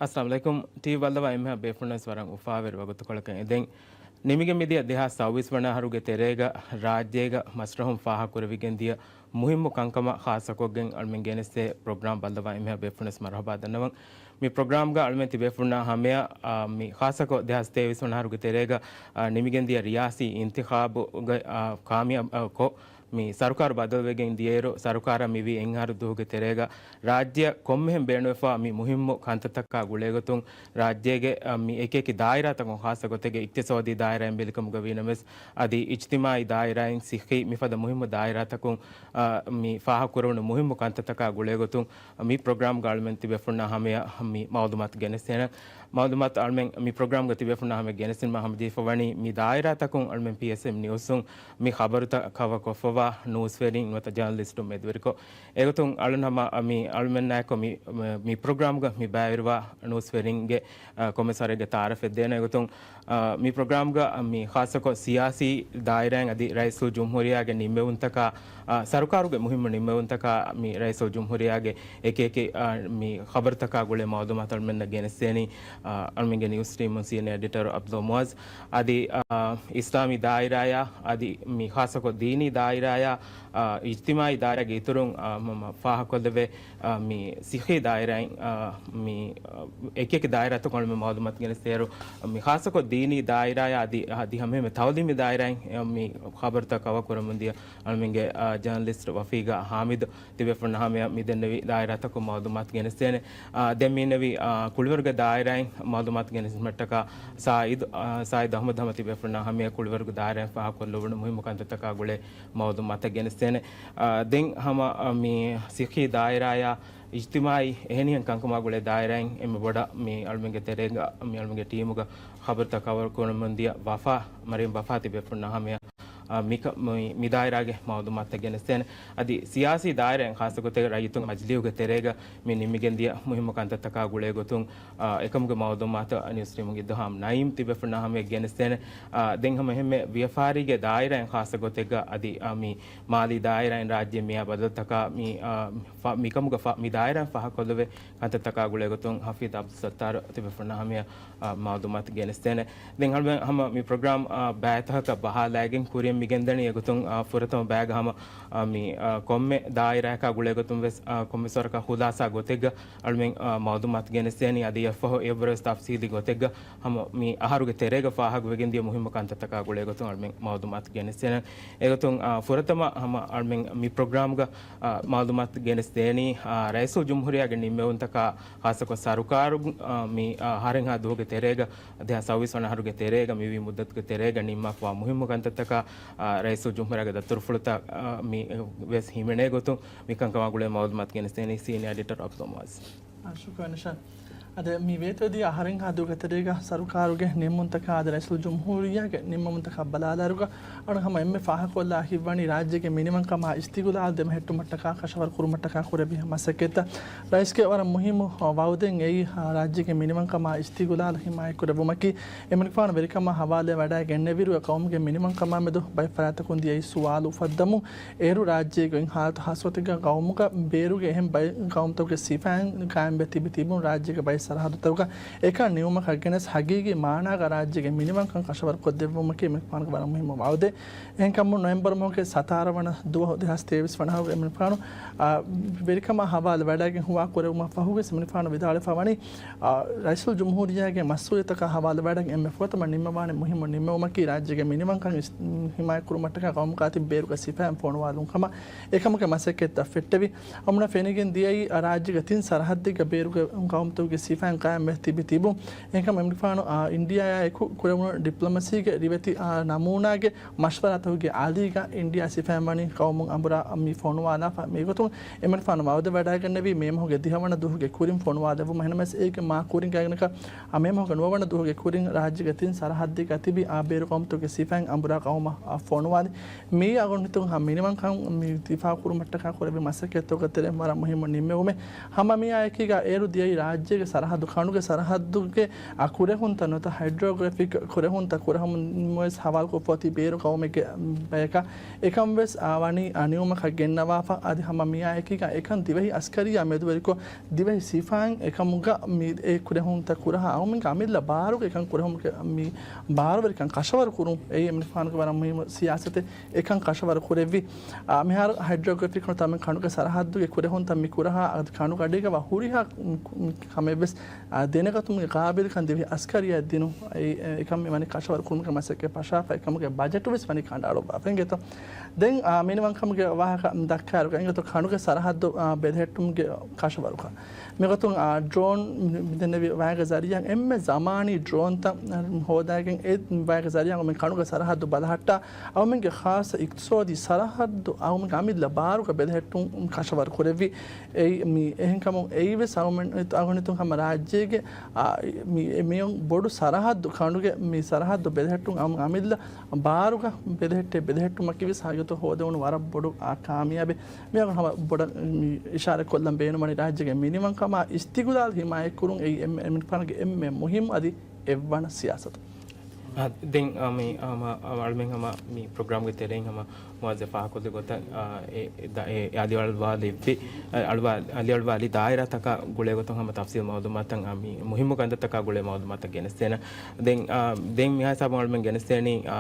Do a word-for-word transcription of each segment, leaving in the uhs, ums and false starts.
އައްސަލާމު ޢަލައިކުމް. ޓީވީ ބައްލަވާ އެންމެހާ ބޭފުޅުންނަށް ވަރަށް އުފާވެރި ވަގުތުކޮޅަކަށް އެދެން. ނިމިގެން މިދިޔަ ދެހާސް ސައުވީސް ވަނަ އަހަރުގެ ތެރޭގަ ރާއްޖޭގަ މަސްރަހުން ފާހަގަކުރެވިގެން ދިޔަ މުހިއްމު ކަންކަމަށް ޚާއްޞަކޮށްގެން އަޅުމެން ގެނެސްދޭ ޕްރޮގްރާމް ބައްލަވާ އެންމެހާ ބޭފުޅުންނަށް މަރުޙަބާ ދަންނަވަން. މި ޕްރޮގްރާމްގަ އަޅުމެން ތިބޭފުޅުންނާ ހަމަޔަށް، އާ، މި ޚާއްޞަކޮށް ދެހާސް ތޭވީސް ވަނަ އަހަރުގެ ތެރޭގަ، އާ، ނިމިގެން ދިޔަ ރިޔާސީ އިންތިޚާބުގަ، އާ، ކާމިޔާބު، އާ، ކޮށް، މި ސަރުކާރު ބަދަލުވެގެން ދިޔައިރު، ސަރުކާރަށް މިވީ އެއް އަހަރު ދުވަހުގެ ތެރޭގަ ރާއްޖެއަށް ކޮންމެހެން ބޭނުންވެފާ މި މުހިއްމު ކަންތައްތަކާ ގުޅޭގޮތުން ރާއްޖޭގެ، އަ، މި އެކިއެކި ދާއިރާތަކުން ޚާއްޞަ ގޮތެއްގެ އިޤްތިޞާދީ ދާއިރާއިން ބެލިކަމުގަ ވީނަމަވެސް، އަދި އިޖްތިމާޢީ ދާއިރާއިން ޞިއްޙީ މިފަދަ މުހިއްމު ދާއިރާތަކުން، އަ، މި ފާހަގަކުރެވުނު މުހިއްމު ކަންތައްތަކާ ގުޅޭގޮތުން މި ޕްރޮގްރާމްގަ އަޅުމެން ތިބޭފުޅުންނާ ހަމަޔަށް މި މަޢުލޫމާތު ގެނެސްދޭނަން. މަޢުލޫމާތު އަޅުމެން މި ޕްރޮގްރާމްގަ ތިބޭފުޅުންނާ ހަމަޔަށް ގެނެސްދިނުމަށް ހަމަޖެހިފަވަނީ މި ދާއިރާތަކުން އަޅުމެން ޕީއެސްއެމް ނިއުސުން މި ޚަބަރުތައް ކަވަރ ކޮށްފަވާ ނޫސްވެރިން ނުވަތަ ޖާނަލިސްޓުން މެދުވެރިކޮށް، އެގޮތުން އަޅުން ހަމަ މި އަޅުމެންނާއެކު މި، މި ޕްރޮގްރާމްގަ މި ބައިވެރިވާ ނޫސްވެރިންގެ، އަ، ކޮންމެސް ވަރެއްގެ ތަޢާރަފެއް ދޭނަ. އެގޮތުން، އަ، މި ޕްރޮގްރާމްގަ މި ޚާއްޞަކޮށް ސިޔާސީ ދާއިރާއިން އަދި ރައީސުލްޖުމްހޫރިއްޔާގެ ނިންމެވުންތަކާ، އަ، ސަރުކާރުގެ މުހިއްމު ނިންމެވުންތަކާ މި ރައީސުލްޖުމްހޫރިއްޔާގެ އެކި އެކި، އަ، މި ޚަބަރުތަކާ ގުޅޭ މަޢުލޫމާތު އަޅުމެންނަށް ގެނެސްދޭނީ، އަ، އަޅުމެންގެ ނިއުސް ޓީމުން ސީނިއާ އެޑިޓަރު ޢަބްދުﷲ މުޢައްޒު. އަދި، އާ، އިސްލާމީ ދާއިރާޔާ، އަދި މި ޚާއްޞަކޮށް ދީނީ ދާއިރާޔާ، އާ، އިޖްތިމާޢީ ދާއިރާގެ އިތުރުން، އާ، މަ-، މަ-، ފާހަގަކޮށްލެވޭ، އާ، މި ސިއްޙީ ދާއިރާއިން، އާ، މި، އާ، އެކިއެކި ދާއިރާތަކުން އަޅުމެން މަޢުލޫމާތު ގެނެސްދޭއިރު، މި ޚާއްޞަކޮށް ދީނީ ދާއިރާޔާ އަދި، އަދި ހަމައެހެންމެ ތަޢުލީމީ ދާއިރާއިން، އާ، މި ޚަބަރުތައް ކަވަރ ކުރަމުންދިޔަ އަޅުމެންގެ، އާ، ޖާނަލިސްޓް ވަފީގާ ޙާމިދު ތިބޭފުޅުންނާ ހަމަޔަށް މި ދެންނެވި ދާއިރާތަކުން މަޢުލޫމާތު ގެނެސްދޭނެ. އާ، ދެން މި އިންނެވި، އާ، ކުޅިވަރުގެ ދާއިރާއިން މަޢުލޫމާތު ގެނެސްދިނުމަށްޓަކާ ސާއިދު، އާ، ސާއިދު އަޙްމަދު ހަމަ ތިބޭފުޅުންނާ ހަމަޔަށް ކުޅިވަރުގެ ދާއިރާއިން ފާހަގަކޮށްލެވުނު މުހިއްމު ކަންތައްތަކާ ގުޅޭ މަޢުލޫމާތަށް ގެނެސްދޭނެ. އާ، ދެން ހަމަ، އާ، މި ސިއްޙީ ދާއިރާޔާ އިޖްތިމާޢީ އެހެނިހެން ކަންކަމާ ގުޅޭ ދާއިރާއިން އެންމެ ބޮޑަށް މި އަޅުމެންގެ ތެރޭގަ، މި އަޅުމެންގެ ޓީމުގަ ޚަބަރުތައް ކަވަރ ކުރަމުންދިޔަ ވަފާ، މަރިޔަމް ވަފާ ތިބޭފުޅުންނާ ހަމަޔަށް އާ، މިކަ-، މި، މި ދާއިރާގެ މަޢުލޫމާތުތައް ގެނެސްދޭނެ. އަދި ސިޔާސީ ދާއިރާއިން ޚާއްޞަ ގޮތެއް ރައްޔިތުން މަޖިލީހުގެ ތެރޭގަ މި ނިމިގެންދިޔަ މުހިއްމު ކަންތައްތަކާ ގުޅޭ ގޮތުން، އާ، އެކަމުގެ މަޢުލޫމާތު ނިއުސް ޓީމުގެ އިއްޒަހާމް ނައީމް ތިބޭފުޅުންނާ ހަމަޔަށް ގެނެސްދޭނެ. އާ، ދެން ހަމަ އެހެންމެ ވިޔަފާރީގެ ދާއިރާއިން ޚާއްޞަ ގޮތެއްގަ އަދި، އާ، މި މާލީ ދާއިރާއިން ރާއްޖެ މިއާ ބަދަލުތަކާ މި، އާ، ފަ-، މިކަމުގަ ފަ-، މި ދާއިރާއިން ފާހަގަކޮށްލެވޭ ކަންތައްތަކާ ގުޅޭ ގޮތުން ހަފީޒް ޢަބްދުއްސައްތާރު ތިބޭފުޅުންނާ ހަމަޔަށް އާ، މަޢުލޫމާތު ގެނެސްދޭނެ. ދެން އަޅުމެން ހަމަ މި ޕްރޮގްރާމް، އާ، ބައިތަކަކަށް ބަހާލައިގެން ކުރިއަށް މިގެންދަނީ އެގޮތުން، އާ، ފުރަތަމަ ބައިގަ ހަމަ، އާ، މި، އާ، ކޮންމެ ދާއިރާއަކާ ގުޅޭ ގޮތުން ވެސް، އާ، ކޮންމެސް ވަރަކަށް ޚުލާޞާ ގޮތެއްގަ އަޅުމެން، އާ، މަޢުލޫމާތު ގެނެސްދޭނީ. އަދި އެއަށްފަހު އެއަށްވުރެ ވެސް ތަފްސީލީ ގޮތެއްގަ ހަމަ މި އަހަރުގެ ތެރޭގަ ފާހަގަވެގެން ދިޔަ މުހިއްމު ކަންތައްތަކާ ގުޅޭ ގޮތުން އަޅުމެން މަޢުލޫމާތު ގެނެސްދޭނެ. އެގޮތުން، އާ، ފުރަތަމަ ހަމަ އަޅުމެން މި ޕްރޮގްރާމްގަ، އާ، މަޢުލޫމާތު ގެނެސްދޭނީ، އާ، ރައީސުލްޖުމްހޫރިއްޔާގެ ނިންމެވުންތަކާ ޚާއްޞަކޮށް ސަރުކާރު، އާ، މި، އާ، އަހަރެއްހާ ދުވަހުގެ ތެރޭގަ، ދެހާސް ސައުވީސް ވަނަ އަހަރުގެ ތެރޭގަ މިވީ މުއްދަތުގެ ތެރޭގަ ނިންމާފަވާ މުހިއްމު ކަންތައްތަކާ، އާ، ރައީސުލްޖުމްހޫރިއްޔާގެ ދަތުރުފުޅުތައް، އާ، މި ވެސް ހިމެނޭ ގޮތުން މިކަންކަމާ ގުޅޭ މަޢުލޫމާތު ގެނެސްދޭނީ ސީނިއާ އެޑިޓަރ ޢަބްދުﷲ މުޢައްޒު. އާ، ޝުކުރާ ނިޝާން. އަދި މި ވޭތުވެދިޔަ އަހަރެއްހާ ދުވަހުގެ ތެރޭގަ ސަރުކާރުގެ ނިންމުންތަކާ އަދި ރައީސުލްޖުމްހޫރިއްޔާގެ ނިންމުމުންތަކާ ބަލާލާއިރުގަ އަޅުން ހަމަ އެންމެ ފާހަގަކޮށްލާ ހިތްވަނީ ރާއްޖޭގެ މިނިވަންކަމާ އިސްތިގުލާލް ދެމެހެއްޓުމަށްޓަކާ ކަށަވަރު ކުރުމަށްޓަކާ ކުރެއްވި މަސައްކަތްތައް. ރައީސްގެ ވަރަށް މުހިއްމު ވައުދެއް އެއީ، އާ، ރާއްޖޭގެ މިނިވަންކަމާ އިސްތިގުލާލް ހިމާޔަތްކުރެއްވުމަކީ. އެމަނިކުފާނު ވެރިކަމާ ހަވާލުވެ ވަޑައިގެންނެވިއިރު އެ ޤައުމުގެ މިނިވަންކަމާ މެދު ބައެއް ފަރާތަކުން ދިޔައީ ސުވާލު އުފައްދަމުން އޭރު ރާއްޖޭގައި ހާލަތު ހާއްސަގޮތެއްގަ ޤައުމުގަ ބޭރުގެ އެހެން ބައެއް ޤައުމުތަކުގެ ސިފައިން ޤާއިމްވެ ތިބި ތިބުން ރާއްޖޭގެ ބައެއް ސަރަހައްދުތަކުގަ އެކަން ނިމުމަކަށް ގެނެސް ހަގީގީ މާނާގަ ރާއްޖޭގެ މިނިވަންކަން ކަށަވަރުކޮށްދެއްވުމަކީ އެމަނިކުފާނުގެ ވަރަށް މުހިއްމު ވައުދެއް. އެހެންކަމުން ނޮވެމްބަރު މަހުގެ ސަތާރަ ވަނަ ދުވަހު ދެހާސް ތޭވީސް ވަނަ އަހަރު އެމަނިކުފާނު، އާ، ވެރިކަމާ ހަވާލު ވަޑައިގެން ހުވާ ކުރެވުމަށް ފަހުގެ އެމަނިކުފާނު ވިދާޅުވެފަ ވަނީ، އާ، ރައީސުލްޖުމްހޫރިއްޔާގެ މަސްއޫލިއްޔަތަކާ ހަވާލު ވަޑައިގެން އެންމެ ފުރަތަމަ ނިންމަވާނެ މުހިއްމު ނިންމެވުމަކީ ރާއްޖޭގެ މިނިވަންކަން އިސް-، ހިމާޔަތްކުރުމަށްޓަކާ ޤައުމުގާ ތިބި ބޭރުގެ ސިފައިން ފޮނުވާލުން ކަމަށް. އެކަމުގެ މަސައްކަތްތައް ފެއްޓެވި. އަމުނަ ފެނިގެން ދިޔައީ، އާ، ރާއްޖޭގެ ތިން ސަރަހައްދެއްގަ ބޭރުގެ ޤައުމުތަކުގެ ސިފައިން ޤާއިމްވެ ތިބި ތިބުން. އެހެންކަމުން އެމަނިކުފާނު، އާ، އިންޑިއާއާ އެކު ކުރެވުނު ޑިޕްލޮމަސީގެ ރިވެތި، އާ، ނަމޫނާގެ މަޝްވަރާތަކުގެ އަލީގަ އިންޑިއާ ސިފައިން ވަނީ ޤައުމުން އަނބުރާ މި ފޮނުވާލާފަ. މިގޮތުން އެމަނިކުފާނު ވައުދެއް ވަޑައިގެންނެވީ މޭ މަހުގެ ދިހަވަނަ ދުވަހުގެ ކުރިން ފޮނުވާލެއްވުމަށް. އެހެނަމަސް އޭގެ މާ ކުރިން ގާތްގަނޑަކަށް އާ މޭ މަހުގެ ނުވަވަނަ ދުވަހުގެ ކުރިން ރާއްޖޭގެ ތިން ސަރަހައްދެއްގަ ތިބި އާ ބޭރު ޤައުމުތަކުގެ ސިފައިން އަނބުރާ ޤައުމަށް އާ ފޮނުވާލި. މިއީ އަޅުގަނޑު ހިތުން ހަމަ މިނިވަންކަން މި ދިފާޢު ކުރުމަށްޓަކާ ކުރެއްވި މަސައްކަތްތަކުގެ ތެރެއިން ވަރަށް މުހިއްމު ނިންމެވުމެއް. ހަމަ މިއާ އެކީގަ އޭރު ދިޔައީ ރާއްޖޭގެ ސަ-، ސަރަހައްދު، ކަނޑުގެ ސަރަހައްދުގެ އަ، ކުރެހުންތައް ނުވަތަ ހައިޑްރޯގްރެފިކް ކުރެހުންތައް ކުރެހުމުން ވެސް ހަވާލުކޮށްފަ އޮތީ ބޭރު ގައުމެއްގެ ބަޔަކަށް. އެކަން ވެސް އާ، ވަނީ އަ، ނިއުމަކަށް ގެންނަވާފަ. އަދި ހަމަ މިއާއެކީގަ އެކަން ދިވެހި އަސްކަރިއްޔާ މެދުވެރިކޮށް، ދިވެހި ސިފައިން އެކަމުގަ މި އެ ކުރެހުންތައް ކުރަހާ އައުމެންގެ އަމިއްލަ ބާރުގެ އެކަން ކުރެހުމުގެ މި ބާރުވެރިކަން ކަށަވަރު ކުރުން އެއީ އެމަނިކުފާނުގެ ވަރަށް މުހިއްމު ސިޔާސަތެއް. އެކަން ކަށަވަރު ކުރެއްވި. އާ، މިހާރު ހައިޑްރޯގްރެފިކް ނުވަތަ ކަނޑުގެ ސަރަހައްދުގެ ކުރެހުންތައް މި ކުރަހާ އަދި ކަނޑުގަޑީގަ ވާ ހުރިހާ މި، މި ކަމެއް ވެސް، އާ، ދެނެގަތުމުގެ ގާބިލްކަން ދިވެހި އަސްކަރިއްޔާ ދިނުން. އެ، އެ، އެކަން މި ވަނީ ކަށަވަރު ކުރުމުގެ މަސައްކަތް ފަށާފަ، އެކަމުގެ ބަޖެޓު ވެސް ވަނީ ކަނޑައަޅުއްވާފަ އިނގޭތޯ. ދެން، އާ، މިނިވަންކަމުގެ ވާހަކަ ދައްކާއިރުގަ އިނގޭތޯ ކަނޑުގެ ސަރަހައްދު، އާ، ބެލެހެއްޓުމުގެ ކަށަވަރުކަން. މިގޮތުން، އާ، ޑްރޯން މި-، މިދެންނެވި ވައިގެ ޒަރިއްޔާ އެންމެ ޒަމާނީ ޑްރޯންތައް ހޯދާގެން އެ ވައިގެ ޒަރިއްޔާ އަޅުމެން ކަނޑުގެ ސަރަހައްދު ބަލަހައްޓާ، އަޅުމެންގެ ޚާއްޞަ އިޤްތިޞާދީ ސަރަހައްދު އަޅުމެންގެ އަމިއްލަ ބާރުގަ ބެލެހެއްޓުން ކަށަވަރު ކުރެއްވި. އެއީ މި އެހެންކަމުން އެއީ ވެސް އަޅުމެން، އަޅުގަނޑުމެން ހަމަ ރާއްޖޭގެ، އާ، މި، މިއޮން ބޮޑު ސަރަހައްދު، ކަނޑުގެ މި ސަރަހައްދު ބެލެހެއްޓުން އަޅުމެން އަމިއްލަ ބާރުގަ ބެލެހެއްޓޭ، ބެލެހެއްޓުމަކީ ވެސް ހަގީގަތު ހޯދެވުނު ވަރަށް ބޮޑު، އާ، ކާމިޔާބެއް. މިއަށް ހަމަ ބޮޑަށް މި އިޝާރަތް ކޮށްލަން ބޭނުންވަނީ ރާއްޖޭގެ މިނިވަންކަމާ އިސްތިޤުލާލް ހިމާޔަތްކުރުން އެއީ އެންމެ، އެމަނިކުފާނުގެ އެންމެ މުހިއްމު އަދި އެއްވަނަ ސިޔާސަތު. އާ، ދެން، އާ، މި، އާ، މަ-، އާ، އަޅުމެން ހަމަ މި ޕްރޮގްރާމްގެ ތެރެއިން ހަމަ މުއައްޒަފް ފާހަގަކޮށްލި ގޮތަށް، އާ، އެ، އެ، ދަ-، އެ، އެ އަލިއަޅުވާލެއްވި، އަ، އަޅުވާ-، އަލިއަޅުވާލި ދާއިރާތަކާ ގުޅޭގޮތުން ހަމަ ތަފްސީލް މައުލޫމާތަށް، އާ، މި މުހިއްމު ކަންތައްތަކާ ގުޅޭ މައުލޫމާތަށް ގެނެސްދޭނަން. ދެން، އާ، ދެން މިހާ ހިސާބުން އަޅުމެން ގެނެސްދޭނީ، އާ،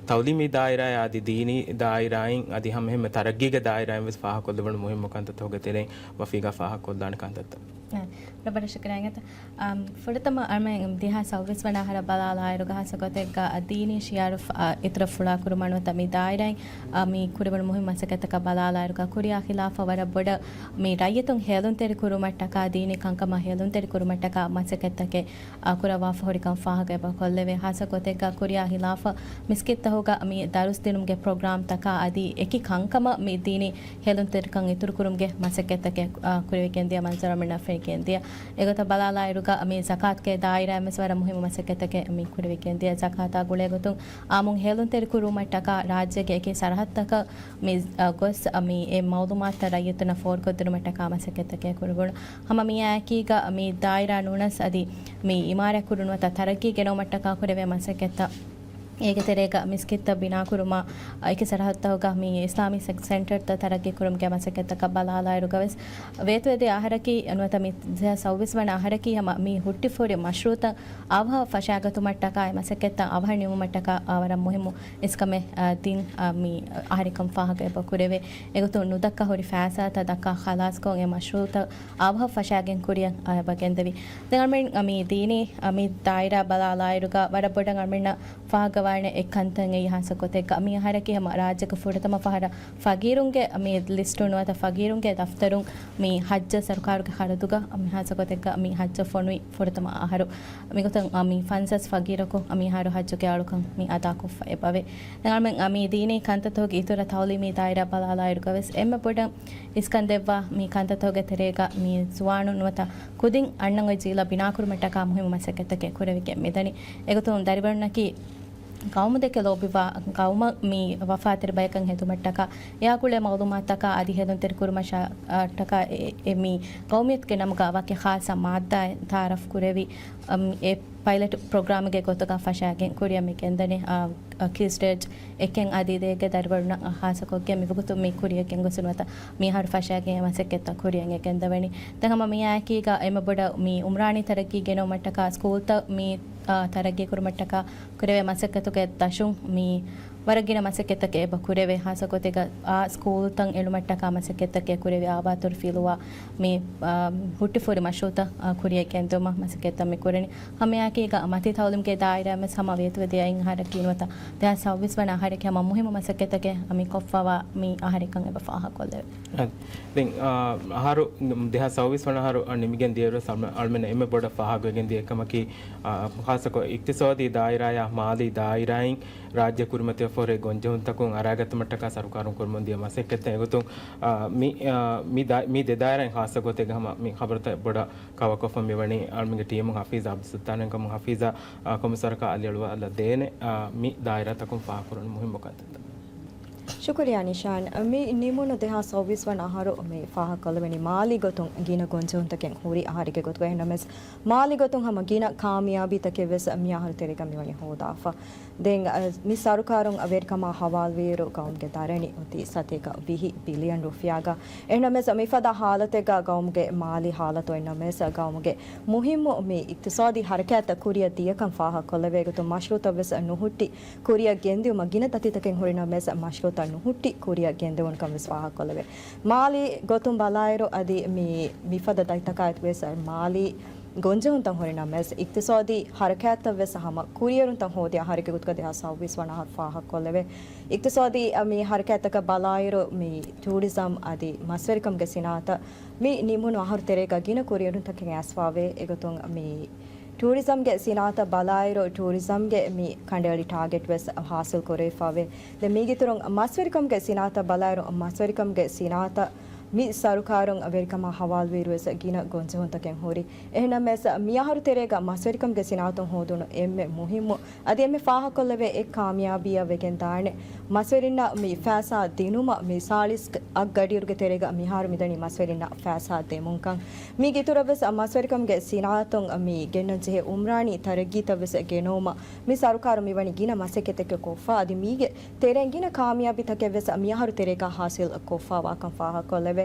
ތައުލީމީ ދާއިރާއާ އަދި ދީނީ ދާއިރާއިން އަދި ހަމަ އެހެންމެ ތަރައްގީގެ ދާއިރާއިން ވެސް ފާހަގަކޮށްލެވުނު މުހިއްމު ކަންތައްތަކުގެ ތެރެއިން ވަފީގާ ފާހަގަކޮށްލާނެ ކަންތައްތައް. އެ، ރަބަރަށް ޝުކުރާ އިނގޭތަ. އާ، ފުރަތަމަ އަޅުމެން ދެހާސް ސައުވީސް ވަނަ އަހަރަށް ބަލާލާއިރުގަ ހާއްސަ ގޮތެއްގަ ދީނީ ޝިއާރު އިތުރަށް ފުޅާކުރުމަށް ނުވަތަ މި ދާއިރާއިން، އާ، މި ކުރެވުނު މުހިއްމު މަސައްކަތަކަށް ބަލާލާއިރުގަ ކުރިއާ ޚިލާފަށް ވަރަށް ބޮޑަށް މި ރައްޔިތުން ހޭލުންތެރިކުރުމަށްޓަކާ ދީނީ ކަންކަމަށް ހޭލުންތެރިކުރުމަށްޓަކާ މަސައްކަތްތަކެއް، އާ، ކުރައްވާފަ ހުރިކަން ފާހަގައެބަ ކޮށްލެވޭ. ހާއްސަ ގޮތެއްގަ ކުރިއާ ޚިލާފަށް މިސްކިތްތަހުގަ މި ދަރުސްދިނުމުގެ ޕްރޮގްރާމްތަކާ އަދި އެކި ކަންކަމަށް މި ދީނީ ހޭލުންތެރިކަން އިތުރުކުރުމުގެ މަސައްކަތްތަކެއް، އާ، ކުރެވިގެންދިޔަ މަންޒަރު އަޅުމެންނަށް ފެނިގެންދިޔަ. އެގޮތަށް ބަލާލާއިރުގަ މި ޒަކާތުގެ ދާއިރާއިން ވެސް ވަރަށް މުހިއްމު މަސައްކަތްތަކެއް މި ކުރެވިގެންދިޔަ. ޒަކާތާ ގުޅޭގޮތުން އާއްމުން ހޭލުންތެރިކުރުމަށްޓަކާ ރާއްޖޭގެ އެކި ސަރަހައްދުތަކަށް މި، އާ، ގޮސް، އާ، މި އެ މައުލޫމާތުތައް ރައްޔިތުންނަށް ފޯރުކޮށްދިނުމަށްޓަކާ މަސައްކަތްތަކެއް ކުރެވުނު. ހަމަ މިއާއެކީގަ މި ދާއިރާ ނޫނަސް އަދި މި އިމާރާތްކުރުން ނުވަތަ ތަރައްގީ ގެނައުމަށްޓަކާ ކުރެވޭ މަސައްކަތްތައް އޭގެ ތެރޭގަ މިސްކިތްތައް ބިނާކުރުމާ، އެކި ސަރަހައްދުތަކުގަ މި އިސްލާމީ ސެ-، ސެންޓަރތައް ތަރައްގީ ކުރުމުގެ މަސައްކަތްތަކަށް ބަލާލާއިރުގަވެސް، ވޭތުވެދިޔަ އަހަރަކީ ނުވަތަ މި ދެހާސް ސައުވީސް ވަނަ އަހަރަކީ ހަމަ މި ހުއްޓިފޯރި މަޝްރޫއުތައް އަވަހަށް ފަށާގަތުމަށްޓަކާ އެ މަސައްކަތްތައް އަވަހަށް ނިމުމަށްޓަކާ، އާ، ވަރަށް މުހިއްމު އިސްކަމެއް، އާ، ދިން، އާ، މި އަހަރެއްކަން ފާހަގައެބަ ކުރެވޭ. އެގޮތުން ނުދައްކާ ހުރި ފައިސާތައް ދައްކާ ޚަލާސްކޮށް އެ މަޝްރޫއުތައް އަވަހަށް ފަށާގެން ކުރިއަށް އައިބަ ގެންދެވި. ދެން އަޅުމެން މި ދީނީ މި ދާއިރާ ބަލާލާއިރުގަ ވަރަށް ބޮޑަށް އަޅުމެންނަށް ފާހަގަވާނެ އެއް ކަންތައް އެއީ ހާއްސަ ގޮތެއްގަ މި އަހަރަކީ ހަމަ ރާއްޖޭގެ ފުރަތަމަ ފަހަރަށް ފަގީރުންގެ މި ލިސްޓު ނުވަތަ ފަގީރުންގެ ދަފްތަރުން މި ހައްޖަށް ސަރުކާރުގެ ޚަރަދުގަ މި ހާއްސަ ގޮތެއްގަ މި ހައްޖަށް ފޮނުވި ފުރަތަމަ އަހަރު. މިގޮތަށް މި ފަންސާސް ފަގީރަކު މިހާރު ހައްޖުގެ އަޅުކަން މި އަދާކޮށްފަ އެބަވޭ. ދެން އަޅުމެން މި ދީނީ ކަންތައްތަކުގެ އިތުރަށް ތައުލީމީ ދާއިރާ ބަލާލާއިރުގަވެސް އެންމެ ބޮޑަށް އިސްކަން ދެއްވާ މި ކަންތައްތަކުގެ ތެރޭގަ މި ޒުވާނުން ނުވަތަ ކުދިން އަންނަން އޮތް ޖީލަށް ބިނާކުރުމަށްޓަކާ މުހިއްމު މަސައްކަތްތަކެއް ކުރެވިގެން މިދަނީ. އެގޮތުން ދަރިވަރުންނަކީ ގައުމު ދެކެ ލޯބިވާ، ގައުމަށް މި ވަފާތެރި ބަޔަކަށް ހެދުމަށްޓަކާ އެއާ ގުޅޭ މައުލޫމާތުތަކާ އަދި ހެދުންތެރި ކުރުމަށްޓަކާ އެ، އެ މި ގައުމިއްޔަތުގެ ނަމުގަ ވަކި ޚާއްޞަ މާއްދާއެއް ތައާރަފް ކުރެވި، އަ، މި އެ ޕައިލެޓް ޕްރޮގްރާމްގެ ގޮތުގަ ފަށާގެން ކުރިއަށް މި ގެންދަނީ، އަ، އަ، ކީ ސްޓޭޖް އެކެއް އަދި ދޭގެ ދަރިވަރުންނަށް ހާއްސަކޮށްގެން މިވަގުތު މި ކުރިއަށް ގެންގޮސް ނުވަތަ މިހާރު ފަށާގެން އެ މަސައްކަތްތައް ކުރިއަށް އެ ގެންދަވަނީ. ދެން ހަމަ މިއާއެކީގަ އެންމެ ބޮޑަށް މި އުމްރާނީ ތަރައްގީ ގެނައުމަށްޓަކާ ސްކޫލްތައް މި، އާ، ތަރައްގީ ކުރުމަށްޓަކާ ކުރެވޭ މަސައްކަތުގެ ދަށުން މި ވަރަށް ގިނަ މަސައްކަތްތަކެއް އެބަ ކުރެވޭ. ހާއްސަ ގޮތެއްގަ އާ ސްކޫލްތައް އެޅުމަށްޓަކާ މަސައްކަތްތަކެއް ކުރެވޭ. އާބާތުރު ފިލުވާ މި، އާ، ހުއްޓިފޯރި މަޝްރޫއުތައް، އާ، ކުރިއަށް ގެންދިއުމަށް މަސައްކަތްތައް މި ކުރަނީ. ހަމައެއާއެކީގަ މަތި ތައުލީމްގެ ދާއިރާއިން ވެސް ހަމަ ވޭތުވެދިޔަ އަހަރަކީ ނުވަތަ ދެހާސް ސައުވީސް ވަނަ އަހަރަކީ ހަމަ މުހިއްމު މަސައްކަތްތަކެއް މި ކޮށްފަވާ މި އަހަރެއްކަން އެބަ ފާހަގަކޮށްލެވޭ. ދެން، އާ، އަހަރު ދެހާސް ސައުވީސް ވަނަ އަހަރު، އާ، ނިމިގެން ދިޔައިރު ސަލްމަ-، އަޅުމެން އެންމެ ބޮޑަށް ފާހަގަވެގެން ދިޔަ އެކަމަކީ، އާ، ޚާއްޞަކޮށް އިޤްތިޞާދީ ދާއިރާއާ މާލީ ދާއިރާއިން ރާއްޖެ ކުރިމަތިވެފަ ހުރި ގޮންޖެހުންތަކުން އަރާގަތުމަށްޓަކާ ސަރުކާރުން ކުރަމުން ދިޔަ މަސައްކަތްތައް އެގޮތުން، އާ، މި، އާ، މި ދާ-، މި ދެ ދާއިރާއިން ޚާއްޞަ ގޮތެއްގަ ހަމަ މި ޚަބަރުތައް ބޮޑަށް ކަވަރ ކޮށްފަ މިވަނީ އަޅުމެންގެ ޓީމުން ހަފީޒާ އަބްދުއްސައްތާރު ކަމުން ހަފީޒާ، އާ، ކޮމިސަރަކާ އަލިއަޅުވާލަ ދޭނެ، އާ، މި ދާއިރާތަކުން ފާހަގަކުރަން މުހިއްމު ކަންތައްތައް. ޝުކުރިއްޔާ ނިޝާން. މި ނިމުނު ދެހާސް ސައުވީސް ވަނަ އަހަރު މި ފާހަގަކޮށްލެވެނީ މާލީ ގޮތުން ގިނަ ގޮންޖެހުންތަކެއް ހުރި އަހަރެއްގެ ގޮތުގަ. އެހެންނަމަވެސް، މާލީ ގޮތުން ހަމަ ގިނަ ކާމިޔާބީތަކެއް ވެސް މި އަހަރު ތެރޭގަ މިވަނީ ހޯދާފަ. ދެން، އަ، މި ސަރުކާރުން ވެރިކަމާ ހަވާލުވިއިރު، ގައުމުގެ ދަރަނި އޮތީ ސަތޭކަ ވިހި ބިލިއަން ރުފިޔާގަ. އެހެންނަމަވެސް، މިފަދަ ހާލަތެއްގަ ގައުމުގެ މާލީ ހާލަތު އޮތްނަމަވެސް، ގައުމުގެ މުހިއްމު މި އިޤްތިޞާދީ ޙަރަކާތްތައް ކުރިއަށް ދިޔަކަން ފާހަގަކޮށްލެވޭ ގޮތުން، މަޝްރޫޢުތައް ވެސް ނުހުއްޓި ކުރިއަށް ގެންދިއުމަށް ގިނަ ދަތިތަކެއް ހުރިނަމަވެސް، މަޝްރޫޢުތައް ނުހުއްޓި ކުރިއަށް ގެންދެވުނުކަން ވެސް ފާހަގަކޮށްލެވޭ. މާލީ ގޮތުން ބަލާއިރު، އަދި މި، މިފަދަ ދަތިތަކާއެކު ވެސް މާލީ ގޮންޖެހުންތައް ހުރިނަމަވެސް، އިޤްތިޞާދީ ޙަރަކާތްތައް ވެސް ހަމަ ކުރިއެރުންތައް ހޯދި އަހަރެއްގެ ގޮތުގަ ދެހާސް ސައުވީސް ވަނަ އަހަރު ފާހަގަކޮށްލެވޭ. އިޤްތިޞާދީ މި ޙަރަކާތްތަކަށް ބަލާއިރު، މި ޓޫރިޒަމް އަދި މަސްވެރިކަމުގެ ސިނާއަތަށް މި ނިމުނު އަހަރު ތެރޭގަ ގިނަ ކުރިއެރުންތަކެއް އައިސްފަވޭ. އެގޮތުން މި ޓޫރިޒަމްގެ ސިނާއަތަށް ބަލާއިރު، ޓޫރިޒަމްގެ މި ކަނޑައެޅި ޓާގެޓް ވެސް ހާސިލް ކުރެވިފަވޭ. ދެން މީގެއިތުރުން މަސްވެރިކަމުގެ ސިނާއަތަށް ބަލާއިރު، މަސްވެރިކަމުގެ ސިނާއަތަށް މި ސަރުކާރުން ވެރިކަމާ ހަވާލުވިއިރު ވެސް ގިނަ ގޮންޖެހުންތަކެއް ހުރި. އެހެންނަމަވެސް، މިއަހަރު ތެރޭގަ މަސްވެރިކަމުގެ ސިނާއަތުން ހޯދުނު އެންމެ މުހިއްމު އަދި އެންމެ ފާހަގަކޮށްލެވޭ އެއް ކާމިޔާބީއަށް ވެގެން ދާނެ، މަސްވެރިންނަށް މި ފައިސާ ދިނުމަށް މި ސާޅީސް އަށް ގަޑިއިރުގެ ތެރޭގަ މިހާރު މިދަނީ މަސްވެރިންނަށް ފައިސާ ދެމުންކަން. މީގެ އިތުރަށް ވެސް މަސްވެރިކަމުގެ ސިނާއަތުން މި ގެންނަން ޖެހޭ އުމްރާނީ ތަރައްގީތައް ވެސް ގެނައުމަށް މި ސަރުކާރު މިވަނީ ގިނަ މަސައްކަތްތަކެއް ކޮށްފަ. އަދި މީގެ ތެރެއިން ގިނަ ކާމިޔާބީތަކެއް ވެސް މިއަހަރު ތެރޭގަ ހާސިލް ކޮށްފަވާކަން ފާހަގަކޮށްލެވޭ.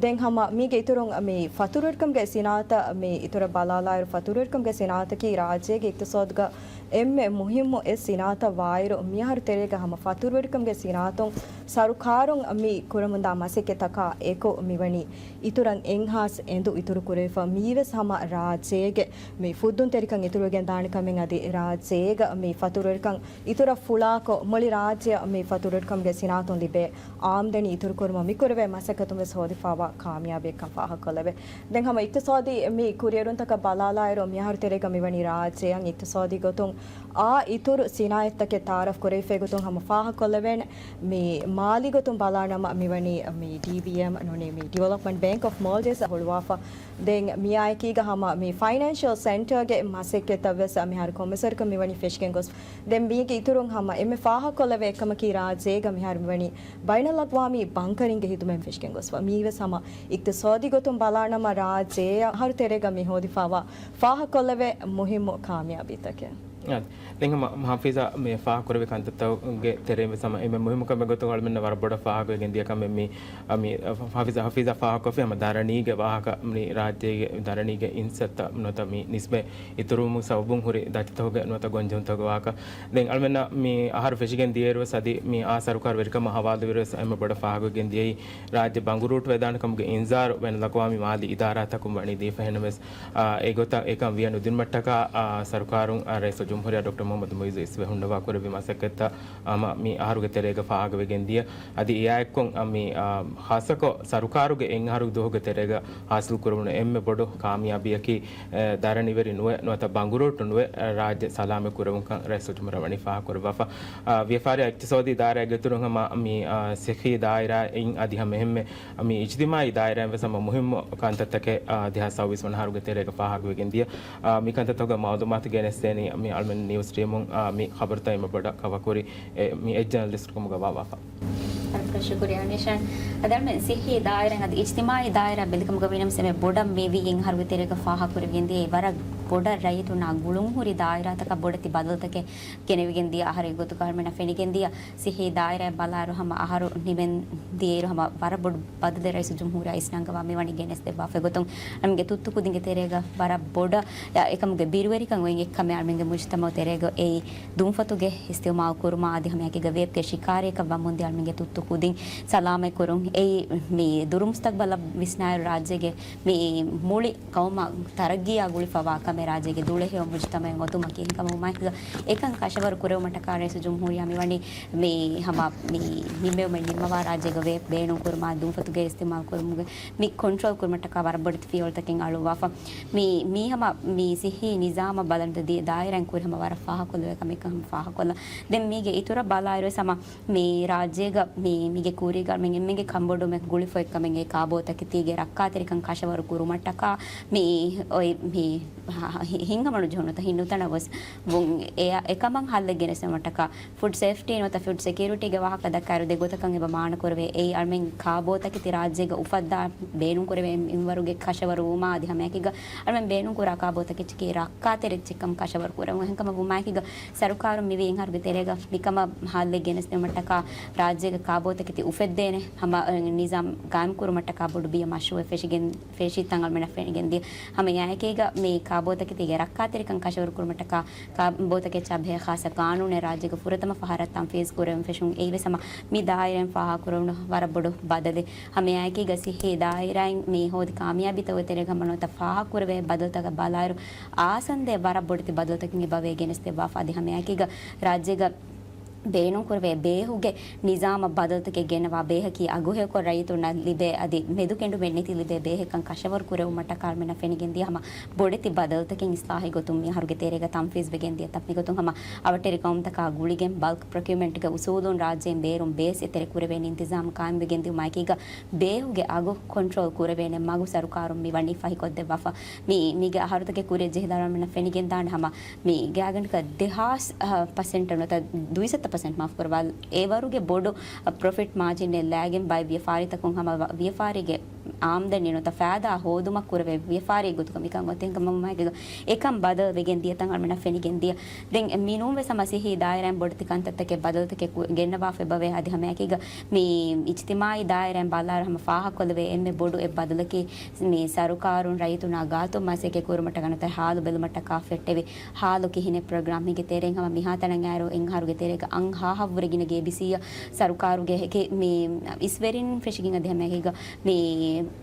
ދެން ހަމަ މީގެ އިތުރުން މި ފަތުރުވެރިކަމުގެ ސިނާއަތަށް މި އިތުރަށް ބަލާލާއިރު، ފަތުރުވެރިކަމުގެ ސިނާއަތަކީ ރާއްޖޭގެ އިޤްތިޞާދުގަ އެންމެ މުހިއްމު އެއް ސިނާއަތަށް ވާއިރު، މިއަހަރު ތެރޭގަ ހަމަ ފަތުރުވެރިކަމުގެ ސިނާއަތުން ސަރުކާރުން މި ކުރަމުންދާ މަސައްކަތްތަކާ އެކު މިވަނީ އިތުރަށް އެއްހާސް އެނދު އިތުރު ކުރެވިފަ. މީވެސް ހަމަ ރާއްޖޭގެ މި ފުއްދުންތެރިކަން އިތުރުވެގެން ދާނެ ކަމެއް އަދި ރާއްޖޭގަ މި ފަތުރުވެރިކަން އިތުރަށް ފުޅާކޮށް، މުޅި ރާއްޖެއަށް މި ފަތުރުވެރިކަމުގެ ސިނާއަތުން ލިބޭ އާމްދަނީ އިތުރުކުރުމަށް މިކުރެވޭ މަސައްކަތުން ވެސް ހޯދިފަވާ ކާމިޔާބީއެއްކަން ފާހަގަކޮށްލެވޭ. ދެން ހަމަ އިޤްތިޞާދީ މި ކުރިއެރުންތަކަށް ބަލާލާއިރު، މިއަހަރު ތެރޭގަ މިވަނީ ރާއްޖެއަށް އިޤްތިޞާދީ ގޮތުން އާ އިތުރު ސިނާއަތްތަކެއް ތައާރަފް ކުރެވިފައި ގޮތުން ހަމަ ފާހަގަކޮށްލެވޭނެ. މި މާލީ ގޮތުން ބަލާނަމަ މިވަނީ މި ޑީބީއެމް ނޫނީ މި ޑިވެލޮޕްމަންޓް ބޭންކް އޮފް މޯލްޑިވްސް ހުޅުވާފަ. ދެން މިއާއެކީގަ ހަމަ މި ފައިނޭންޝަލް ސެންޓަރގެ މަސައްކަތްތައް ވެސް މިހާރު ކޮމިސަރަކަށް މިވަނީ ފެށިގެން ގޮސް. ދެން މީގެ އިތުރުން ހަމަ އެންމެ ފާހަގަކޮށްލެވޭ އެއްކަމަކީ ރާއްޖޭގަ މިހާރު މިވަނީ ބައިނަލްއަގްވާމީ ބަންކަރިންގެ ހިދުމަތް ފެށިގެން ގޮސްފަ. މީވެސް ހަމަ އިޤްތިޞާދީ ގޮތުން ބަލާނަމަ ރާއްޖޭ އަހަރު ތެރޭގަ މި ހޯދިފަވާ ފާހަގަކޮށްލެވޭ މުހިއްމު ކާމިޔާބީތަކެއް. އާ، ދެން ހަމަ ހަފީޒާ މި ފާހަގަކުރެވި ކަންތައްތަކުގެ ތެރެއިން ވެސް ހަމަ އެންމެ މުހިއްމު ކަމެއް ގޮތުން އަޅުމެންނަށް ވަރަށް ބޮޑަށް ފާހަގަވެގެން ދިޔަ ކަމެއް މި، މި ހަފީޒާ، ހަފީޒާ ފާހަގަކޮށްފި ހަމަ ދަރަނީގެ ވާހަކަ، މި ރާއްޖޭގެ ދަރަނީގެ އިންސައްތަ ނުވަތަ މި ނިސްބަތް އިތުރުވުމުގެ ސަބަބުން ހުރި ދަތިތަކުގެ ނުވަތަ ގޮންޖެހުންތަކުގެ ވާހަކަ. ދެން އަޅުމެންނަށް މި އަހަރު ފެށިގެން ދިޔައިރު ވެސް އަދި މި އާ ސަރުކާރު ވެރިކަމަށް ހަވާލުވިއިރު ވެސް އެންމެ ބޮޑަށް ފާހަގަވެގެން ދިޔައީ ރާއްޖެ ބަނގުރޫޓް ވެދާނެ ކަމުގެ އިންޒާރު ބައިނަލްއަގްވާމީ މާލީ އިދާރާތަކުން ވަނީ ދީފަ. އެހެންނަމަވެސް، އާ، އެގޮތަށް އެކަން ވިޔަ ނުދިނުމަށްޓަކާ، އާ، ސަރުކާރުން، އާ، ރައީސުލްޖުމްހޫރިއްޔާ ޑޮކްޓަރ މުޙައްމަދު މުޢިއްޒު އިސްވެ ހުންނަވާ ކުރެއްވި މަސައްކަތްތައް ހަމަ މި އަހަރުގެ ތެރޭގަ ފާހަގަވެގެން ދިޔަ. އަދި އެއާއެއްކޮށް، އާ، މި، އާ، ޚާއްޞަކޮށް ސަރުކާރުގެ އެއް އަހަރު ދުވަހުގެ ތެރޭގަ ހާސިލް ކުރެވުނު އެންމެ ބޮޑު ކާމިޔާބީއަކީ، އާ، ދަރަނިވެރި ނުވެ، ނުވަތަ ބަނގުރޫޓު ނުވެ، އާ، ރާއްޖެ ސަލާމަތް ކުރެވުންކަން ރައީސުލްޖުމްހޫރިއްޔާ ވަނީ ފާހަގަކުރައްވާފަ. އާ، ވިޔަފާރި އިޤްތިޞާދީ ދާއިރާގެ އިތުރުން ހަމަ މި، އާ، ޞިއްޙީ ދާއިރާއިން އަދި ހަމަ އެހެންމެ މި އިޖްތިމާޢީ ދާއިރާއިން ވެސް ހަމަ މުހިއްމު ކަންތައްތަކެއް، އާ، ދެހާސް ސައުވީސް ވަނަ އަހަރުގެ ތެރޭގަ ފާހަގަވެގެން ދިޔަ. އާ، މި ކަންތައްތަކުގެ މައުލޫމާތު ގެނެސްދޭނީ މި އަޅުމެން ނިއުސް ޓީމުން، އާ، މި ޚަބަރުތައް އެންމެ ބޮޑަށް ކަވަރ ކުރި، އެ، މި އެއް ޖަނަލިސްޓް ކަމުގަ ވާވާފަ. ވަރަށް ޝުކުރިއްޔާ ނިޝާން. އަދި އަޅުމެން ޞިއްޙީ ދާއިރާއިން އަދި އިޖްތިމާޢީ ދާއިރާ ބެލިކަމުގަ ވީނަމަވެސް އެންމެ ބޮޑަށް މިވީ އެއް އަހަރުގެ ތެރޭގަ ފާހަގަކުރެވިގެން ދިޔަ އެ ވަރަށް ބޮޑަށް ރައްޔިތުންނާ ގުޅުންހުރި ދާއިރާތަކަށް ބޮޑެތި ބަދަލުތަކެއް ގެނެވިގެން ދިޔަ އަހަރެއް ގޮތުގަ އަޅުމެންނަށް ފެނިގެން ދިޔަ. ޞިއްޙީ ދާއިރާއަށް ބަލާއިރު ހަމަ އަހަރު ނިމެން ދިޔައިރު ހަމަ ވަރަށް ބޮޑު ބަދަލެއް ރައީސުލްޖުމްހޫރިއްޔާ އިސްނަންގަވާ މިވަނީ ގެނެސްދެއްވާފަ. އެގޮތުން އަޅުމެންގެ ތުއްތު ކުދިންގެ ތެރޭގަ ވަރަށް ބޮޑަށް އެކަމުގެ ބިރުވެރިކަން އޮތް އެއްކަމެއް އަޅުމެންގެ މުޖުތަމަޢު ތެރޭގަ އެއީ ދުންފަތުގެ އިސްތިޢުމާލު ކުރުމާ އަދި ހަމައެކީގަ ވޭޕްގެ ޝިކާރީއަކަށް ވަމުންދިޔަ އަޅުމެންގެ ތުއްތު ކުދިން ސަލާމަތް ކުރުން. އެއީ މި ދުރުމުސްތަގްބަލަށް ވިސްނާއިރު ރާއްޖޭގެ މި މުޅި ޤައުމަށް ތަރައްގީއާ ގުޅިފަވާ ކަމެއް ރާއްޖޭގެ ދުޅަހެޔޮ މުޖުތަމަޢެއް އޮތުމަކީ. އެހެންކަމުން މައިކްގަ އެކަން ކަށަވަރު ކުރެވުމަށްޓަކާ ރައީސުލްޖުމްހޫރިއްޔާ މިވަނީ މި ހަމަ މި ނިންމެވުމެއް ނިންމަވާ ރާއްޖޭގަ ވޭޕް ބޭނުން ކުރުމާ، ދުންފަތުގެ އިސްތިޢުމާލު ކުރުމުގެ މި ކޮންޓްރޯލް ކުރުމަށްޓަކާ ވަރަށް ބޮޑެތި ފިޔަވަޅުތަކެއް އަޅުއްވާފަ. މި، މީ ހަމަ މި ޞިއްޙީ ނިޒާމަށް ބަލަން ދި-، ދާއިރާއިން ކުރި ހަމަ ވަރަށް ފާހަގަކޮށްލެވޭ ކަމެއް ހަމަ ފާހަގަކޮށްލަން. ދެން މީގެ އިތުރަށް ބަލާއިރު ވެސް ހަމަ މި ރާއްޖޭގަ މި، މީގެ ކުރީގަ އަޅުމެން އެންމެންގެ ކަންބޮޑުވުމެއް ގުޅިފައި ކަމެއްގެ ކާބޯތަކެތީގެ ރައްކާތެރިކަން ކަށަވަރު ކުރުމަށްޓަކާ މި އޮތް މި ހަ، ހި-، ހިނގަމަނު ޖެހުނުތަ ހިންނުތަނަށް ގޮސް ވުން އެ-، އެކަމަށް ހައްލެއް ގެނެސްދެމަށްޓަކާ ފުޑް ސޭފްޓީ ނުވަތަ ފުޑް ސެކިއުރިޓީގެ ވާހަކަ ދައްކާއިރު ދެ ގޮތަކަށް އެބަ މާނަކުރެވޭ. އެއީ އަޅުމެން ކާބޯތަކެތި ރާއްޖޭގަ އުފައްދާ ބޭނުންކުރެވޭ މިންވަރުގެ ކަށަވަރު ވުމާ އަދި ހަމައެކީގަ އަޅުމެން ބޭނުންކުރާ ކާބޯތަކެއްޗަކީ ރައްކާތެރި އެއްޗެއްކަމަށް ކަށަވަރު ކުރެވުން. އެހެންކަމަށް ވުމާއެކީގަ ސަރުކާރުން މިވީ އެއްއަހަރުގެ ތެރޭގަ މިކަމަށް ހައްލެއް ގެނެސްދެމަށްޓަކާ ރާއްޖޭގަ ކާބޯތަކެތި އުފެއްދޭނެ ހަމަ، އަ، ނިޒާމް ގާއިމްކުރުމަށްޓަކާ ބޮޑު ބިޔަ މަޝްރޫއެއް ފެށިގެން، ފެށީތަން އަޅުމެންނަށް ފެނިގެންދިޔަ. ހަމަ އެއާއެކީގަ މި ކާބޯތަކެތީގެ ރައްކާތެރިކަން ކަށަވަރު ކުރުމަށްޓަކާ ކާބޯތަކެއްޗާ ބެހޭ ޚާއްޞަ ގާނޫނެއް ރާއްޖޭގެ ފުރަތަމަ ފަހަރަށް ތަންފީޒް ކުރެވެން ފެށުން. އެއީވެސް ހަމަ މި ދާއިރާއިން ފާހަގަކުރެވުނު ވަރަށް ބޮޑު ބަދަލެއް. ހަމައެއާއެކީގަ ސިއްހީ ދާއިރާއިން މި ހޯދި ކާމިޔާބީތަކުގެ ތެރޭގަ ހަމަ ނުވަތަ ފާހަގަކުރެވޭ ބަދަލުތަކަށް ބަލާއިރު، އާސަންދެ ވަރަށް ބޮޑެތި ބަދަލުތަކެއް އެބަވޭ ގެނެސްދެއްވާފަ. އަދި ހަމައެއާއެކީގަ ރާއްޖޭގަ ބޭނުންކުރެވޭ ބޭހުގެ ނިޒާމަށް ބަދަލުތަކެއް ގެންނަވާ ބޭހަކީ އަގުހެޔޮކޮށް ރައްޔިތުންނަށް ލިބޭ އަދި މެދުކެނޑުމެއް ނެތި ލިބޭ ބޭހެއްކަން ކަށަވަރު ކުރެވުމަށްޓަކާ އަޅުމެންނަށް ފެނިގެންދިޔަ ހަމަ ބޮޑެތި ބަދަލުތަކެއް އިސްލާހީ ގޮތުން މި އަހަރުގެ ތެރޭގަ ތަންފީޒް ވެގެން ދިޔަތަން. މިގޮތުން ހަމަ އަވަށްޓެރި ޤައުމުތަކާ ގުޅިގެން ބަލްކް ޕްރޮކިއުމަންޓްގެ އުސޫލުން ރާއްޖޭން ބޭރުން ބޭސް އެތެރެ ކުރެވޭ އިންތިޒާމް ޤާއިމްވެގެން ދިޔުމާއެކީގަ ބޭހުގެ އަގު ކޮންޓްރޯލް ކުރެވޭނެ މަގު ސަރުކާރުން މި ވަނީ ފަހިކޮށްދެއްވާފަ. މި، މީގެ އަހަރުތަކެއް ކުރިއަށް ޖެހިލާ އަޅުމެންނަށް ފެނިގެންދާނެ ހަމަ މި ގާތްގަނޑަކަށް ދެހާސް، އަ، ޕަސެންޓަށް ނުވަތަ ދުއިސައްތަ ޕަސެންޓް މާފުކުރައްވާ، އެވަރުގެ ބޮޑު، އަ، ޕްރޮފިޓް މާޖިނެއް ލައިގެން ބައެއް ވިޔަފާރިތަކުން ހަމަ ވ-، ވިޔަފާރީގެ އާމްދަނީ ނުވަތަ ފައިދާ ހޯދުމަށް ކުރެވޭ ވިޔަފާރީ ގޮތުގަ މިކަން އޮތެ. އެހެންކަމުން އެކަން ބަދަލު ވެގެން ދިޔަތަން އަޅުމެންނަށް ފެނިގެން ދިޔަ. ދެން މިނޫން ވެސް ހަމަ ސިއްހީ ދާއިރާއިން ބޮޑެތި ކަންތައްތަކެއް ބަދަލުތަކެއް ކު-، ގެންނަވާފަ އެބަވޭ. އަދި ހަމައެކީގަ މި އިޖްތިމާއީ ދާއިރާއިން ބަލާއިރު ހަމަ ފާހަގަކޮށްލެވޭ އެންމެ ބޮޑު އެއް ބަދަލަކީ މި ސަރުކާރުން ރައްޔިތުންނާ ގާތުން މަސައްކަތް ކުރުމަށްޓަކާ ނުވަތަ ހާލު ބެލުމަށްޓަކާ ފެއްޓެވި ހާލު ކިހިނެއް ޕްރޮގްރާމް. މީގެ ތެރެއިން ހަމަ މިހާތަނަށް އައިރު އެއްއަހަރުގެ ތެރޭގަ އަށް ހާހަށްވުރެ ގިނަ ގޭބިސީއަށް ސަރުކާރުގެ އެކި މި އިސްވެރިން ފެށިގެން އަދި ހަމައެކީގަ މި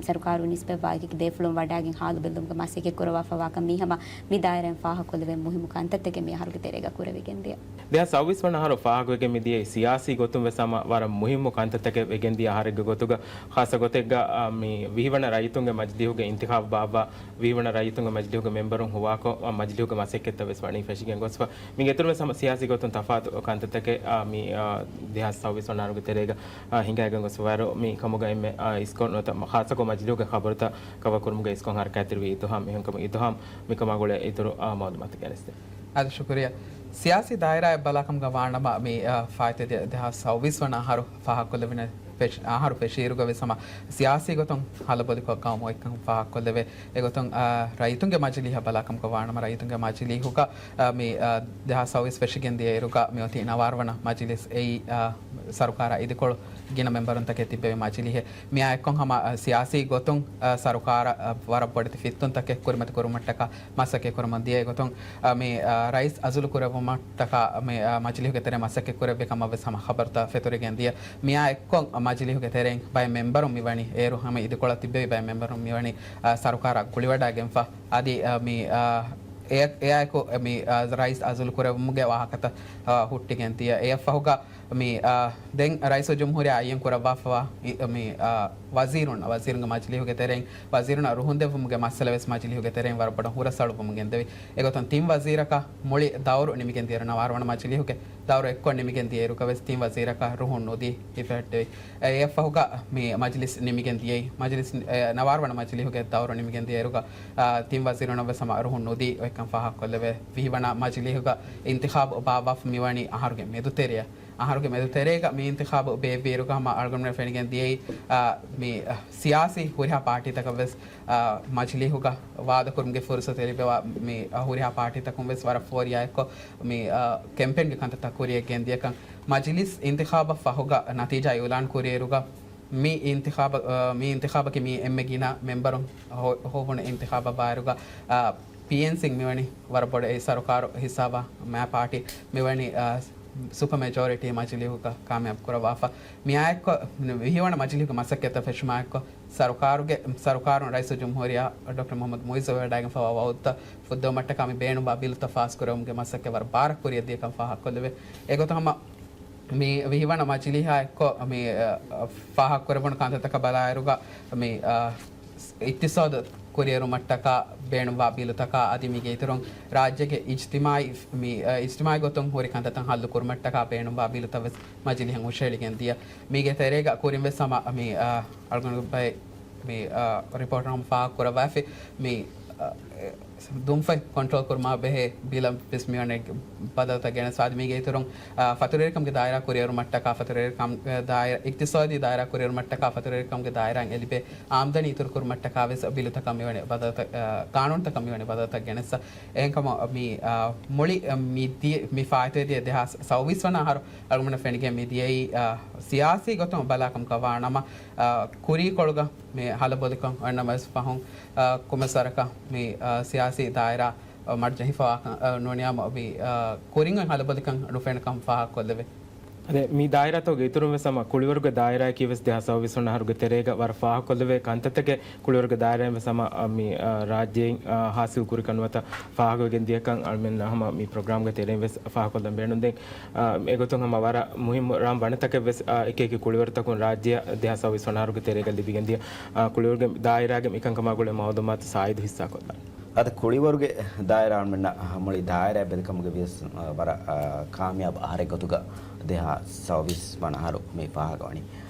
ސަރުކާރު ނިސްބަތްވާ އެކި ބޭފުޅުން ވަޑާގެން ހާލު ބެލުމުގެ މަސައްކަތް ކުރައްވާފަ ވާކަން މީ ހަމަ މި ދާއިރާއިން ފާހަގަކޮށްލެވޭ މުހިއްމު ކަންތައްތަކެއް މި އަހަރުގެ ތެރޭގަ ކުރެވިގެން ދިޔަ. ދެހާސް ސައުވީސް ވަނަ އަހަރު ފާހަގަވެގެން މިދިޔައީ ސިޔާސީ ގޮތުން ވެސް ހަމަ ވަރަށް މުހިއްމު ކަންތައްތަކެއް ވެގެން ދިޔަ އަހަރެއްގެ ގޮތުގަ، ޚާއްޞަ ގޮތެއްގަ، އާ، މި ވިހިވަނަ ރައްޔިތުންގެ މަޖިލީހުގެ އިންތިޚާބު ބާއްވާ، ވިހިވަނަ ރައްޔިތުންގެ މަޖިލީހުގެ މެމްބަރުން ހޮވާކޮށް، އާ، މަޖިލީހުގެ މަސައްކަތްތައް ވެސް ވަނީ ފެށިގެން ގޮސްފަ. މީގެ އިތުރުން ވެސް ހަމަ ސިޔާސީ ގޮތުން ތަފާތު ކަންތައްތަކެއް، އާ، މި، އާ، ދެހާސް ސައުވީސް ވަނަ އަހަރުގެ ތެރޭގަ، އާ، ހިނގައިގެން ގޮސްފަ ވަރު މި ކަމުގަ އެންމެ، އާ، އިސްކޮށް ނުވަތަ ޚާއްޞަކޮށް މަޖިލީހުގެ ޚަބަރުތައް ކަވަރ ކުރުމުގަ އިސްކޮށް ހަރަކާތްތެރިވި އިތުހާމް، އެހެންކަމުން އިތުހާމް މިކަމާ ގުޅޭ އިތުރު، އާ، މައުލޫމާތު ގެނެސްދޭ. އަދި ޝުކުރިއްޔާ. ސިޔާސީ ދާއިރާއެއް ބަލާކަމުގަ ވާނަމަ، މި، އަ، ފާއިތުވި ދެ-، ދެހާސް ސައުވީސް ވަނަ އަހަރު ފާހަގަކޮށްލެވުނެ ފެށި-، އަހަރު ފެށިއިރުގަ ވެސް ހަމަ ސިޔާސީ ގޮތުން ހަލަބޮލިކޮށް ގައުމު އޮތްކަން ފާހަގަކޮށްލެވޭ. އެގޮތުން، އަ، ރައްޔިތުންގެ މަޖިލީހަށް ބަލާކަމުގަ ވާނަމަ، ރައްޔިތުންގެ މަޖިލީހުގަ، އަ، މި، އަ، ދެހާސް ސައުވީސް ފެށިގެން ދިޔައިރުގަ މިއޮތީ ނަވާރަ ވަނަ މަޖިލިސް. އެއީ، އަ، ސަރުކާރާ އިދިކޮޅު ގިނަ މެމްބަރުންތަކެއް ތިއްބެވި މަޖިލީހެއް. މިއާ އެއްކޮށް ހަމަ، އަ، ސިޔާސީ ގޮތުން، އަ، ސަރުކާރަށް، އަ، ވަރަށް ބޮޑެތި ފިއްތުންތަކެއް ކުރިމަތި ކުރުމަށްޓަކާ މަސައްކަތް ކުރަމުން ދިޔަ. އެގޮތުން، އަ، މި، އަ، ރައީސް އަޒުލު ކުރެއްވުމަށްޓަކާ މި، އަ، މަޖިލީހުގެ ތެރެ މަސައްކަތް ކުރެއްވި ކަމަށް ވެސް ހަމަ ޚަބަރުތައް ފެތުރިގެން ދިޔަ. މިއާ އެއްކޮށް، އަ، މަޖިލީހުގެ ތެރެއިން ބައެއް މެމްބަރުން މިވަނީ އޭރު ހަމަ އިދިކޮޅަށް ތިއްބެވި ބައެއް މެމްބަރުން މިވަނީ، އަ، ސަރުކާރާ ގުޅިވަޑައިގެންފަ. އަދި، އަ، މި، އަ، އެ-، އެއާއެކު މި، އަ، ރައީސް އަޒުލު ކުރެއްވުމުގެ ވާހަކަތައް، އަ، ހުއްޓިގެން ދިޔަ. އެއަށްފަހުގަ މި، އާ، ދެން ރައީސުލްޖުމްހޫރިއްޔާ އައްޔަން ކުރައްވާފަވާ އި-، މި، އާ، ވަޒީރުން، ވަޒީރުންގެ މަޖިލީހުގެ ތެރެއިން ވަޒީރުންނަށް ރުހުން ދެއްވުމުގެ މައްސަލަ ވެސް މަޖިލީހުގެ ތެރެއިން ވަރަށް ބޮޑަށް ހުރަސްއަޅުވަމުން ގެންދެވި. އެގޮތުން ތިން ވަޒީރަކަށް މުޅި ދައުރު ނިމިގެން ދިޔައިރު، ނަވާރަ ވަނަ މަޖިލީހުގެ ދައުރު އެއްކޮށް ނިމިގެން ދިޔައިރުގަ ވެސް ތިން ވަޒީރަކަށް ރުހުން ނުދީ ހިފެހެއްޓެވި. އެއަށްފަހުގަ މި މަޖިލިސް ނިމިގެން ދިޔައީ، މަޖިލިސް، އެ، ނަވާރަ ވަނަ މަޖިލީހުގެ ދައުރު ނިމިގެން ދިޔައިރުގަ، އާ، ތިން ވަޒީރުންނަށް ވެސް ހަމަ ރުހުން ނުދީ އޮތްކަން ފާހަގަކޮށްލެވޭ. ވިހި ވަނަ މަޖިލީހުގަ އިންތިޚާބު ބާއްވާފަ މިވަނީ އަހަރުގެ މެދުތެރެއަށް. އަހަރުގެ މެދުތެރޭގަ މި އިންތިޚާބު ބޭއްވިއިރުގަ ހަމަ އަޅުގަނޑުމެން ފެނިގެން ދިޔައީ، އާ، މި، އަ، ސިޔާސީ ހުރިހާ ޕާޓީތަކަށް ވެސް، އާ، މަޖިލީހުގަ ވާދަކުރުމުގެ ފުރުސަތު ލިބިވާ މި، އަ، ހުރިހާ ޕާޓީތަކުން ވެސް ވަރަށް ފޯރިޔާ އެއްކޮށް މި، އާ، ކެމްޕޭންގެ ކަންތައްތައް ކުރިޔަށް ގެންދިޔަކަން މަޖިލިސް އިންތިޚާބަށް ފަހުގަ ނަތީޖާ އިއުލާން ކުރިއިރުގަ މި އިންތިޚާބަށް، އާ، މި އިންތިޚާބަކީ މި އެންމެ ގިނަ މެމްބަރުން ހޮ-، ހޮވުނު އިންތިޚާބަށް ވާއިރުގަ، އާ، ޕީއެންސީން މިވަނީ ވަރަށް ބޮޑު އެއް ސަރުކާރު ހިސާބަށް މާ ޕާޓީ މިވަނީ، އާ، ސުޕަ މެޖޯރިޓީ މަޖިލީހުގަ ކާމިޔާބު ކުރައްވާފަ. މިއާއެއްކޮށް، ވިހިވަނަ މަޖިލީހުގެ މަސައްކަތްތައް ފެށުމާއެއްކޮށް، ސަރުކާރުގެ، ސަރުކާރުން ރައީސުލްޖުމްހޫރިއްޔާ ޑޮކްޓަރ މުޙައްމަދު މުޢިއްޒު ވެވަޑައިގެންފަވާ ވަޢުދުތައް ފުއްދެވުމަށްޓަކާ މި ބޭނުންވާ ބިލުތައް ފާސްކުރެވުމުގެ މަސައްކަތް ވަރަށް ބާރަށް ކުރިއަށް ދިޔަކަން ފާހަގަކޮށްލެވޭ. އެގޮތަށް ހަމަ މި ވިހިވަނަ މަޖިލީހާ އެއްކޮށް މި، އަ، ފާހަގަކުރެވުނު ކަންތައްތަކަށް ބަލާއިރުގަ މި، އަ، އިޤްތިޞާދު ކުރިއެރުމަށްޓަކާ ބޭނުންވާ ބިލުތަކާ އަދި މީގެ އިތުރުން ރާއްޖޭގެ އިޖްތިމާޢީ، މި، އަ، އިޖްތިމާޢީ ގޮތުން ހުރި ކަންތައްތައް ހައްލު ކުރުމަށްޓަކާ ބޭނުންވާ ބިލުތައް ވެސް މަޖިލީހަށް ހުށަހެޅިގެން ދިޔަ. މީގެ ތެރޭގަ ކުރިން ވެސް ހަމަ މި، އަ، އަޅުގަނޑު ބައެއް މި، އަ، ރިޕޯޓުން ހަމަ ފާހަގަ ކުރައްވާފި މި، އަ، ދުންފަތް ކޮންޓްރޯލް ކުރުމާ ބެހޭ ބިލަށް ވެސް މިވަނީ ބަދަލުތައް ގެނެސް. އަދި މީގެ އިތުރުން، އާ، ފަތުރުވެރިކަމުގެ ދާއިރާ ކުރިއެރުމަށްޓަކާ، ފަތުރުވެރިކަމުގެ ދާއިރާ، އިޤްތިޞާދީ ދާއިރާ ކުރިއެރުމަށްޓަކާ، ފަތުރުވެރިކަމުގެ ދާއިރާއިން އެ ލިބޭ އާމްދަނީ އިތުރު ކުރުމަށްޓަކާ ވެސް ބިލުތަކަށް މިވަނީ ބަދަލުތައް، އާ، ޤާނޫނުތަކަށް މިވަނީ ބަދަލުތައް ގެނެސް. އެހެންކަމުން މި، އާ، މުޅި، އާ، މި ދިޔަ، މި ފާއިތުވެ ދިޔަ ދެހާސް ސައުވީސް ވަނަ އަހަރު އަޅުގަނޑަށް ފެނިގެން މި ދިޔައީ، އާ، ސިޔާސީ ގޮތުން ބަލާކަމަކަށް ވާނަމަ، އާ، ކުރީކޮޅުގަ މި ހަލަބޮލިކަން އޮންނަމަވެސް ފަހުން، އާ، ކޮންމެސް ވަރަކަށް މި، އާ، ސިޔާސީ ދާއިރާ، އާ، މަރްޖަހިފަވާކަން، އާ، ނޫނިއްޔާމު މި، އާ، ކުރިން އޮތް ހަލަބޮލިކަން ނުފެންނަކަން ފާހަގަކޮށްލެވޭ. އަދެ، މި ދާއިރާތަކުގެ އިތުރުން ވެސް ހަމަ ކުޅިވަރުގެ ދާއިރާއަކީ ވެސް ދެހާސް ސައުވީސް ވަނަ އަހަރުގެ ތެރޭގަ ވަރަށް ފާހަގަކޮށްލެވޭ ކަންތައްތަކެއް ކުޅިވަރުގެ ދާއިރާއިން ވެސް ހަމަ، އާ، މި، އާ، ރާއްޖެއިން، އާ، ހާސިލް ކުރި ކަންތައްތައް ފާހަގަވެގެން ދިޔަކަން އަޅުމެން ހަމަ މި ޕްރޮގްރާމްގެ ތެރެއިން ވެސް ފާހަގަކޮށްލަން ބޭނުން. ދެން، އާ، އެގޮތުން ހަމަ ވަރަށް މުހިއްމު ރަނގަޅު ބަނޑުތަކެއް ވެސް، އާ، އެކި އެކި ކުޅިވަރުތަކުން ރާއްޖެއަށް ދެހާސް ސައުވީސް ވަނަ އަހަރުގެ ތެރޭގަ ލިބިގެން ދިޔަ، އާ، ކުޅިވަރުގެ ދާއިރާގެ މިކަންކަމާ ގުޅޭ މައުލޫމާތު ސާއިދު ހިއްސާ ކޮށްލާނެ. އަދި ކުޅިވަރުގެ ދާއިރާ އަޅުމެންނަށް މުޅި ދާއިރާ ބެލިކަމުގެ ވިޔަސް، އާ، ވަރަށް، އާ، ކާމިޔާބު އަހަރެއް ގޮތުގަ ދެހާސް ސައުވީސް ވަނަ އަހަރު މި ފާހަގަވަނީ.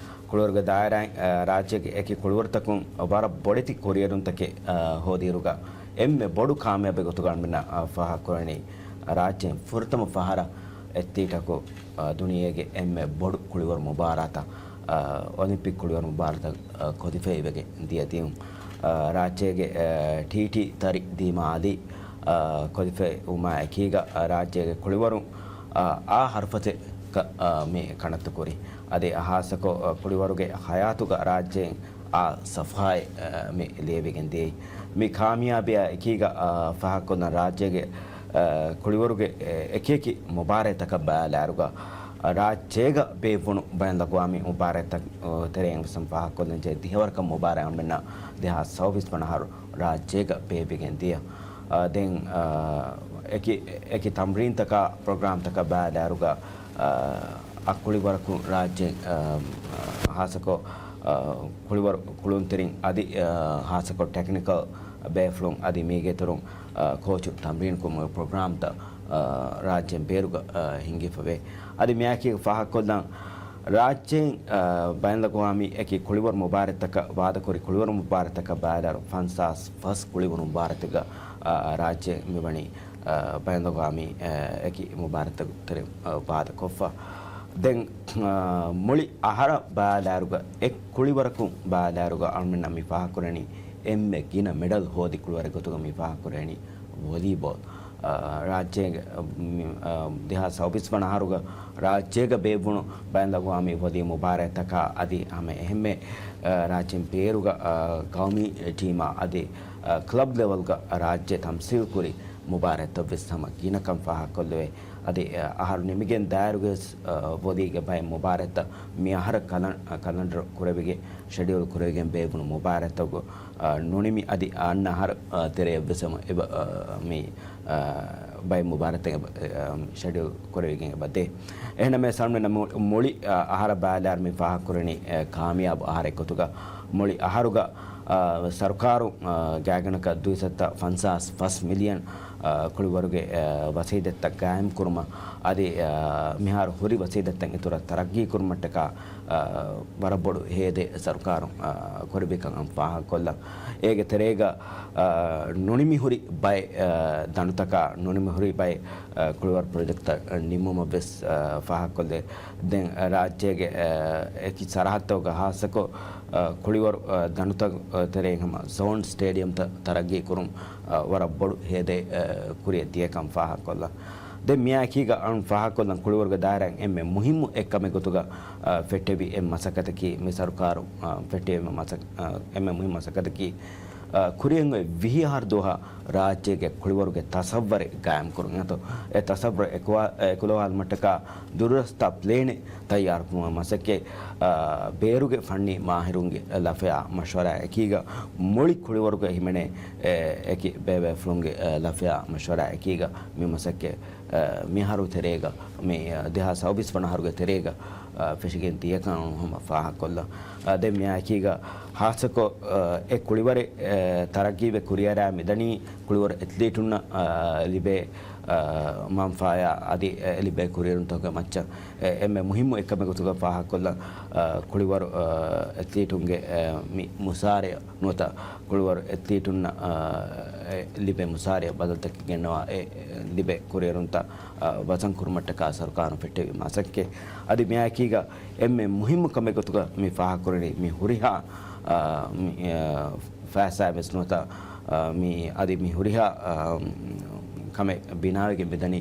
ކުޅިވަރުގެ ދާއިރާއިން، އާ، ރާއްޖޭގެ އެކި ކުޅިވަރުތަކުން ވަރަށް ބޮޑެތި ކުރިއެރުންތަކެއް، އާ، ހޯދިއިރުގަ އެންމެ ބޮޑު ކާމިޔާބެއް ގޮތުގަ އަޅުމެންނަށް، އާ، ފާހަގަކުރަނީ ރާއްޖޭން ފުރަތަމަ ފަހަރަށް އެތްލީޓަކު، އާ، ދުނިޔޭގެ އެންމެ ބޮޑު ކުޅިވަރު މުބާރާތަށް، އާ، އޮލިމްޕިކް ކުޅިވަރު މުބާރާތަށް، އާ، ކޮލިފައިވެގެން ދިޔަ ދިޔުން. އާ، ރާއްޖޭގެ، އާ، ޓީޓީ ތަރި ދީމާލީ، އާ، ކޮލިފައިވުމާ އެކީގަ، އާ، ރާއްޖޭގެ ކުޅިވަރުން، އާ، އާ ހަރުފަތެއްގަ، އާ، މި ކަނައްތު ކުރި. އަދި ހާއްސަކޮށް، އާ، ކުޅިވަރުގެ ހަޔާތުގަ ރާއްޖޭން އާ ސަފްހާއެއް، އާ، މި ލިޔެވިގެން ދިޔައީ. މި ކާމިޔާބީއާ އެކީގަ، އާ، ފާހަގަކޮށްލަން ރާއްޖޭގެ، އާ، ކުޅިވަރުގެ، އެ، އެކިއެކި މުބާރާތްތަކަށް ބަލާލާއިރުގަ، ރާއްޖޭގަ ބޭއްވުނު ބައިންލަގުވާމީ މުބާރާތްތައް، އާ، ތެރެއިން ވެސް ފާހަގަކޮށްލަން ޖެހޭ ދިހަވަރަކަށް މުބާރާތް އަޅުމެންނަށް ދެހާސް ސައުވީސް ވަނަ އަހަރު ރާއްޖޭގަ ބޭއްވިގެން ދިޔަ. އާ، ދެން، އާ، އެކި، އެކި ތަމްރީންތަކާ ޕްރޮގްރާމްތަކަށް ބަލާލާއިރުގަ، އާ، އަށް ކުޅިވަރަކުން ރާއްޖޭން، އާ، އާ، ހާއްސަކޮށް، އާ، ކުޅިވަރު ކުޅުންތެރިން އަދި، އާ، ހާއްސަކޮށް ޓެކްނިކަލް ބޭފުޅުން އަދި މީގެ އިތުރުން، އާ، ކޯޗު ތަމްރީން ކުރުމުގެ ޕްރޮގްރާމްތައް، އާ، ރާއްޖޭން ބޭރުގަ، އާ، ހިންގިފަވޭ. އަދި މިއާއެކީގަ ފާހަގަކޮށްލަން ރާއްޖޭން، އާ، ބައިންލަގުވާމީ އެކި ކުޅިވަރު މުބާރާތްތަކަށް ވާދަކުރި ކުޅިވަރު މުބާރާތްތަކަށް ބަލާލާއިރު ފަންސާސް ފަސް ކުޅިވަރު މުބާރާތްތަކަށް، އާ، ރާއްޖޭން މިވަނީ، އާ، ބައިންލަގުވާމީ، އާ، އެކި މުބާރާތްތަކުގެ ތެރެއިން، އާ، ވާދަކޮށްފަ. ދެން، އާ، މުޅި އަހަރަށް ބަލާލާއިރުގަ އެއް ކުޅިވަރަކުން ބަލާލާއިރުގަ އަޅުމެންނަށް މި ފާހަގަކުރަނީ އެންމެ ގިނަ މެޑަލް ހޯދި ކުޅިވަރެއް ގޮތުގަ މި ފާހަގަކުރަނީ ވޮލީބޯލް. އާ، ރާއްޖޭގެ، މި، އާ، ދެހާސް ސައުވީސް ވަނަ އަހަރުގަ ރާއްޖޭގަ ބޭއްވުނު ބައިންލަގުވާމީ ވޮލީ މުބާރާތްތަކާ އަދި ހަމަ އެހެންމެ، އާ، ރާއްޖޭން ބޭރުގަ، އާ، ގައުމީ ޓީމާ އަދި، އާ، ކްލަބް ލެވަލްގަ ރާއްޖެ ތަމްސީލް ކުރި މުބާރާތްތައް ވެސް ހަމަ ގިނަކަން ފާހަގަކޮށްލެވޭ. އަދި، އަ، އަހަރު ނިމިގެން ދާއިރުގެ ވެސް، އަ، ވޮލީގެ ބައެއް މުބާރާތްތައް މި އަހަރަށް ކަލަން-، އަ، ކަލަންޑަރު ކުރެވިގެން، ޝެޑިއުލް ކުރެވިގެން ބޭއްވުނު މުބާރާތްތަކުގަ، އަ، ނުނިމި އަދި އަންނަ އަހަރަށް، އަ، ތެރެއަށް ވެސް ހަމަ އެބަ-، އަ، މި، އަ، ބައެއް މުބާރާތްތައް އެބަ-، އަ، ޝެޑިއުލް ކުރެވިގެން އެބަ ދޭ. އެހެންނަމަވެސް އަޅުމެންނަށް މު-، މުޅި، އަ، އަހަރަށް ބަލާލާއިރު މި ފާހަގަކުރަނީ، އަ، ކާމިޔާބު އަހަރެއް ގޮތުގަ މުޅި އަހަރުގަ، އަ، ސަރުކާރުން، އަ، ގާތްގަނޑަކަށް ދުއިސައްތަ ފަންސާސް ފަސް މިލިއަން އަ، ކުޅިވަރުގެ، އަ، ވަސީލަތްތައް ގާއިމްކުރުމަށް އަދި، އަ، މިހާރު ހުރި ވަސީލަތްތައް އިތުރަށް ތަރައްގީކުރުމަށްޓަކާ، އަ، ވަރަށް ބޮޑު ހޭދައެއް ސަރުކާރުން، އަ، ކުރެއްވިކަން ފާހަގަކޮށްލަން. އޭގެ ތެރޭގަ، އަ، ނުނިމިހުރި ބައެއް، އަ، ދަނޑުތަކާ ނުނިމިހުރި ބައެއް، އަ، ކުޅިވަރު ޕްރޮޖެކްޓްތައް ނިމުމަށް ވެސް، އަ، ފާހަގަކޮށްލެ. ދެން، އަ، ރާއްޖޭގެ، އަ، އެކި ސަރަހައްދުތަކުގަ ހާއްސަކޮށް، އަ، ކުޅިވަރު، އަ، ދަނޑުތައް، އަ، ތެރެއިން ހަމަ ޒޯން ސްޓޭޑިއަމްތައް ތަރައްގީކުރުން، އަ، ވަރަށް ބޮޑު ހޭދައެއް، އަ، ކުރިއަށް ދިޔަކަން ފާހަގަކޮށްލަން. ދެން މިއާއެކީގަ އަޅުން ފާހަގަކޮށްލަން ކުޅިވަރުގެ ދާއިރާއިން އެންމެ މުހިއްމު އެއްކަމެއް ގޮތުގަ، އަ، ފެއްޓެވި އެއް މަސައްކަތަކީ މި ސަރުކާރު، އަ، ފެއްޓެވި މަސައް-، އަ، އެންމެ މުހިއްމު މަސައްކަތަކީ، އަ، ކުރިއަށް އޮތް ވިހި އަހަރު ދުވަހަށް ރާއްޖޭގެ ކުޅިވަރުގެ ތަސައްވަރެއް ގާއިމްކުރުން. އެހެންތޯ، އެ ތަސައްވަރު އެކުވާ-، އެކުލަވާލުމަށްޓަކާ ދުރުރަސްތާ ޕްލޭނެއް ތައްޔާރުކުރުމަށް މަސައްކަތް، އާ، ބޭރުގެ ފަންނީ މާހިރުންގެ ލަފަޔާ މަޝްވަރާ އެކީގަ މުޅި ކުޅިވަރުގަ ހިމެނޭ، އެ، އެކި ބޭބޭފުޅުންގެ، އެ، ލަފަޔާ މަޝްވަރާ އެކީގަ މި މަސައްކަތް، އެ، މިއަހަރު ތެރޭގަ، މި، އެ، ދެހާސް ސައުވީސް ވަނަ އަހަރުގެ ތެރޭގަ، އެ، ފެށިގެން ދިޔަކަން ހަމަ ފާހަގަކޮށްލަން. އެ، ދެން މިއާއެކީގަ ހާއްސަކޮށް، އެ، އެ ކުޅިވަރެއް، އެ، ތަރައްގީވެ ކުރިއަރާ މިދަނީ ކުޅިވަރު އެތްލީޓުންނަށް، އަ، ލިބޭ، އަ، މަންފާޔާ އަދި، އެ، ލިބޭ ކުރިއެރުންތަކުގެ މައްޗަށް، އެ، އެންމެ މުހިއްމު އެއްކަމެއް ގޮތުގަ ފާހަގަކޮށްލަން، އަ، ކުޅިވަރު، އަ، އެތްލީޓުންގެ، އެ، މި މުސާރަޔަށް ނުވަތަ ކުޅިވަރު އެތްލީޓުންނަށް، އަ، އެ، ލިބޭ މުސާރަޔަށް ބަދަލުތަކެއް ގެންނަވާ، އެ، އެ، ލިބޭ ކުރިއެރުންތައް، އަ، ވަޒަން ކުރުމަށްޓަކާ ސަރުކާރުން ފެއްޓެވި މަސައްކަތް. އަދި މިއާއެކީގަ އެންމެ މުހިއްމު ކަމެއް ގޮތުގަ މި ފާހަގަކުރަނީ މި ހުރިހާ، އަ، މި، އަ، ފައިސާއެއް ވެސް ނުވަތަ، އަ، މި އަދި މި ހުރިހާ، އަ، ކަމެއް ބިނާވެގެން މިދަނީ،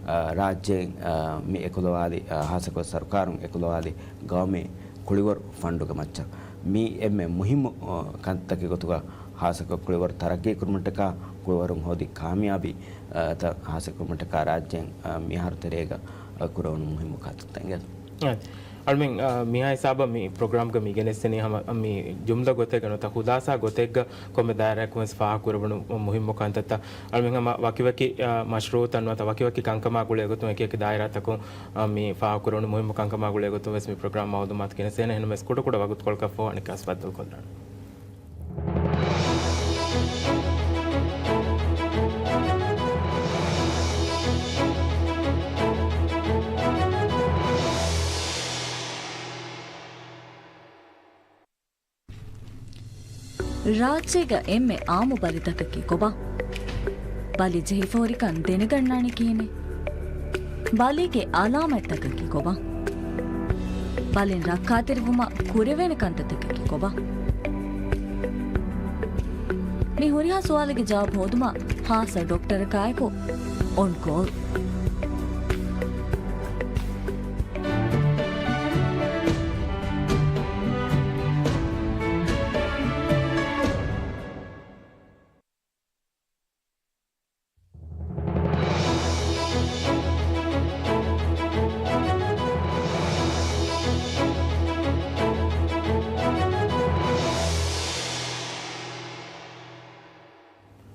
އަ، ރާއްޖޭން، އަ، މި އެކުލަވާލި، އަ، ހާއްސަކޮށް ސަރުކާރުން އެކުލަވާލި ގައުމީ ކުޅިވަރު ފަންޑުގެ މައްޗަށް. މީ އެންމެ މުހިއްމު، އަ، ކަންތަކެއް ގޮތުގަ ހާއްސަކޮށް ކުޅިވަރު ތަރައްގީކުރުމަށްޓަކާ، ކުޅިވަރުން ހޯދި ކާމިޔާބީ، އަ، ތައް ހާއްސަކުރުމަށްޓަކާ ރާއްޖޭން، އަ، މިހާރު ތެރޭގަ، އަ، ކުރެވުނު މުހިއްމު ކަންތައްތައް އިނގޭތޯ. އަދި، އަޅުމެން، އަ، މިހާ ހިސާބަށް މި ޕްރޮގްރާމްގަ މި ގެނެސްދެނީ ހަމަ މި ޖުމްލަ ގޮތެއްގަ ނުވަތަ ޚުލާސާ ގޮތެއްގަ ކޮންމެ ދާއިރާއަކުން ވެސް ފާހަގަކުރެވުނު މުހިއްމު ކަންތައްތައް. އަޅުމެން ހަމަ ވަކިވަކި، އަ، މަޝްރޫއުތައް ނުވަތަ ވަކިވަކި ކަންކަމާ ގުޅޭ ގޮތުން އެކިއެކި ދާއިރާތަކުން، އަ، މި ފާހަގަކުރެވުނު މުހިއްމު ކަންކަމާ ގުޅޭ ގޮތުން ވެސް މި ޕްރޮގްރާމް މައުލޫމާތު ގެނެސްދޭނެ. އެހެންނަމަވެސް ކުޑަކުޑަ ވަގުތުކޮޅަކަށްފަހު އަނެއްކާވެސް ބައްދަލުކޮށްލާނަން. ރާއްޖޭގަ އެންމެ އާއްމު ބަލިތަކަކީ ކޮބާ؟ ބަލި ޖެހިފަ ހުރިކަން ދެނެގަންނާނީ ކިހިނެއް؟ ބަލީގެ އަލާމަތްތަކަކީ ކޮބާ؟ ބަލިން ރައްކާތެރިވުމަށް ކުރެވޭނެ ކަންތައްތަކަކީ ކޮބާ؟ މި ހުރިހާ ސުވާލުގެ ޖަވާބު ހޯދުމަށް ހާއްސަ ޑޮކްޓަރަކާއެކު އޮން ކޯލް.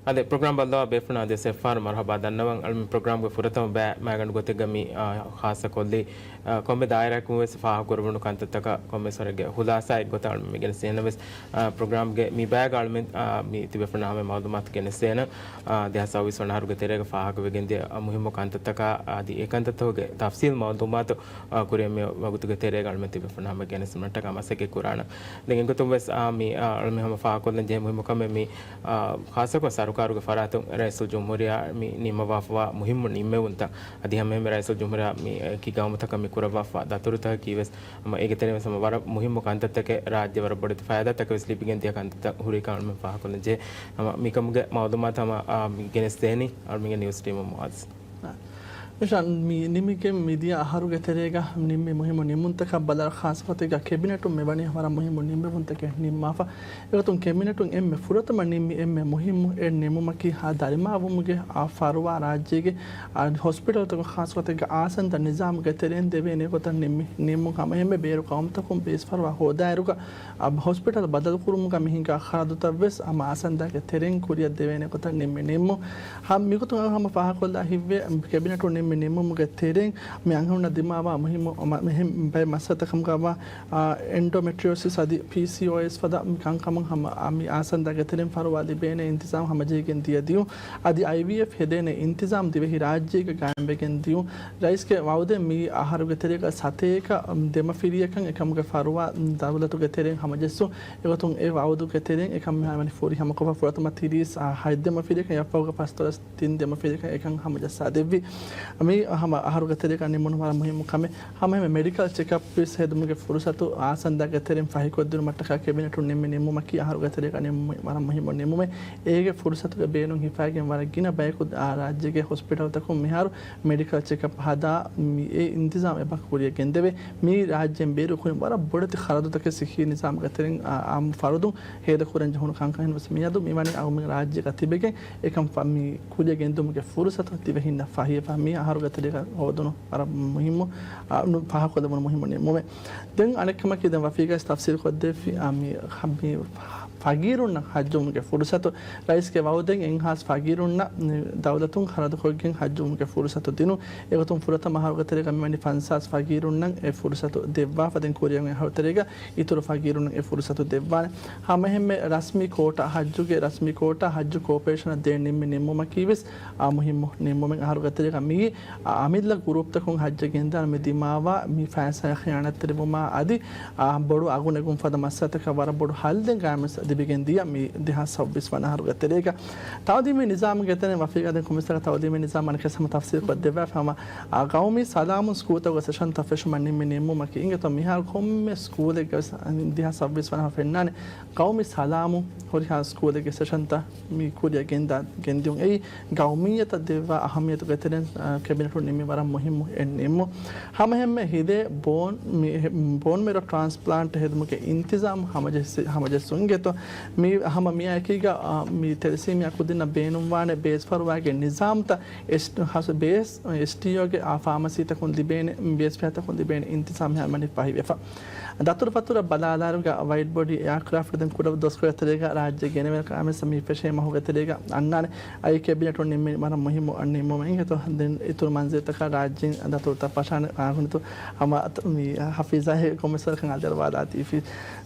އާދެ، ޕްރޮގްރާމް ބައްލަވާ ބޭފުޅުންނަށް އަދިވެސް އެއްފަހަރު މަރުހަބާ ދަންނަވަން. އަޅުމެން ޕްރޮގްރާމްގެ ފުރަތަމަ ބައި މައިގަނޑު ގޮތެއްގަ މި، އާ، ޚާއްސަކޮށްލީ، އާ، ކޮންމެ ދާއިރާއަކުން ވެސް ފާހަގަކުރެވުނު ކަންތައްތަކަށް ކޮންމެސް ވަރެއްގެ ޚުލާސާއެއް ގޮތަށް އަޅުމެން މި ގެނެސްދޭނަމަވެސް، އާ، ޕްރޮގްރާމްގެ މި ބައިގަ އަޅުމެން، އާ، މި ތިބޭފުޅުންނަށް ހަމަ މައުލޫމާތު ގެނެސްދޭނަން. އާ، ދެހާސް ސައުވީސް ވަނަ އަހަރުގެ ތެރޭގަ ފާހަގަވެގެންދިޔަ، އާ، މުހިއްމު ކަންތައްތަކާ އަދި އެ ކަންތައްތަކުގެ ތަފްސީލް މައުލޫމާތު، އާ، ކުރިއަށް މި ވަގުތުގެ ތެރޭގަ އަޅުމެން ތިބޭފުޅުންނަށް ހަމަ ގެނެސްދިނުމަށްޓަކާ މަސައްކަތް ކުރާނަން. ދެން އެގޮތުން ވެސް، އާ، މި، އާ، އަޅުމެން ހަމަ ފާހަގަކޮށްލަން ޖެހޭ މުހިއްމު ކަމެއް މި، އާ، ޚާއްސަކޮށް ސަރުކާރުގެ ފަރާތުން ރައީސުލްޖުމްހޫރިއްޔާ މި ނިންމަވާފަވާ މުހިއްމު ނިންމެވުންތައް އަދި ހަމައެހެންމެ ރައީސުލްޖުމްހޫރިއްޔާ މި އެކި ގައުމުތަކަށް މި ކުރައްވާފަވާ ދަތުރުތަކަކީ ވެސް ހަމަ އޭގެ ތެރެއިން ވެސް ހަމަ ވަރަށް މުހިއްމު ކަންތައްތަކެއް، ރާއްޖެ ވަރަށް ބޮޑެތި ފައިދާތަކެއް ވެސް ލިބިގެން ދިޔަ ކަންތައްތައް ހުރިކަން އަޅުމެން ފާހަގަކޮށްލަން ޖެހޭ. ހަމަ މިކަމުގެ މައުލޫމާތު ހަމަ، އާ، މި ގެނެސްދޭނީ އަޅުމެންގެ ނިއުސް ޓީމު މުއައްޒަ. މި ނިމިގެން މިދިޔަ އަހަރުގެ ތެރޭގަ ނިންމި މުހިއްމު ނިންމުންތަކަށް ބަލާ، ޚާއްސަކޮށް ކެބިނެޓުން މިވަނީ ވަރަށް މުހިއްމު ނިންމެވުންތަކެއް ނިންމާފަ. އެގޮތުން ކެބިނެޓުން އެންމެ ފުރަތަމަ ނިންމި އެންމެ މުހިއްމު އެ ނިންމުމަކީ ހާ ދަރިމައިވުމުގެ އާ ފަރުވާ ރާއްޖޭގެ އާ ހޮސްޕިޓަލްތަކުން ޚާއްސަކޮށް އާސަންދަ ނިޒާމުގެ ތެރެއިން ދެވޭނެ ގޮތަށް ނިންމި ނިންމުން ހަމައެހެންމެ ބޭރު ގައުމުތަކުން ބޭސްފަރުވާ ހޯދާއިރުގަ އަ، ހޮސްޕިޓަލް ބަދަލުކުރުމުގަ މި ހިނގާ ޚަރަދުތައް ވެސް ހަމަ އާސަންދާގެ ތެރެއިން ކުރިއަށް ދެވޭނެ ގޮތަށް ނިންމި ނިންމުން. ހަ، މިގޮތުން ހަމަ ފާހަގަކޮށްލާ ހިތްވޭ، ކެބިނެޓުން ނިންމި ނިންމުމުގެ ތެރެއިން މި އަންހެނުންނަށް ދިމާވާ މުހިއްމު މަ-، މިހެން ބައެއް މައްސަލަތަކަށް ކަމުގަވާ، އާ، އެންޑޯމެޓްރިއޯސިސް އަދި ޕީސީއޯއެސް ފަދަ މި ކަންކަމުން ހަމަ، އާ، މި އާސަންދާގެ ތެރެއިން ފަރުވާ ލިބޭނެ އިންތިޒާމް ހަމަޖެހިގެން ދިޔަ ދިޔުން. އަދި އައިވީއެފް ހެދޭނެ އިންތިޒާމް ދިވެހި ރާއްޖޭގަ ގާއިމްވެގެން ދިޔުން. ރައީސްގެ ވައުދެއް މި އަހަރުގެ ތެރޭގަ ސަތޭކަ ދެމަފިރިޔަކަށް އެކަމުގެ ފަރުވާ ދައުލަތުގެ ތެރެއިން ހަމަޖެއްސުން. އެގޮތުން އެ ވައުދުގެ ތެރެއިން އެކަން މިހާރު ވަނީ ފުރިހަމަކޮށްފަ ފުރަތަމަ ތިރީސް ހަތް ދެމަފިރިޔަކަށް އެއަށްފަހުގަ ފަސްދޮޅަސް ތިން ދެމަފިރިޔަކަށް އެކަން ހަމަޖައްސާދެއްވި. މި ހަމަ އަހަރުގެ ތެރޭގަ ނިމުނު ވަރަށް މުހިއްމު ކަމެއް. ހަމައެހެންމެ މެޑިކަލް ޗެކަޕް ވެސް ހެދުމުގެ ފުރުސަތު އާސަންދާގެ ތެރެއިން ފަހިކޮށްދިނުމަށްޓަކާ ކެބިނެޓުން ނިންމި ނިންމުމަކީ އަހަރުގެ ތެރޭގަ ނިންމުމެއް ވަރަށް މުހިއްމު ނިންމުމެއް. އޭގެ ފުރުސަތުގެ ބޭނުން ހިފައިގެން ވަރަށް ގިނަ ބަޔަކު އާ ރާއްޖޭގެ ހޮސްޕިޓަލްތަކުން މިހާރު މެޑިކަލް ޗެކަޕް ހަދާ، މި އެ އިންތިޒާމް އެބަ ކުރިއަށް ގެންދެވޭ. މީ ރާއްޖޭން ބޭރު ކުރިން ވަރަށް ބޮޑެތި ޚަރަދުތަކެއް ސިއްހީ ނިޒާމުގެ ތެރެއިން އާ، އާއްމު ފަރުދުން ހޭދަކުރަން ޖެހުނު ކަންކަން. އެހެންވެސް މިއަދު މިވަނީ އަޅުމެން ރާއްޖޭގަ ތިބެގެން އެކަން ފަ-، މި ކުރިއަށް ގެންދުމުގެ ފުރުސަތު ދިވެހިންނަށް ފަހިވެފަ. މީ އަހަރުގެ ތެރޭގަ ހޯދުނު ވަރަށް މުހިއްމު، އާ، ނު-، ފާހަގަކޮށްލެވުނު މުހިއްމު ނިންމުމެއް. ދެން އަނެއްކަމަކީ ދެން ވަފީގަސް ތަފްސީލް ކޮށްދެއްވި، އާ، މި، ހަ-، މި ފަގީރުންނަށް ހައްޖުވުމުގެ ފުރުސަތު. ރައީސްގެ ވައުދެއް އެންހާސް ފަގީރުންނަށް ދައުލަތުން ޚަރަދުކޮށްގެން ހައްޖުވުމުގެ ފުރުސަތު ދިނުން. އެގޮތުން ފުރަތަމަ އަހަރުގެ ތެރޭގަ މިވަނީ ފަންސާސް ފަގީރުންނަށް އެ ފުރުސަތު ދެއްވާފަ. ދެން ކުރިއަށް އަހަރު ތެރޭގަ އިތުރު ފަގީރުންނަށް އެ ފުރުސަތު ދެއްވާނެ. ހަމައެހެންމެ ރަސްމީ ކޯޓާ ހައްޖުގެ ރަސްމީ ކޯޓާ ހައްޖު ކޯޕަރޭޝަނަށް ދޭން ނިންމި ނިންމުމަކީ ވެސް އާ، މުހިއްމު ނިންމުމެއް. އަހަރުގެ ތެރޭގަ މިއީ، އާ، އަމިއްލަ ގުރޫޕްތަކުން ހައްޖަށް ގެންދާން މި ދިމާވާ މި ފައިސާ ޚިޔާނާތްތެރިވުމާ އަދި، އާ، ބޮޑު އަގު ނެގުން ފަދަ މައްސަލަތަކަށް ވަރަށް ބޮޑު ހައްލެއް ގާއިމްވެސް ލިބިގެން ދިޔަ މި ދެހާސް ސައުވީސް ވަނަ އަހަރުގެ ތެރޭގަ. ތައުލީމީ ނިޒާމުގެ ތެރެއިން ވަފީގަދިން ކޮމިސަރ ތައުލީމީ ނިޒާމް އަނެކެސް ހަމަ ތަފްސީލް ކޮށްދެއްވާފަ ހަމަ، އާ، ގައުމީ ސަލާމުން ސްކޫލްތަކުގެ ސެޝަންތައް ފެށުމަށް ނިންމި ނިންމުމަކީ އިނގޭތޯ މިހާރު ކޮންމެ ސްކޫލެއްގަ ވެސް ދެހާސް ސައުވީސް ވަނަ އަހަރު ފެންނާނެ ގައުމީ ސަލާމުން ހުރިހާ ސްކޫލެއްގެ ސެޝަންތައް މި ކުރިއަށް ގެންދާ، ގެންދިޔުން އެއީ ގައުމިއްޔަތަށް ދެއްވާ އަހައްމިއްޔަތުގެ ތެރެއިން، އާ، ކެބިނެޓުން ނިންމި ވަރަށް މުހިއްމު އެއް ނިންމުން. ހަމައެހެންމެ ހިލޭ ބޯން މި-، ބޯން މެރޯ ޓްރާންސްޕްލާންޓް ހެދުމުގެ އިންތިޒާމް ހަމަޖެއްސި-، ހަމަޖެއްސުން އިނގޭތޯ. މި ހަމަ މިއާއެކީގަ، އާ، މި ތެލެސީމިއާ ކުދިންނަށް ބޭނުންވާނެ ބޭސް ފަރުވާގެ ނިޒާމްތައް އެސް-، ހަސް-، ބޭސް، އެސްޓީއޯގެ އާ ފާމަސީތަކުން ލިބޭނެ، ބޭސް ފަހަތަކުން ލިބޭނެ އިންތިޒާމް ހަމަނި ފަހިވެފަ. ދަތުރުފަތުރަށް ބަލާލާއިރުގަ ވައިޑް ބޮޑީ އެއާކްރާފްޓް ދެން ކުޑަ ދުވަސްކޮޅެއް ތެރޭގަ ރާއްޖެ ގެނެވޭ ކާމެސް މި ފެށޭ މަހުގެ ތެރޭގަ އަންނާނެ. އައި ކެބިނެޓުން ނިންމި ވަރަށް މުހިއްމު ނިންމުމެއް އިނގޭތޯ. ދެން އިތުރު މަންޒިލްތަކަށް ރާއްޖޭން ދަތުރުތައް ފަށާނެ އާގުނިތު ހަމަ މި ހަފީޒާ ކޮމިސަރ ކަން އަލިއަރުވާލާތީފި.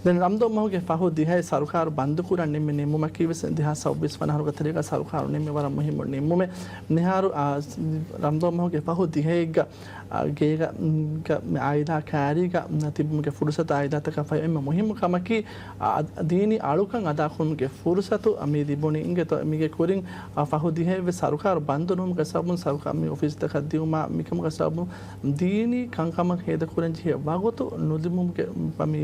ދެން ރަމްޟާން މަހުގެ ފަހު ދިހައި ސަރުކާރު ބަންދުކުރަން ނިންމި ނިންމުމަކީ ވެސް ދެހާސް ސައުވީސް ވަނަ އަހަރުގެ ތެރޭގަ ސަރުކާރު ނިންމި ވަރަށް މުހިއްމު ނިންމުމެއް. މިހާރު، އާ، ރަމްޟާން މަހުގެ ފަހު ދިހައެއްގަ، އާ، ގޭގަ، ގަ، މި އާއިލާ ކާރީގަ ތިބުމުގެ ފުރުސަތު އާއިލާތަކަށް ފަހު އެންމެ މުހިއްމު ކަމަކީ، އާ، ދީނީ އަޅުކަން އަދާކުރުމުގެ ފުރުސަތު މި ލިބުނީ އިނގޭތޯ. މީގެ ކުރިން، އާ، ފަހު ދިހައެއްވެސް ސަރުކާރު ބަންދުނުމުގެ ސަބަބުން ސަރުކާ-، މި އޮފީސްތަކަށް ދިއުމާ މިކަމުގެ ސަބަބުން ދީނީ ކަންކަމަށް ހޭދަކުރަން ޖެހޭ ވަގުތު ނުލިބުމުގެ މި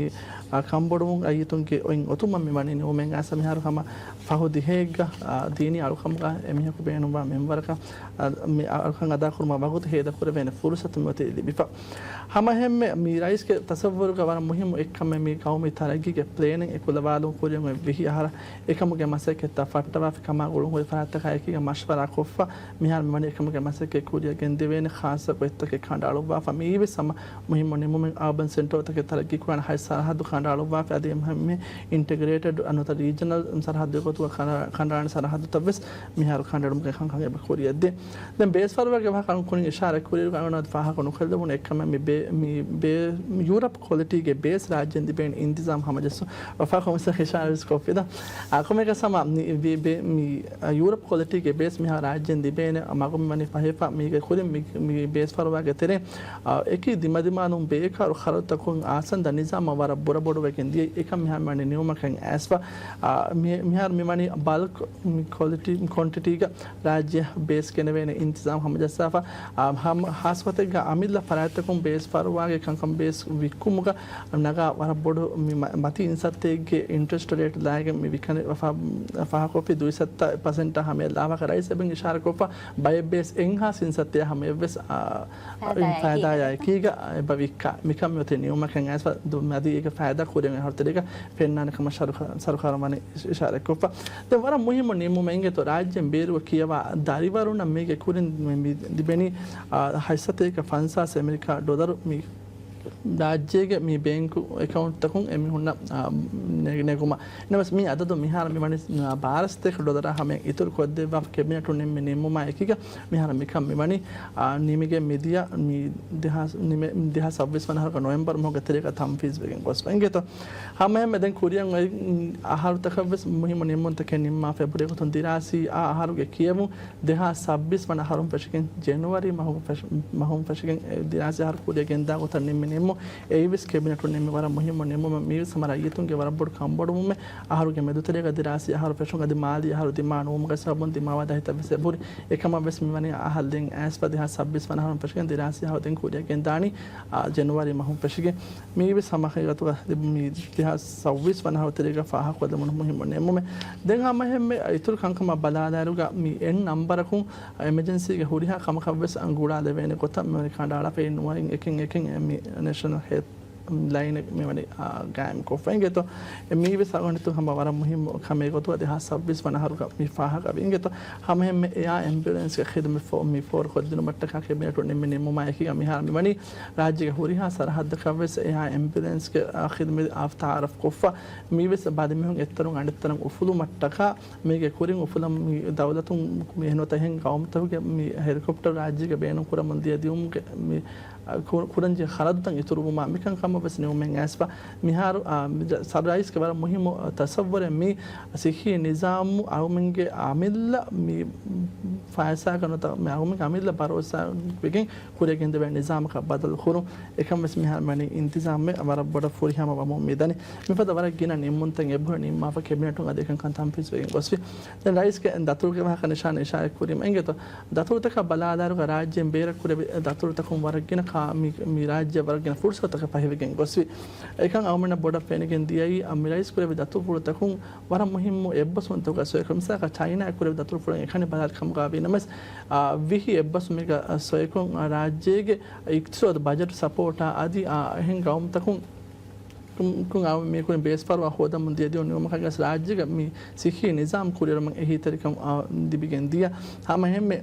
އާ، ކަންބޮޑުވުން އައްޔަތުންގެ އޮތް އޮތުމަށް މި ވަނީ ނިމުމެއް އައިސް މިހާރު ހަމަ ފަހު ދިހައެއްގަ، އާ، ދީނީ އަޅުކަމުގަ އެމީހަކު ބޭނުންވާ މިންވަރަކަށް، އާ، މި އަޅުކަން އަދާކުރުމަށް ވަގުތު ހޭދަކުރެވޭނެ ފުރުސަތު މިއޮތީ ލިބިފަ. ހަމައެހެންމެ މި ރައީސްގެ ތަސައްވުރުގަ ވަރަށް މުހިއްމު އެއްކަމެއް މި ގައުމީ ތަރައްގީގެ ޕްލޭނިން އެކުލަވާލުން ކުރިއަށް އޮތް ވިހި އަހަރަށް އެކަމުގެ މަސައްކަތްތައް ފައްޓަވާފި ކަމާ ގުޅުންހުރި ފަރާތްތަކާ އެކީގަ މަޝްވަރާ ކޮށްފަ. މިހާރު މިވަނީ އެކަމުގެ މަސައްކަތް ކުރިއަށް ގެންދެވޭނެ ޚާއްޞަ ގޮތްތަކެއް ކަނޑައަޅުއްވާފަ. މިއީވެސް ހަމަ މުހިއްމު ނިމުމެއް. އާބަން ސެންޓަރުތަކެއް ތަރައްގީކުރާނެ ހަތް ސަރަހައްދު ކަނޑައަޅުއްވާފަ. އަދި އެހެންމެ އިންޓަގްރޭޓެޑް ނުވަތަ ރީޖަނަލް ސަރަހައްދުގެ ގޮތުގަ ކަނޑަ-، ކަނޑައަޅާނެ ސަރަހައްދުތައްވެސް މިހާރު ކަނޑައެޅުމުގެ ކަންކަން އެބަ ކުރިއަށްދޭ. ދެން ބޭސް ފަރުވާގެ ވާހަކަ ކުރިން އިޝާރާތް ކުރިއިރު އަޅުގަނޑު ފާހަގަ ނުކޮށްލެވުނު އެއްކަމެއް މި ބޭ-، މި ބޭ-، މި ޔޫރަޕް ކޮލިޓީގެ ބޭސް ރާއްޖޭން ލިބޭނެ އިންތިޒާމް ހަމަޖެއްސުން. ވަފާ ކޮމިސަރ އިޝާރާތް ކޮށްފި ދާ. އާ، ކޮމެކަސް ހަމަ މި ބޭ-، ބޭ-، މި ޔޫރަޕް ކޮލިޓީގެ ބޭސް މިހާ ރާއްޖޭން ލިބޭނެ މަގު މިވަނީ ފަހިފަ. މީގެ ކުރިން މި، މި ބޭސް ފަރުވާގެ ތެރެއިން، އާ، އެކި ދިމަދިމާލުން ބޭކާރު ޚަރަދުތަކުން އާސަންދަ ނިޒާމަށް ވަރަށް ބުރަބޮޑުވެގެން ދިޔަ އެކަން މިހާ މިވަނީ ނިމުމަކަށް އައިސްފަ. އާ، މި-، މިހާރު މިވަނީ ބަލްކް މި ކޮލިޓީ، ކޮންޓިޓީގަ ރާއްޖެ ބޭސް ގެނެވޭނެ އިންތިޒާމް ހަމަޖައްސާފަ. އާ، ހަމަ ހާސްވަތެއްގަ އަމިއްލަ ފަރާތްތަކުން ބޭސް ފަރުވާގެ ކަންކަން ބޭސް ވިއްކުމުގަ ނަގާ ވަރަށް ބޮޑު މި މަ-، މަތީ އިންސައްތައެއްގެ އިންޓްރެސްޓް ރޭޓް ލާގެން މި ވިކަނެ ފަ-، ފާހަގަކޮށްފި ދުއިސައްތަ ޕަސެންޓާ ހަމަޔަށް ލާފަ. ރައީސް އެބަ އިޝާރާތްކޮށްފަ ބައެއް ބޭސް އެއްހާސް އިންސައްތައާ ހަމަޔަށްވެސް، އާ، ފައިދާއާ އެކީގަ އެބަ ވިއްކާ. މިކަން މިއޮތީ ނިމުމަކަށް އައިސްފަ ދު-، އަދި އޭގެ ފައިދާ ކުރިއަށް އަހަރު ތެރޭގަ ފެންނާނެ ކަމަށް ސަރުކާ-، ސަރުކާރުން ވަނީ އިޝާރާތްކޮށްފަ. ދެން ވަރަށް މުހިއްމު ނިންމުމެއް އިނގޭތޯ ރާއްޖޭން ބޭރުވެ ކިޔަވާ ދަރިވަރުންނަށް މީގެ ކުރިން މި، މި ލިބެނީ، އާ، ހަތްސަތޭކަ ފަންސާސް އެމެރިކާ ޑޮލަރު މި ރާއްޖޭގެ މި ބޭންކު އެކައުންޓްތަކުން އެމީހުންނަށް، އާ، ނެ-، ނެގުމަށް. އެނަމަވެސް މި އަދަދު މިހާރު މިވަނީ، އާ، ބާރަ ސަތޭކަ ޑޮލަރާ ހަމަޔަށް އިތުރު ކޮށްދެއްވާފަ ކެބިނެޓުން ނިންމި ނިންމުމާ އެކީގަ މިހާރު މިކަން މިވަނީ، އާ، ނިމިގެން މިދިޔަ މި ދެހާސް، ނިމެ-، ދެހާސް ސައުވީސް ވަނަ އަހަރުގެ ނޮވެމްބަރު މަހުގެ ތެރޭގަ ތަންފީޒް ވެގެން ގޮސްފަ އިނގޭތޯ. ހަމައެހެންމެ ދެން ކުރިއަށް އޮތް އަހަރުތަކަށްވެސް މުހިއްމު ނިންމުންތަކެއް ނިންމާފަ. އެބަހުރި ގޮތުން ދިރާސީ އާ އަހަރުގެ ކިޔެވުން ދެހާސް ސައުވީސް ވަނަ އަހަރުން ފެށިގެން ޖެނުއަރީ މަހު ފެށި-، މަހުން ފެށިގެން އެ ދިރާސީ އަހަރު ކުރިއަށް ގެންދާ ގޮތަށް ނިންމި ނިންމުން. އެއީވެސް ކެބިނެޓުން ނިންމި ވަރަށް މުހިއްމު ނިންމުމެއް. މީވެސް ހަމަ ރައްޔިތުންގެ ވަރަށް ބޮޑު ކަންބޮޑުވުމެއް. އަހަރުގެ މެދުތެރޭގަ ދިރާސީ އަހަރު ފެށުން އަދި މާލީ އަހަރު ދިމާ ނުވުމުގެ ސަބަބުން ދިމާވާ ދަހިތައްވެސް އެބަހުރި. އެކަމަށްވެސް މިވަނީ އަހަރު ދެން އައިސްފަ ދެހާސް ސައުވީސް ވަނަ އަހަރުން ފެށިގެން ދިރާސީ އަހަރު ދެން ކުރިއަށް ގެންދާނީ، އާ، ޖެނުއަރީ މަހުން ފެށިގެން. މީވެސް ހަމަ ހަގީގަތުގަ މި ދެހާސް ސައުވީސް ވަނަ އަހަރު ތެރޭގަ ފާހަގަކޮށްލެވުނު މުހިއްމު ނިންމުމެއް. ދެން ހަމައެހެންމެ އިތުރު ކަންކަމަށް ބަލާލާއިރުގަ މި އެން ނަންބަރަކުން އެމަޖެންސީގެ ހުރިހާ ކަމަކަށްވެސް ގުޅާލެވޭނެ ގޮތަށް މިވަނީ ކަނޑައަޅާފައި ނުވައިން އެކެއް އެކެއް މި ނޭޝަނަލް ހެލްތް ލައިނެއް މިވަނީ، އާ، ގާއިމްކޮށްފަ އިނގޭތޯ. އެ މީވެސް އަޅުގަނޑު ހަމަ ވަރަށް މުހިއްމު ކަމެއް ގޮތުގަ ދެހާސް ސައުވީސް ވަނަ އަހަރުގަ މި ފާހަގަވި އިނގޭތޯ. ހަމައެހެންމެ އެއާ އެމްބިއުލެންސްގެ ޚިދުމަތް ފޯ-، މި ފޯރުކޮށްދިނުމަށްޓަކާ ކެބިނެޓުން ނިންމި ނިންމުމާ އެކީގަ މިހާރު މިވަނީ ރާއްޖޭގެ ހުރިހާ ސަރަހައްދަކަށްވެސް އެއާ އެމްބިއުލެންސްގެ، އާ، ޚިދުމަތް އާ ތައާރަފްކޮށްފަ. މީވެސް ބަލިމީހުން އެއްތަރުން އަނެއްތަރަށް އުފުލުމަށްޓަކާ މީގެ ކުރިން އުފުލަން މި ދައުލަތުން މި އެހެންވަތަ އެހެން ގައުމުތަކުގެ މި ހެލިކޮޕްޓަރު ރާއްޖޭގަ ބޭނުން ކުރަމުން ދިޔަ ދިއުމުގެ މި، އަ، ކު-، ކުރަންޖެހޭ ޚަރަދުތައް އިތުރުވުމާ މިކަން ވެސް ނިމުމެއް އައިސްފަ. މިހާރު، އާ، މި ރަ-، ސަރު ރައީސްގެ ވަރަށް މުހިއްމު، އާ، ތަސައްވުރެއް މި ސިއްހީ ނިޒާމު އަޅުމެންގެ އަމިއްލަ މި ފައިސާގަ ނުވަތަ މި އަޅުމެންގެ އަމިއްލަ ބަރޯސާ ވެގެން ކުރިޔަށް ގެންދެވޭ ނިޒާމަކަށް ބަދަލު ކުރުން. އެކަން ވެސް މިހާރު ވަނީ އިންތިޒާމެއް ވަރަށް ބޮޑަށް ފުރިހަމަ ވަމުން މިދަނީ. މިފަދަ ވަރަށް ގިނަ ނިންމުންތައް އެބަހުރި ނިންމާފަ ކެބިނެޓުން އަދި އެކަންކަން ތަންފީޒު ވެގެން ގޮސްފި. ދެން ރައީސްގެ ދަތުރުގެ ވާހަކަ ނިޝާން އިޝާރަތް ކުރީމަ އިނގޭތޯ. ދަތުރުތަކާ ބަލާލާއިރުގަ ރާއްޖޭން ބޭރަށް ކުރެވި ދަތުރުތަކުން ވަރަށް ގިނަ ކާ-، މި، މި ރާއްޖެ ވަރަށް ގިނަ ފުރުސަތުތަކެއް ފަހިވެގެން ގޮސްފި. އެކަން އަޅުމެންނަށް ބޮޑަށް ފެނިގެން ދިޔައީ، އަ، މި ރައީސް ކުރެވި ދަތުރުފުޅުތަކުން ވަރަށް މުހިއްމު އެއްބަސްވުންތަކުގަ ސޮއިކޮށް މިސާލަކަށް ޗައިނާއަށް ކުރެވި ދަތުރުފުޅުން އެކަނި ބަލާލި ކަމުގަ ވީނަމަވެސް، އާ، ވިހި އެއްބަސްވުމެއްގަ، އަ، ސޮއިކޮށް، އަ، ރާއްޖޭގެ އިޤްތިޞާދު ބަޖެޓު ސަޕޯޓާ އަދި، އާ، އެހެން ގައުމުތަކުން ކުން، ކުން އާ މީކުރިން ބޭސްފަރުވާ ހޯދަމުން ދިޔަ ދިޔުން ނިމުމަކަށް ގަސް ރާއްޖޭގަ މި ސިއްހީ ނިޒާމް ކުރިއެރުމަށް އެހީތެރިކަން، އާ، ލިބިގެން ދިޔަ. ހަމަ އެހެންމެ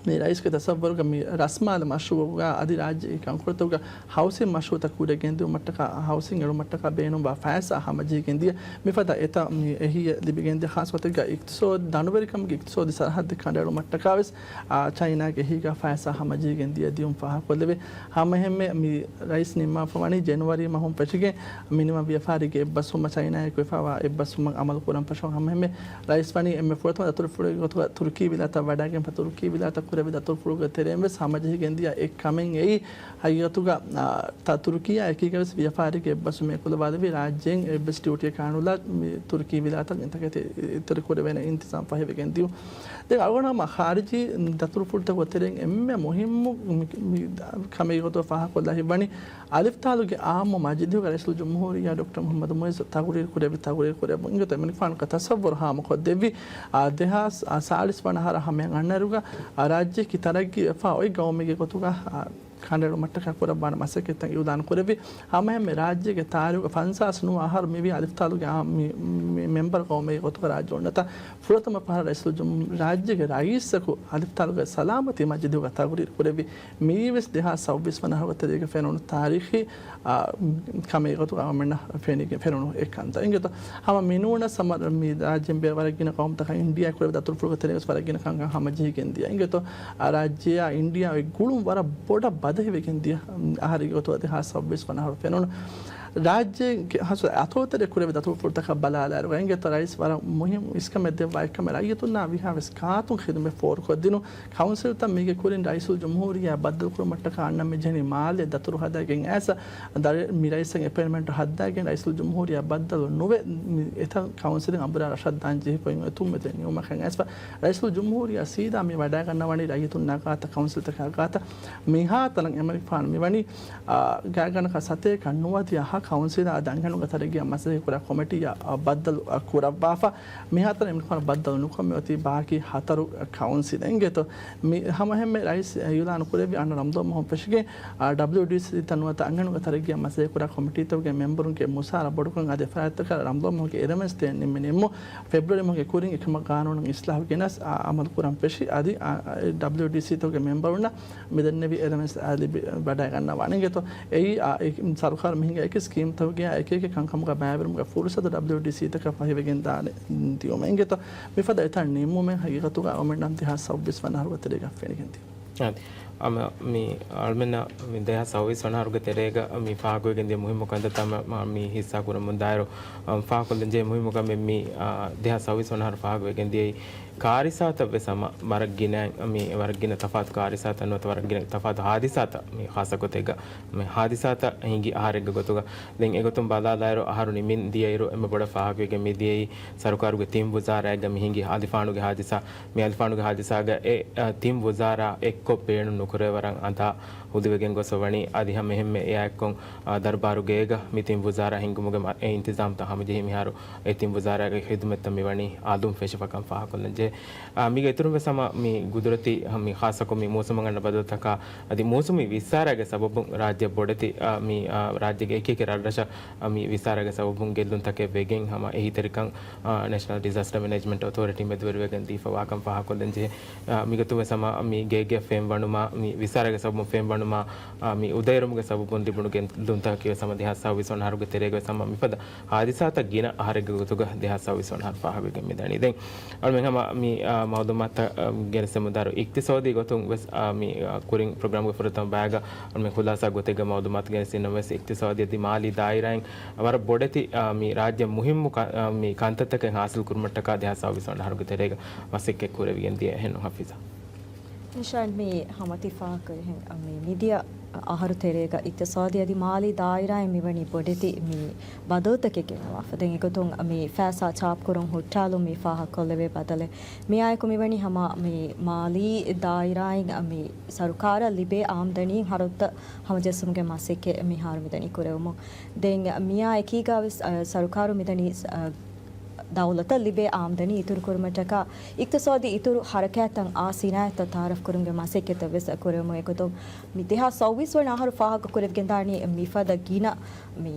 މި ރައީސްގެ ތަސައްވަރުގަ މި ރަސްމާލު މަޝްރޫޢުގަ އަދި ރާއްޖޭގެ ކަންކޮޅުތަކުގަ ހައުސިން މަޝްރޫޢުތައް ކުރިއަށް ގެންދިއުމަށްޓަކާ، ހައުސިން އެޅުމަށްޓަކާ ބޭނުންވާ ފައިސާ ހަމަޖެހިގެން ދިޔަ. މިފަދަ އެތައް މި އެހީއެއް ލިބިގެން ދިޔަ. ޚާއްޞަ ގޮތެއްގަ އިޤްތިޞާދު، ދަނޑުވެރިކަމުގެ އިޤްތިޞާދީ ސަރަހައްދެއް ކަނޑައެޅުމަށްޓަކާ ވެސް، އާ، ޗައިނާގެ އެހީގަ ފައިސާ ހަމަޖެހިގެން ދިޔަ ދިޔުން ފާހަގަކޮށްލެވޭ. ހަމައެހެންމެ މި ރައީސް ނިންމާފަ ވަނީ ޖެނުއަރީ މަހުން ފެށިގެން މިނިވަން ވިޔަފާރީގެ އެއްބަސްވުމަށް ޗައިނާއާއެކު ވެފައިވާ އެއްބަސްވުމަށް އަމަލު ކުރަން ފަށަން. ހަމައެހެންމެ ރައީސް ވަނީ އެންމެ ފުރަތަމަ ދަތުރުފުޅުގެ ގޮތުގަ ތުރުކީ ވިލާތަށް ވަޑައިގެންފަ ތުރުކީ ވިލާތަށް ކުރެވި ދަތުރުފުޅުގެ ތެރެއިން ވެސް ހަމަޖެހިގެން ދިޔަ އެއް ކަމެއް އެއީ ހަގީގަތުގަ، އާ، ތަ-، ތުރުކީއާ އެކީގަ ވެސް ވިޔަފާރީގެ އެއްބަސްވުމެއް އެކުލަވާލެވި ރާއްޖޭން އެއްވެސް ޑިއުޓީއެއް ކާނުލާ މި ތުރުކީ ވިލާތަށް އިންތަކެތި އިތުރި ކުރެވޭނެ އިންތިޒާމް ފަހިވެގެން ދިޔުން. ދެން އަޅުގަނޑު ހަމަ ޚާރިޖީ ދަތުރުފުޅުތަކުގެ ތެރެއިން އެންމެ މުހިއްމު މި، މި ކަމެއް ގޮތުގަ ފާހަގަކޮށްލާ ހިތްވަނީ އަލިފްތާލުގެ އާއްމު މަޖިލީހުގަ ރައީސުލްޖުމްހޫރިއްޔާ ޑޮކްޓަރ މުޙައްމަދު މުޢިއްޒު ތަޤުރީރު ކުރެއްވި ތަޤުރީރު ކުރެއްވުން އިނގޭތޯ އެމަނިކުފާނުގެ ތަޞައްވުރު ހާމަކޮށްދެއްވި، އާ، ދެހާސް ސާޅީސް ވަނަ އަހަރަށް ހަމައަށް އަންނައިރުގަ، އާ، ރާއްޖެއަކީ ތަރައްގީ ވެފާ އޮތް ގައުމެއްގެ ގޮތުގަ، އާ، ކަނޑައެޅުމަށްޓަކާ ކުރައްވާނެ މަސައްކަތްތައް އިޢުލާން ކުރެއްވި. ހަމައެހެންމެ ރާއްޖޭގެ ތާރީޚުގަ ފަންސާސް ނުވަ އަހަރު މިވީ އަލިފްތާލުގެ އާ، މި، މި މެމްބަރު ގައުމެއްގެ ގޮތުގަ ރާއްޖެ އޮންނަތާ ފުރަތަމަ ފަހަރަށް ރައީސުލްޖުމް-، ރާއްޖޭގެ ރައީސަކު އަލިފްތާލުގެ ސަލާމަތީ މަޖިލީހުގަ ތަޤުރީރު ކުރެއްވި. މިއީވެސް ދެހާސް ސައުވީސް ވަނަ އަހަރުގެ ތެރޭގަ ފެނުނު ތާރީޚީ، އާ، ކަމެއް ގޮތުގަ އަޅުމެންނަށް ފެނިގެ-، ފެނުނު އެއްކަންތައް. އިނގޭތޯ ހަމަ މިނޫނަސް ހަމަ މި ރާއްޖޭން ބޭރު ވަރަށް ގިނަ ޤައުމުތަކާ އިންޑިއާ ކުރެވި ދަތުރުފުޅުގެ ތެރޭގަސް ވަރަށް ގިނަ ކަންކަން ހަމަޖެހިގެން ދިޔަ. އިނގޭތޯ އާ، ރާއްޖެއާ އިންޑިއާ އޮތް ގުޅުން ވަރަށް ބޮޑަށް ބަދަހިވެގެން ދިޔަ، އަހަރެއްގެ ގޮތުގަ ދެހާސް ސައުވީސް ވަނަ އަހަރު ފެނުނު. ރާއްޖޭގެ ހަސަ އަތޯތެރެ ކުރެވި ދަތުރުފުޅުތަކަށް ބަލާލާއިރު، އިނގޭތޯ ރައީސް ވަރަށް މުހިން އިސްކަމެއް ދެއްވާ އެއްކަމެއް ރައްޔިތުންނާ ވީހާވެސް ގާތުން ޚިދުމަތް ފޯރުކޮށްދިނުން. ކައުންސިލްތައް މީގެ ކުރިން ރައީސުލްޖުމްހޫރިއްޔާ ބައްދަލުކުރުމަށްޓަކާ އަންނަ މި ޖެހެނީ މާލެ ދަތުރު ހަދައިގެން އައިސް، ދަރި-، މި ރައީސަށް އެޕޮއިންޓްމަންޓް ހައްދައިގެން ރައީސުލްޖުމްހޫރިއްޔާ ބައްދަލު ނުވެ، މި އެތައް ކައުންސިލެއް އަނބުރާ ރަށަށް ދާން ޖެހިފައި އޮތް އެތުން މެދު ނިމުމަކަށް އައިސްފަ. ރައީސުލްޖުމްހޫރިއްޔާ ސީދާ މި ވަޑައިގަންނަވަނީ ރައްޔިތުންނާ ގާތަށް ކައުންސިލްތަކާ ގާތަށް. މިހާތަނަށް އެމަނިކުފާނު މިވަނީ، އާ، ގާތްގަނޑަކަށް ސަތޭކަ ނުވަދިހަ ކައުންސިލާ އަދި އަންހެނުންގެ ތަރައްގީއަށް މަސައްކަތް ކުރާ ކޮމިޓީއަށް، އާ، ބައްދަލު، އާ، ކުރައްވާފަ. މިހާތަނަށް އެމަނިކުފާނު ބައްދަލު ނުކޮށް މި އޮތީ ބާކީ ހަތަރު ކައުންސިލް. އިނގޭތޯ މި ހަމައެހެންމެ ރައީސް އިޢުލާނު ކުރެއްވި އަންނަ ރަމަޟާން މަހުން ފެށިގެން، އާ، ޑަބްލިއުޑީސީ ތައް ނުވަތަ އަންހެނުންގެ ތަރައްގީއަށް މަސައްކަތް ކުރާ ކޮމިޓީތަކުގެ މެމްބަރުންގެ މުސާރަ ބޮޑުކަން އަދި ފަރާތްތަކަށް ރަމަޟާން މަހުގެ އެރަމެންސް ދޭން ނިންމި ނިންމުން ފެބްރުއަރީ މަހުގެ ކުރިން އެކަމަށް ގާނޫނުން އިސްލާހު ގެނަސް، އާ، އަމަލު ކުރަން ފެށި އަދި، އާ، ޑަބްލިއުޑީސީތަކުގެ މެމްބަރުންނަށް މިދެންނެވި އެރަމެންސް، އާ، ލިބި ވަޑައިގަންނަވާނެ. އިނގޭތޯ އެއީ، އާ، އެ ސަރުކާރު މި ހިނގާ އެކި ސްކީމްތަކުގެ އެކި އެކި ކަންކަމުގަ ބައިވެރިވުމުގެ ފުރުސަތު ޑަބްލިއުޑީސީތަކަށް ފަހިވެގެން ދާނެ ދިޔުމެއް. އިނގޭތޯ މިފަދަ އެތައް ނިންމުމެއް ހަގީގަތުގަ އަޅުމެންނަށް ދެހާސް ސައުވީސް ވަނަ އަހަރުގެ ތެރޭގަ ފެނިގެން ދިޔަ. އާދެ. އަމަ މި އަޅުމެންނަށް މި ދެހާސް ސައުވީސް ވަނަ އަހަރުގެ ތެރޭގަ މި ފާހަގަވެގެން ދިޔަ މުހިއްމު ކަންތައްތައް މަ-، މި ހިއްސާ ކުރަމުން ދާއިރު، އަ، ފާހަގަކޮށްލަން ޖެހޭ މުހިއްމު ކަމެއް މި، އަ، ދެހާސް ސައުވީސް ވަނަ އަހަރު ފާހަގަވެގެން ދިޔައީ ކާރިސާތައް ވެސް ހަމަ ވަރަށް ގިނަ، މި ވަރަށް ގިނަ ތަފާތު ކާރިސާތައް ނުވަތަ ވަރަށް ގިނަ ތަފާތު ހާދިސާތައް މި ޚާއްޞަ ގޮތެއްގަ މި ހާދިސާތައް ހިނގި އަހަރެއްގެ ގޮތުގަ. ދެން އެގޮތުން ބަލާލާއިރު އަހަރު ނިމިން ދިޔައިރު އެންމެ ބޮޑަށް ފާހަގަވެގެން މި ދިޔައީ ސަރުކާރުގެ ތިން ވުޒާރާއެއްގަ މި ހިނގި އަލިފާނުގެ ހާދިސާ. މި އަލިފާނުގެ ހާދިސާގަ އެ، އަ، ތިން ވުޒާރާ އެއްކޮށް ބޭނުން ނުކުރޭ ވަރަށް އަނދާ ހުދިވެގެން ގޮސް ވަނީ. އަދި ހަމަ އެހެންމެ އެއާއެއްކޮށް، އާ، ދަރުބާރުގޭގަ މި ތިން ވުޒާރާ ހިންގުމުގެ މަ-، އެ އިންތިޒާމްތައް ހަމަޖެހި މިހާރު އެ ތިން ވުޒާރާގެ ޚިދުމަތްތައް މިވަނީ އަލުން ފެށިފަކަން ފާހަގަކޮށްލަން ޖެހޭ. އާ، މީގެ އިތުރުން ވެސް ހަމަ މި ގުދުރަތީ މި ޚާއްޞަކޮށް މި މޫސުމަށް އަންނަ ބަދަލުތަކާ އަދި މޫސުމީ ވިއްސާރާގެ ސަބަބުން ރާއްޖެ ބޮޑެތި، އާ، މި، އާ، ރާއްޖޭގެ އެކި އެކި ރަށްރަށަށް، އާ، މި ވިއްސާރާގެ ސަބަބުން ގެއްލުންތަކެއް ވެގެން ހަމަ އެހީތެރިކަން، އާ، ނޭޝަނަލް ޑިޒާސްޓަރ މެނޭޖްމަންޓް އޮތޯރިޓީ މެދުވެރިވެގެން ދީފަ ވާކަން ފާހަގަކޮށްލަން ޖެހޭ. އާ، މިގޮތުން ވެސް ހަމަ މި ގޭގެ ފެންވަނުމާ، މި ވިއްސާރާގެ ސަބަބުން ފެންވަނުމާ، އާ، މި އުދައެރުމުގެ ސަބަބުން ލިބުނު ގެއްލުންތަކަކީ ވެސް ހަމަ ދެހާސް ސައުވީސް ވަނަ އަހަރުގެ ތެރޭގަ ވެސް ހަމަ މިފަދަ ހާދިސާތައް ގިނަ އަހަރެއްގެ ގޮތުގަ ދެހާސް ސައުވީސް ވަނަ އަހަރު ފާހަގަވެގެން މިދަނީ. ދެން އަޅުމެން ހަމަ މި، އާ، މައުލޫމާތު، އާ، ގެނެސްދެމުންދާއިރު، އިޤްތިޞާދީ ގޮތުން ވެސް، އާ، މި، އާ، ކުރިން ޕްރޮގްރާމްގެ ފުރަތަމަ ބަޔާގަ އަންމެ ޚުލާޞާ ގޮތެއްގަ މައުލޫމާތު ގެނެސްދިންނަމަވެސް، އިޤްތިޞާދީ އަދި މާލީ ދާއިރާއިން ވަރަށް ބޮޑެތި، އާ، މި ރާއްޖެ މުހިއްމު ކަ-، އާ، މި ކަންތައްތަކެއް ޙާޞިލް ކުރުމަށްޓަކާ ދެހާސް ސައުވީސް ވަނަ އަހަރުގެ ތެރޭގަ މަސައްކަތް ކުރެވިގެން ދިޔަ އެހެންނު ޙަފީޒާ. ނިޝާން، މި ހަމަ ތި ފާހަގަކުރި ހެން، މި މިދިޔަ އަހަރު ތެރޭގަ އިޤްތިޞާދީ އަދި މާލީ ދާއިރާއިން މިވަނީ ބޮޑެތި މި ބަދަލުތަކެއް ގެނަވާފަ. ދެން އެގޮތުން މި ފައިސާ ޗާޕްކުރުން ހުއްޓާލުން މި ފާހަގަކޮށްލެވޭ ބަދަލެއް. މިއާއެކު މިވަނީ ހަމަ މި މާލީ ދާއިރާއިން މި ސަރުކާރަށް ލިބޭ އާމްދަނީ ހަރަދުތައް ހަމަޖެއްސުމުގެ މަސައްކަތް މިހާރު މިދަނީ ކުރެވުމުން. ދެން މިއާ އެކީގަ ވެސް، އަ، ސަރުކާރު މިދަނީ، އަ، ދައުލަތަށް ލިބޭ އާމްދަނީ އިތުރު ކުރުމަށްޓަކާ، އިޤްތިޞާދީ އިތުރު ޙަރަކާތްތައް އާ ސިނާއަތްތައް ތައާރަފް ކުރުމުގެ މަސައްކަތްތައް ވެސް ކުރެވުމުން. އެގޮތުން މި ދެހާސް ސައުވީސް ވަނަ އަހަރު ފާހަގަ ކުރެވިގެންދާނީ މިފަދަ ގިނަ މި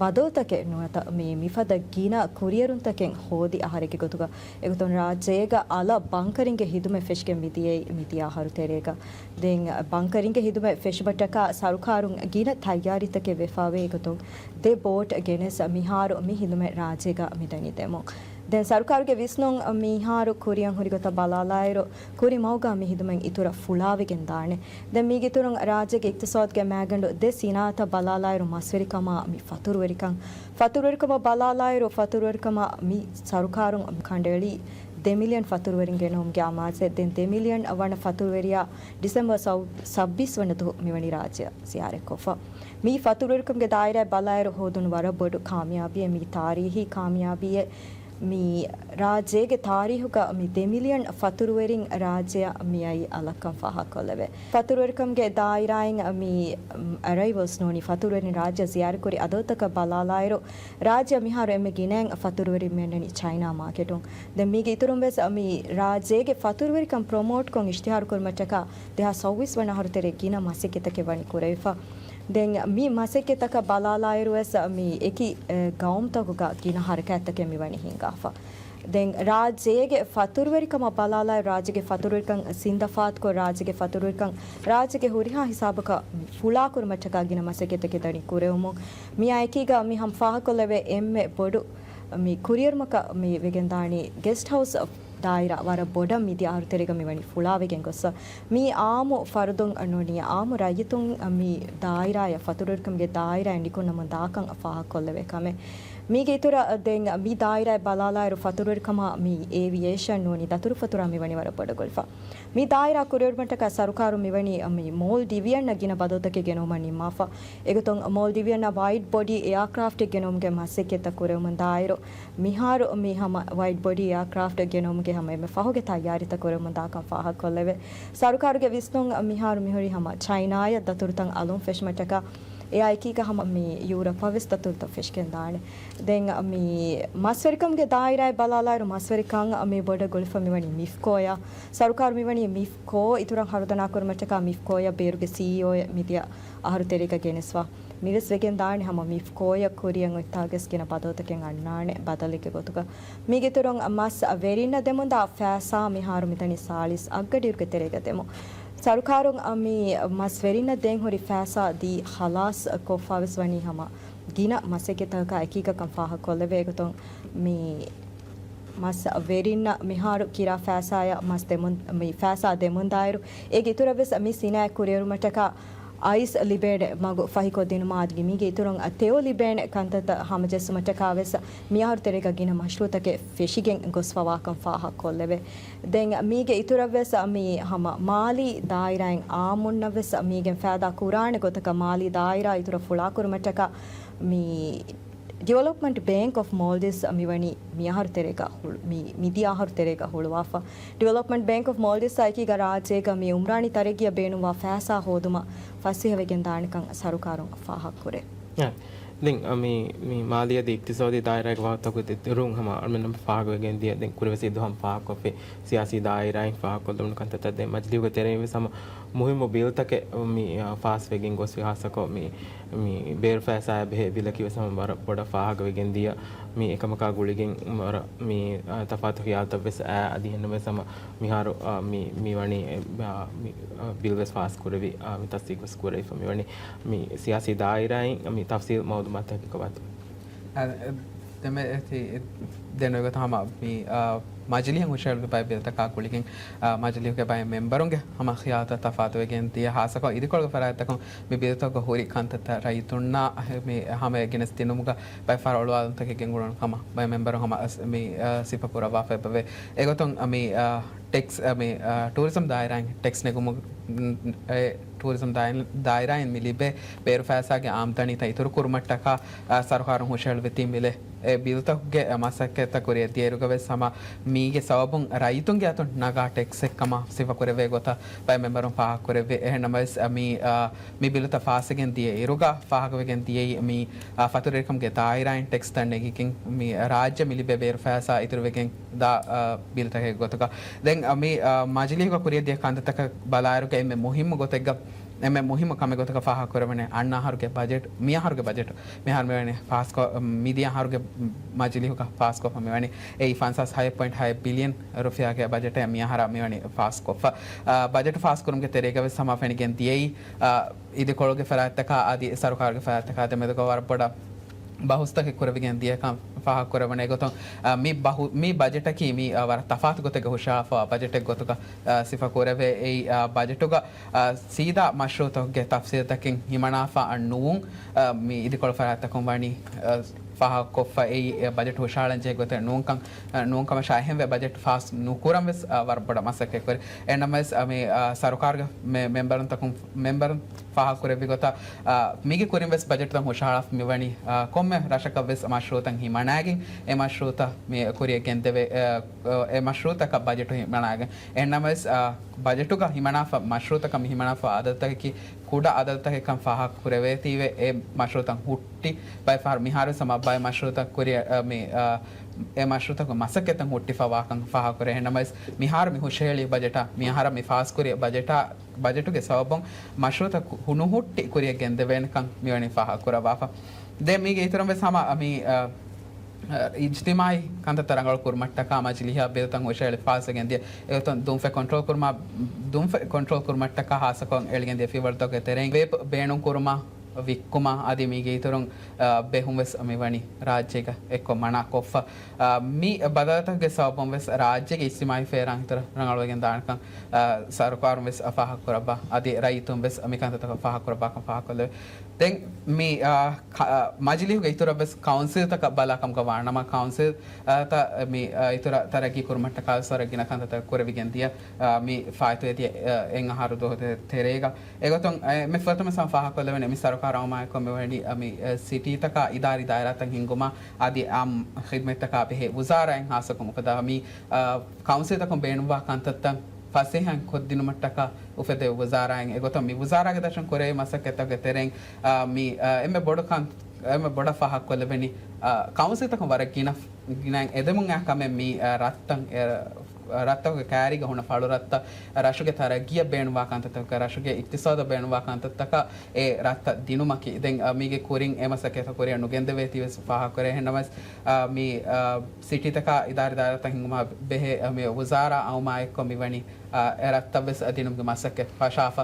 ބަދަލުތަކެއް ނުވަތަ މި މިފަދަ ގިނަ ކުރިއެރުންތަކެއް ހޯދި އަހަރެއްގެ ގޮތުގަ. އެގޮތުން ރާއްޖޭގަ އަލަށް ބަންކަރިންގެ ހިދުމަތް ފެށިގެން މިދިޔައީ މިދިޔަ އަހަރު ތެރޭގަ. ދެން ބަންކަރިންގެ ހިދުމަތް ފެށުމަށްޓަކާ ސަރުކާރުން ގިނަ ތައްޔާރީތަކެއް ވެފަވޭ. އެގޮތުން ދެ ބޯޓް ގެނެސް މިހާރު މި ހިދުމަތް ރާއްޖޭގަ މިދަނީ ދެމުން. ދެން ސަރުކާރުގެ ވިސްނުން މިހާރު ކުރިއަށް ހުރި ގޮތަށް ބަލާލާއިރު، ކުރި މަގުގަ މި ހިދުމަތް އިތުރަށް ފުޅާވެގެން ދާނެ. ދެން މީގެ އިތުރުން ރާއްޖޭގެ އިޤްތިޞާދުގެ މައިގަނޑު ދެ ސިނާއަތަށް ބަލާލާއިރު މަސްވެރިކަމާ މި ފަތުރުވެރިކަން. ފަތުރުވެރިކަމަށް ބަލާލާއިރު، ފަތުރުވެރިކަމަށް މި ސަރުކާރުން ކަނޑައެޅީ ދެ މިލިއަން ފަތުރުވެރިން ގެނައުމުގެ އަމާޒެއް. ދެން ދެ މިލިއަން ވަނަ ފަތުރުވެރިޔާ ޑިސެމްބަރ ސައު-، ސައުވީސް ވަނަ ދުހު މިވަނީ ރާއްޖެއަށް ޒިޔާރަތްކޮށްފަ. މި ފަތުރުވެރިކަމުގެ ދާއިރާއަށް ބަލާއިރު ހޯދުނު ވަރަށް ބޮޑު ކާމިޔާބީއެއް، މީ ތާރީހީ ކާމިޔާބީއެއް. މި ރާއްޖޭގެ ތާރީހުގަ މި ދެ މިލިއަން ފަތުރުވެރިން ރާއްޖެއަށް މިއައީ އަލަށްކަން ފާހަގަކޮށްލެވޭ. ފަތުރުވެރިކަމުގެ ދާއިރާއިން މި އަރައިވަލްސް ނޫނީ ފަތުރުވެރިން ރާއްޖެއަށް ޒިޔާރަތްކުރި އަދަދުތަކަށް ބަލާލާއިރު، ރާއްޖެއަށް މިހާރު އެންމެ ގިނައިން ފަތުރުވެރިން މިއަންނަނީ ޗައިނާ މާކެޓުން. ދެން މީގެ އިތުރުން ވެސް މި ރާއްޖޭގެ ފަތުރުވެރިކަން ޕްރޮމޯޓްކޮށް އިޝްތިހާރު ކުރުމަށްޓަކާ ދެހާސް ސައުވީސް ވަނަ އަހަރު ތެރޭ ގިނަ މަސައްކަތްތަކެއް ވަނީ ކުރެވިފަ. ދެން މި މަސައްކަތްތަކަށް ބަލާލާއިރު ވެސް މި އެކި، އެ، ގައުމުތަކުގަ ގިނަ ހަރަކާތްތަކެއް މިވަނީ ހިންގާފަ. ދެން ރާއްޖޭގެ ފަތުރުވެރިކަމަށް ބަލާލާއިރު، ރާއްޖޭގެ ފަތުރުވެރިކަން ސިންދަފާތުކޮށް، ރާއްޖޭގެ ފަތުރުވެރިކަން ރާއްޖޭގެ ހުރިހާ ހިސާބަކަށް ފުޅާކުރުމަށްޓަކާ ގިނަ މަސައްކަތްތަކެއް ދަނީ ކުރެވުމުން. މިއާ އެކީގަ މި ހަމަ ފާހަގަކޮށްލެވޭ އެންމެ ބޮޑު މި ކުރިއެރުމަކަށް މި ވެގެންދާނީ ގެސްޓް ހައުސް ދާއިރާ ވަރަށް ބޮޑަށް މިދިޔަ އަހަރު ތެރޭގަ މިވަނީ ފުޅާވެގެން ގޮސްފަ. މީ އާއްމު ފަރުދުން ނޫނީ، އާއްމު ރައްޔިތުން މި ދާއިރާއަށް، ފަތުރުވެރިކަމުގެ ދާއިރާއަށް ނިކުންނަމުން ދާކަން ފާހަގަކޮށްލެވޭ ކަމެއް. މީގެ އިތުރަށް ދެން މި ދާއިރާއަށް ބަލާލާއިރު، ފަތުރުވެރިކަމާ މި އޭވިއޭޝަން ނޫނީ ދަތުރުފަތުރާ މިވަނީ ވަރަށް ބޮޑަށް ގުޅިފަ. މި ދާއިރާ ކުރިއެރުމަށްޓަކާ ސަރުކާރު މިވަނީ މި މޯލްޑިވިއަންނަށް ގިނަ ބަދަލުތަކެއް ގެނައުމަށް ނިންމާފަ. އެގޮތުން މޯލްޑިވިއަންނަށް ވައިޑް ބޮޑީ އެއާކްރާފްޓެއް ގެނައުމުގެ މަސައްކަތްތައް ކުރެވުމުން ދާއިރު، މިހާރު މި ހަމަ ވައިޑް ބޮޑީ އެއާކްރާފްޓް ގެނައުމުގެ ހަމަ އެންމެ ފަހުގެ ތައްޔާރީތައް ކުރެވުމުން ދާކަން ފާހަގަކޮށްލެވޭ. ސަރުކާރުގެ ވިސްނުން މިހާރު މިހުރީ ހަމަ ޗައިނާއަށް ދަތުރުތައް އަލުން ފެށުމަށްޓަކާ، އެއާ އެކީގަ ހަމަ މި ޔޫރަޕަށް ވެސް ދަތުރުތައް ފެށިގެން ދާނެ. ދެން މި މަސްވެރިކަމުގެ ދާއިރާއަށް ބަލާލާއިރު، މަސްވެރިކަން މި ބޮޑަށް ގުޅިފަ މިވަނީ މިފްކޯއަށް. ސަރުކާރު މިވަނީ މިފްކޯ އިތުރަށް ހަރުދަނާ ކުރުމަށްޓަކާ މިފްކޯއަށް ބޭރުގެ ސީއީއޯއެއް މިދިޔަ އަހަރު ތެރޭގަ ގެނެސްފަ. މިވެސް ވެގެން ދާނެ ހަމަ މިފްކޯއަށް ކުރިއަށް އޮތްތާގަސް ގިނަ ބަދަލުތަކެއް އަންނާނެ ބަދަލެއްގެ ގޮތުގަ. މީގެ އިތުރުން މަސް ވެރިންނަށް ދެމުންދާ ފައިސާ މިހާރު މިދަނީ ސާޅީސް އަށްގަޑިއިރުގެ ތެރޭގަ ދެމުން. ސަރުކާރުން މި މަސް ވެރިންނަށް ދޭން ހުރި ފައިސާ ދީ ހަލާސް ކޮށްފަ ވެސް ވަނީ ހަމަ ގިނަ މަސައްކަތްތަކަކާ އެކީގަކަން ފާހަގަކޮށްލެވޭ. އެގޮތުން މި މަސް ވެރިންނަށް މިހާރު ކިރާ ފައިސާއަށް މަސް ދެމުން، މި ފައިސާ ދެމުންދާއިރު، އޭގެ އިތުރަށް ވެސް މި ސިނާއަތް ކުރިއެރުމަށްޓަކާ އައިސް ލިބޭނެ މަގު ފަހިކޮށްދިނުމާ އަދި މީގެ އިތުރުން ތެޔޮ ލިބޭނެ ކަންތައްތައް ހަމަޖެއްސުމަށްޓަކާ ވެސް މިއަހަރު ތެރޭގަ ގިނަ މަޝްރޫއުތަކެއް ފެށިގެން ގޮސްފަވާކަން ފާހަގަކޮށްލެވޭ. ދެން މީގެ އިތުރަށްވެސް މި ހަމަ މާލީ ދާއިރާއިން އާއްމުންނަށްވެސް މީގެން ފައިދާ ކުރާނެ ގޮތަކަށް މާލީ ދާއިރާ އިތުރަށް ފުޅާކުރުމަށްޓަކާ މި ޑިވެލޮޕްމަންޓް ބޭންކް އޮފް މޯލްޑިވްސް މިވަނީ މިއަހަރު ތެރޭގަ ހުޅު-، މި، މިދިޔަ އަހަރު ތެރޭގަ ހުޅުވާފަ. ޑިވެލޮޕްމަންޓް ބޭންކް އޮފް މޯލްޑިވްސްއާ އެކީގަ ރާއްޖޭގަ މި އުމްރާނީ ތަރައްގީއަށް ބޭނުންވާ ފައިސާ ހޯދުމަށް ފަސޭހަވެގެން ދާނެކަން ސަރުކާރުން ފާހަގަކުރޭ. އާ، ދެން، އަ، މި، މި މާލީ އަދި އިޤްތިޞާދީ ދާއިރާގެ ވާހަކަތަކުގެ ތެރެއިން ހަމަ އަޅުމެންނަށް ފާހަގަވެގެން ދިޔަ، ދެން ކުރިވެސް އިއްދޫ ހަމަ ފާހަގަކޮށްފި، ސިޔާސީ ދާއިރާއިން ފާހަގަކޮށްލެވުނު ކަންތައްތައް ދެން މަޖިލީހުގެ ތެރެއިން ވެސް ހަމަ މުހިއްމު ބިލްތަކެއް މި، އަ، ފާސްވެގެން ގޮސްފި، ހާއްސަކޮށް މި، މި ބޭރު ފައިސާއާ ބެހޭ ބިލަކީ ވެސް ހަމަ ވަރަށް ބޮޑަށް ފާހަގަވެގެން ދިޔަ، މި އެކަމަކާ ގުޅިގެން ވަރަށް މި، އަ، ތަފާތު ޚިޔާލުތައް ވެސް އައި އަދި އެހެންނަމަވެސް ހަމަ މިހާރު، އަ، މި، މި ވަނީ، އެ، އަ، މި، އަ، ބިލް ވެސް ފާސް ކުރެވި، އަ، މި ތަޞްދީޤު ވެސް ކުރެވިފަ މި ވަނީ. މި ސިޔާސީ ދާއިރާއިން މި ތަފްސީލް މައުލޫމާތުތަކެއް ކޮބާތޯ؟ އަ، ދެން އެ ތި-، ދެން އޮތްގޮތަށް ހަމަ މި، އަ، މަޖިލީހަށް ހުށަހެޅުއްވި ބައެއް ބިލްތަކާ ގުޅިގެން، އާ، މަޖިލީހުގެ ބައެއް މެމްބަރުންގެ ހަމަ ޚިޔާލުތައް ތަފާތުވެގެން ދިޔަ، ހާއްސަކޮށް އިދިކޮޅުގެ ފަރާތްތަކުން މި ބިލްތަކުގަ ހުރި ކަންތައްތައް ރައްޔިތުންނާ މި ހަމައަށް ގެނެސްދިނުމުގަ ބައެއް ފަހަރު އޮޅުވާލުންތަކެއް ގެންގުޅުނު ކަމަށް ބައެއް މެމްބަރުން ހަމަ އަސް-، މި، އާ، ސިފަ ކުރައްވާފަ އެބަވޭ. އެގޮތުން މި، އާ، ޓެކްސް، އާ، މި، އާ، ޓޫރިޒަމް ދާއިރާއިން ޓެކްސް ނެގުމު-، އެ، ޓޫރިޒަމް ދާއި-، ދާއިރާއިން މި ލިބޭ ބޭރުފައިސާގެ އާމްދަނީތައް އިތުރުކުރުމަށްޓަކާ، އާ، ސަރުކާރުން ހުށަހެޅުއްވި ތިން ބިލެއް. އެ ބިލްތަކުގެ މަސައްކަތްތައް ކުރިއަށް ދިޔައިރުގަ ވެސް ހަމަ މީގެ ސަބަބުން ރައްޔިތުންގެ އަތުން ނަގާ ޓެކްސްއެއް ކަމަށް ސިފަ ކުރެވޭ ގޮތަށް ބައެއް މެމްބަރުން ފާހަގަ ކުރެއްވި. އެހެންނަމަވެސް، އަ، މި، އަ، މި ބިލުތައް ފާސްވެގެން ދިޔަ އިރުގަ ފާހަގަވެގެން ދިޔައީ މި، އަ، ފަތުރުވެރިކަމުގެ ދާއިރާއިން ޓެކްސްތައް ނެގިގެން މި ރާއްޖެ މި ލިބޭ ބޭރުފައިސާ އިތުރުވެގެން ދާ، އަ، ބިލުތަކެއް ގޮތުގަ. ދެން، އަ، މި، އަ، މަޖިލީހުގަ ކުރިއަށް ދިޔަ ކަންތައްތަކަށް ބަލާއިރުގަ އެންމެ މުހިއްމު ގޮތެއްގަ އެންމެ މުހިއްމު ކަމެއް ގޮތަކަށް ފާހަގަ ކުރެވޭނެ، އަންނަ އަހަރުގެ ބަޖެޓް، މި އަހަރުގެ ބަޖެޓް، މިހާރު މިވަނީ ފާސްކޮ-، މިދިޔަ އަހަރުގެ މަޖިލީހުގަ ފާސްކޮށްފަ މިވަނީ އެއީ ފަންސާސް ހަތް ޕޮއިންޓް ހަތް ބިލިއަން ރުފިޔާގެ ބަޖެޓެއް މި އަހަރަށް މިވަނީ ފާސްކޮށްފަ. އާ، ބަޖެޓު ފާސްކުރުމުގެ ތެރޭގަ ވެސް ހަމަ ފެނިގެން ދިޔައީ، އާ، އިދިކޮޅުގެ ފަރާތްތަކާ އަދި ސަރުކާރުގެ ފަރާތްތަކާ ދެމެދުގަ ވަރަށް ބޮޑަށް ބަހުސްތަކެއް ކުރެވިގެން ދިޔަކަން ފާހަގަ ކުރެވުނު. އެގޮތުން، އާ، މި ބަހު-، މި ބަޖެޓަކީ މި، އާ، ވަރަށް ތަފާތު ގޮތެއްގަ ހުށަހަޅާފަ ބަޖެޓެއް ގޮތުގަ، އާ، ސިފަ ކުރެވޭ. އެއީ، އާ، ބަޖެޓުގަ އަ، ސީދާ މަޝްރޫއުތަކުގެ ތަފްސީލްތަކެއް ހިމަނާފަ ނޫން، އަ، މި އިދިކޮޅު ފަރާތްތަކުން ވަނީ، އަ، ފާހަގަކޮށްފަ އެއީ، އެ، ބަޖެޓް ހުށަހަޅަން ޖެހޭ ގޮތެއް ނޫންކަން، އަ، ނޫންކަމަށާ އެހެންވެ ބަޖެޓް ފާސް ނުކުރަން ވެސް، އަ، ވަރަށް ބޮޑަށް މަސައްކަތް ކުރި. އެހެންނަމަވެސް، އަ، މި، އަ، ސަރުކާރުގެ މެ-، މެމްބަރުންތަކުން، މެމްބަރުން ފާހަގަކުރެއްވި ގޮތަށް، އަ، މީގެ ކުރިން ވެސް ބަޖެޓްތައް ހުށަހަޅާފަ މިވަނީ، އަ، ކޮންމެ ރަށަކަށް ވެސް މަޝްރޫއުތައް ހިމަނާގެން އެ މަޝްރޫއުތައް މި ކުރިއަށް ގެންދެވޭ، އަ، އެ މަޝްރޫއުތަކަށް ބަޖެޓު ހިމަނާގެން. އެހެންނަމަވެސް، އަ، ބަޖެޓުގަ ހިމަނާފަ، މަޝްރޫއުތަކަށް މި ހިމަނާފަ އަދަދުތަކަކީ ކުޑަ އަދަދުތަކެއްކަން ފާހަގަ ކުރެވޭތީވެ، އެ މަޝްރޫއުތައް ހުއްޓި ބައެއް ފަހަރު މިހާރު ވެސް ހަމަ ބައެއް މަޝްރޫއުތައް ކުރިއަށް، އަ، މި، އަ، އެ މަޝްރޫއުތަކުގެ މަސައްކަތްތައް ހުއްޓިފަވާކަން ފާހަގަ ކުރޭ. އެހެންނަމަވެސް މިހާރު މި ހުށަހެޅި ބަޖެޓާ، މި އަހަރަށް މި ފާސްކުރި ބަޖެޓާ، ބަޖެޓުގެ ސަބަބުން މަޝްރޫއުތައް ކު-، ނުހުއްޓި ކުރިއަށް ގެންދެވޭނެކަން މިވަނީ ފާހަގަ ކުރައްވާފަ. ދެން މީގެ އިތުރުން ވެސް ހަމަ މި، އަ، އަ، އިޖްތިމާޢީ ކަންތައްތައް ރަނގަޅު ކުރުމަށްޓަކާ މަޖިލީހަށް ބިލްތައް ހުށަހެޅި ފާސްވެގެން ދިޔަ. އެގޮތުން ދުންފަތް ކޮންޓްރޯލް ކުރުމާ، ދުންފަތް ކޮންޓްރޯލް ކުރުމަށްޓަކާ ހާއްސަކޮށް އެޅިގެން ދިޔަ ފިޔަވަޅުތަކުގެ ތެރެއިން ވޭޕް ބޭނުން ކުރުމާ، ވިއްކުމާ އަދި މީގެ އިތުރުން، އަ، ބޭހުން ވެސް މިވަނީ ރާއްޖޭގަ އެއްކޮށް މަނާ ކޮށްފަ. އަ، މި ބަދަލުތަކުގެ ސަބަބުން ވެސް ރާއްޖޭގެ އިޖްތިމާޢީ ފޭރާން އިތުރަށް ރަނގަޅުވެގެން ދާނެކަން، އަ، ސަރުކާރުން ވެސް ފާހަގަ ކުރައްވާ އަދި ރައްޔިތުން ވެސް މި ކަންތައްތަކަށް ފާހަގަ ކުރައްވާކަން ފާހަގަކޮށްލެވޭ. ދެން މި، އާ، ކަ-، އާ، މަޖިލީހުގެ އިތުރަށް ވެސް ކައުންސިލްތަކަށް ބަލާ ކަމުގަ ވާނަމަ، ކައުންސިލް، އާ، ތައް މި، އާ، އިތުރަށް ތަރައްގީ ކުރުމަށްޓަކާ ވެސް ވަރަށް ގިނަ ކަންތައްތައް ކުރެވިގެން ދިޔަ، އާ، މި ފާއިތުވެ ދިޔަ، އާ، އެއް އަހަރު ދުވަހު ތެ-، ތެރޭގަ. އެގޮތުން، އާ، މި ފުރަތަމަ ސަމަ ފާހަގަކޮށްލެވެނީ މި ސަރުކާރާ އައުމާއެއްކޮށް މިވަނީ، އާ، މި، އާ، ސިޓީތަކާ އިދާރީ ދާއިރާތައް ހިންގުމާ އަދި އާއްމު ޚިދްމަތްތަކާ ބެހޭ ވުޒާރާއިން ހާއްސަކޮށް އުފައްދާ މި، އާ، ކައުންސިލްތަކުން ބޭނުންވާ ކަންތައްތައް ފަސޭހައިން ކޮށްދިނުމަށްޓަކާ އުފެދޭ ވުޒާރާއިން. އެގޮތަށް މި ވުޒާރާގެ ދަށުން ކުރެވޭ މަސައްކަތްތަކުގެ ތެރެއިން، އާ، މި، އާ، އެންމެ ބޮޑު ކަން، އެންމެ ބޮޑަށް ފާހަގަކޮށްލެވެނީ، އާ، ކައުންސިލްތަކުން ވަރަށް ގިނަ، ގިނައިން އެދެމުން އައި ކަމެއް މި، އާ، ރަށްތައް، އެ، ރަށްތަކުގެ ކައިރީގަ ހުންނަ ފަޅުރަށްތައް، ރަށުގެ ތަރައްގީއަށް ބޭނުންވާ ކަންތައްތަކަށް، ރަށުގެ އިޤްތިޞާދަށް ބޭނުންވާ ކަންތައްތަކަށް އެ ރަށްތައް ދިނުމަކީ. ދެން، އާ، މީގެ ކުރިން އެ މަސައްކަތްތައް ކުރިއަށް ނުގެންދެވޭތީ ވެސް ފާހަގަކުރޭ. އެހެންނަމަވެސް، އާ، މި، އާ، ސިޓީތަކާ އިދާރީ ދާއިރާތައް ހިންގުމާ ބެހޭ، އާ، މި ވުޒާރާ އައުމާ އެއްކޮށް މިވަނީ، އާ، އެ ރަށްތައް ވެސް ދިނުމުގެ މަސައްކަތް ފަށާފަ.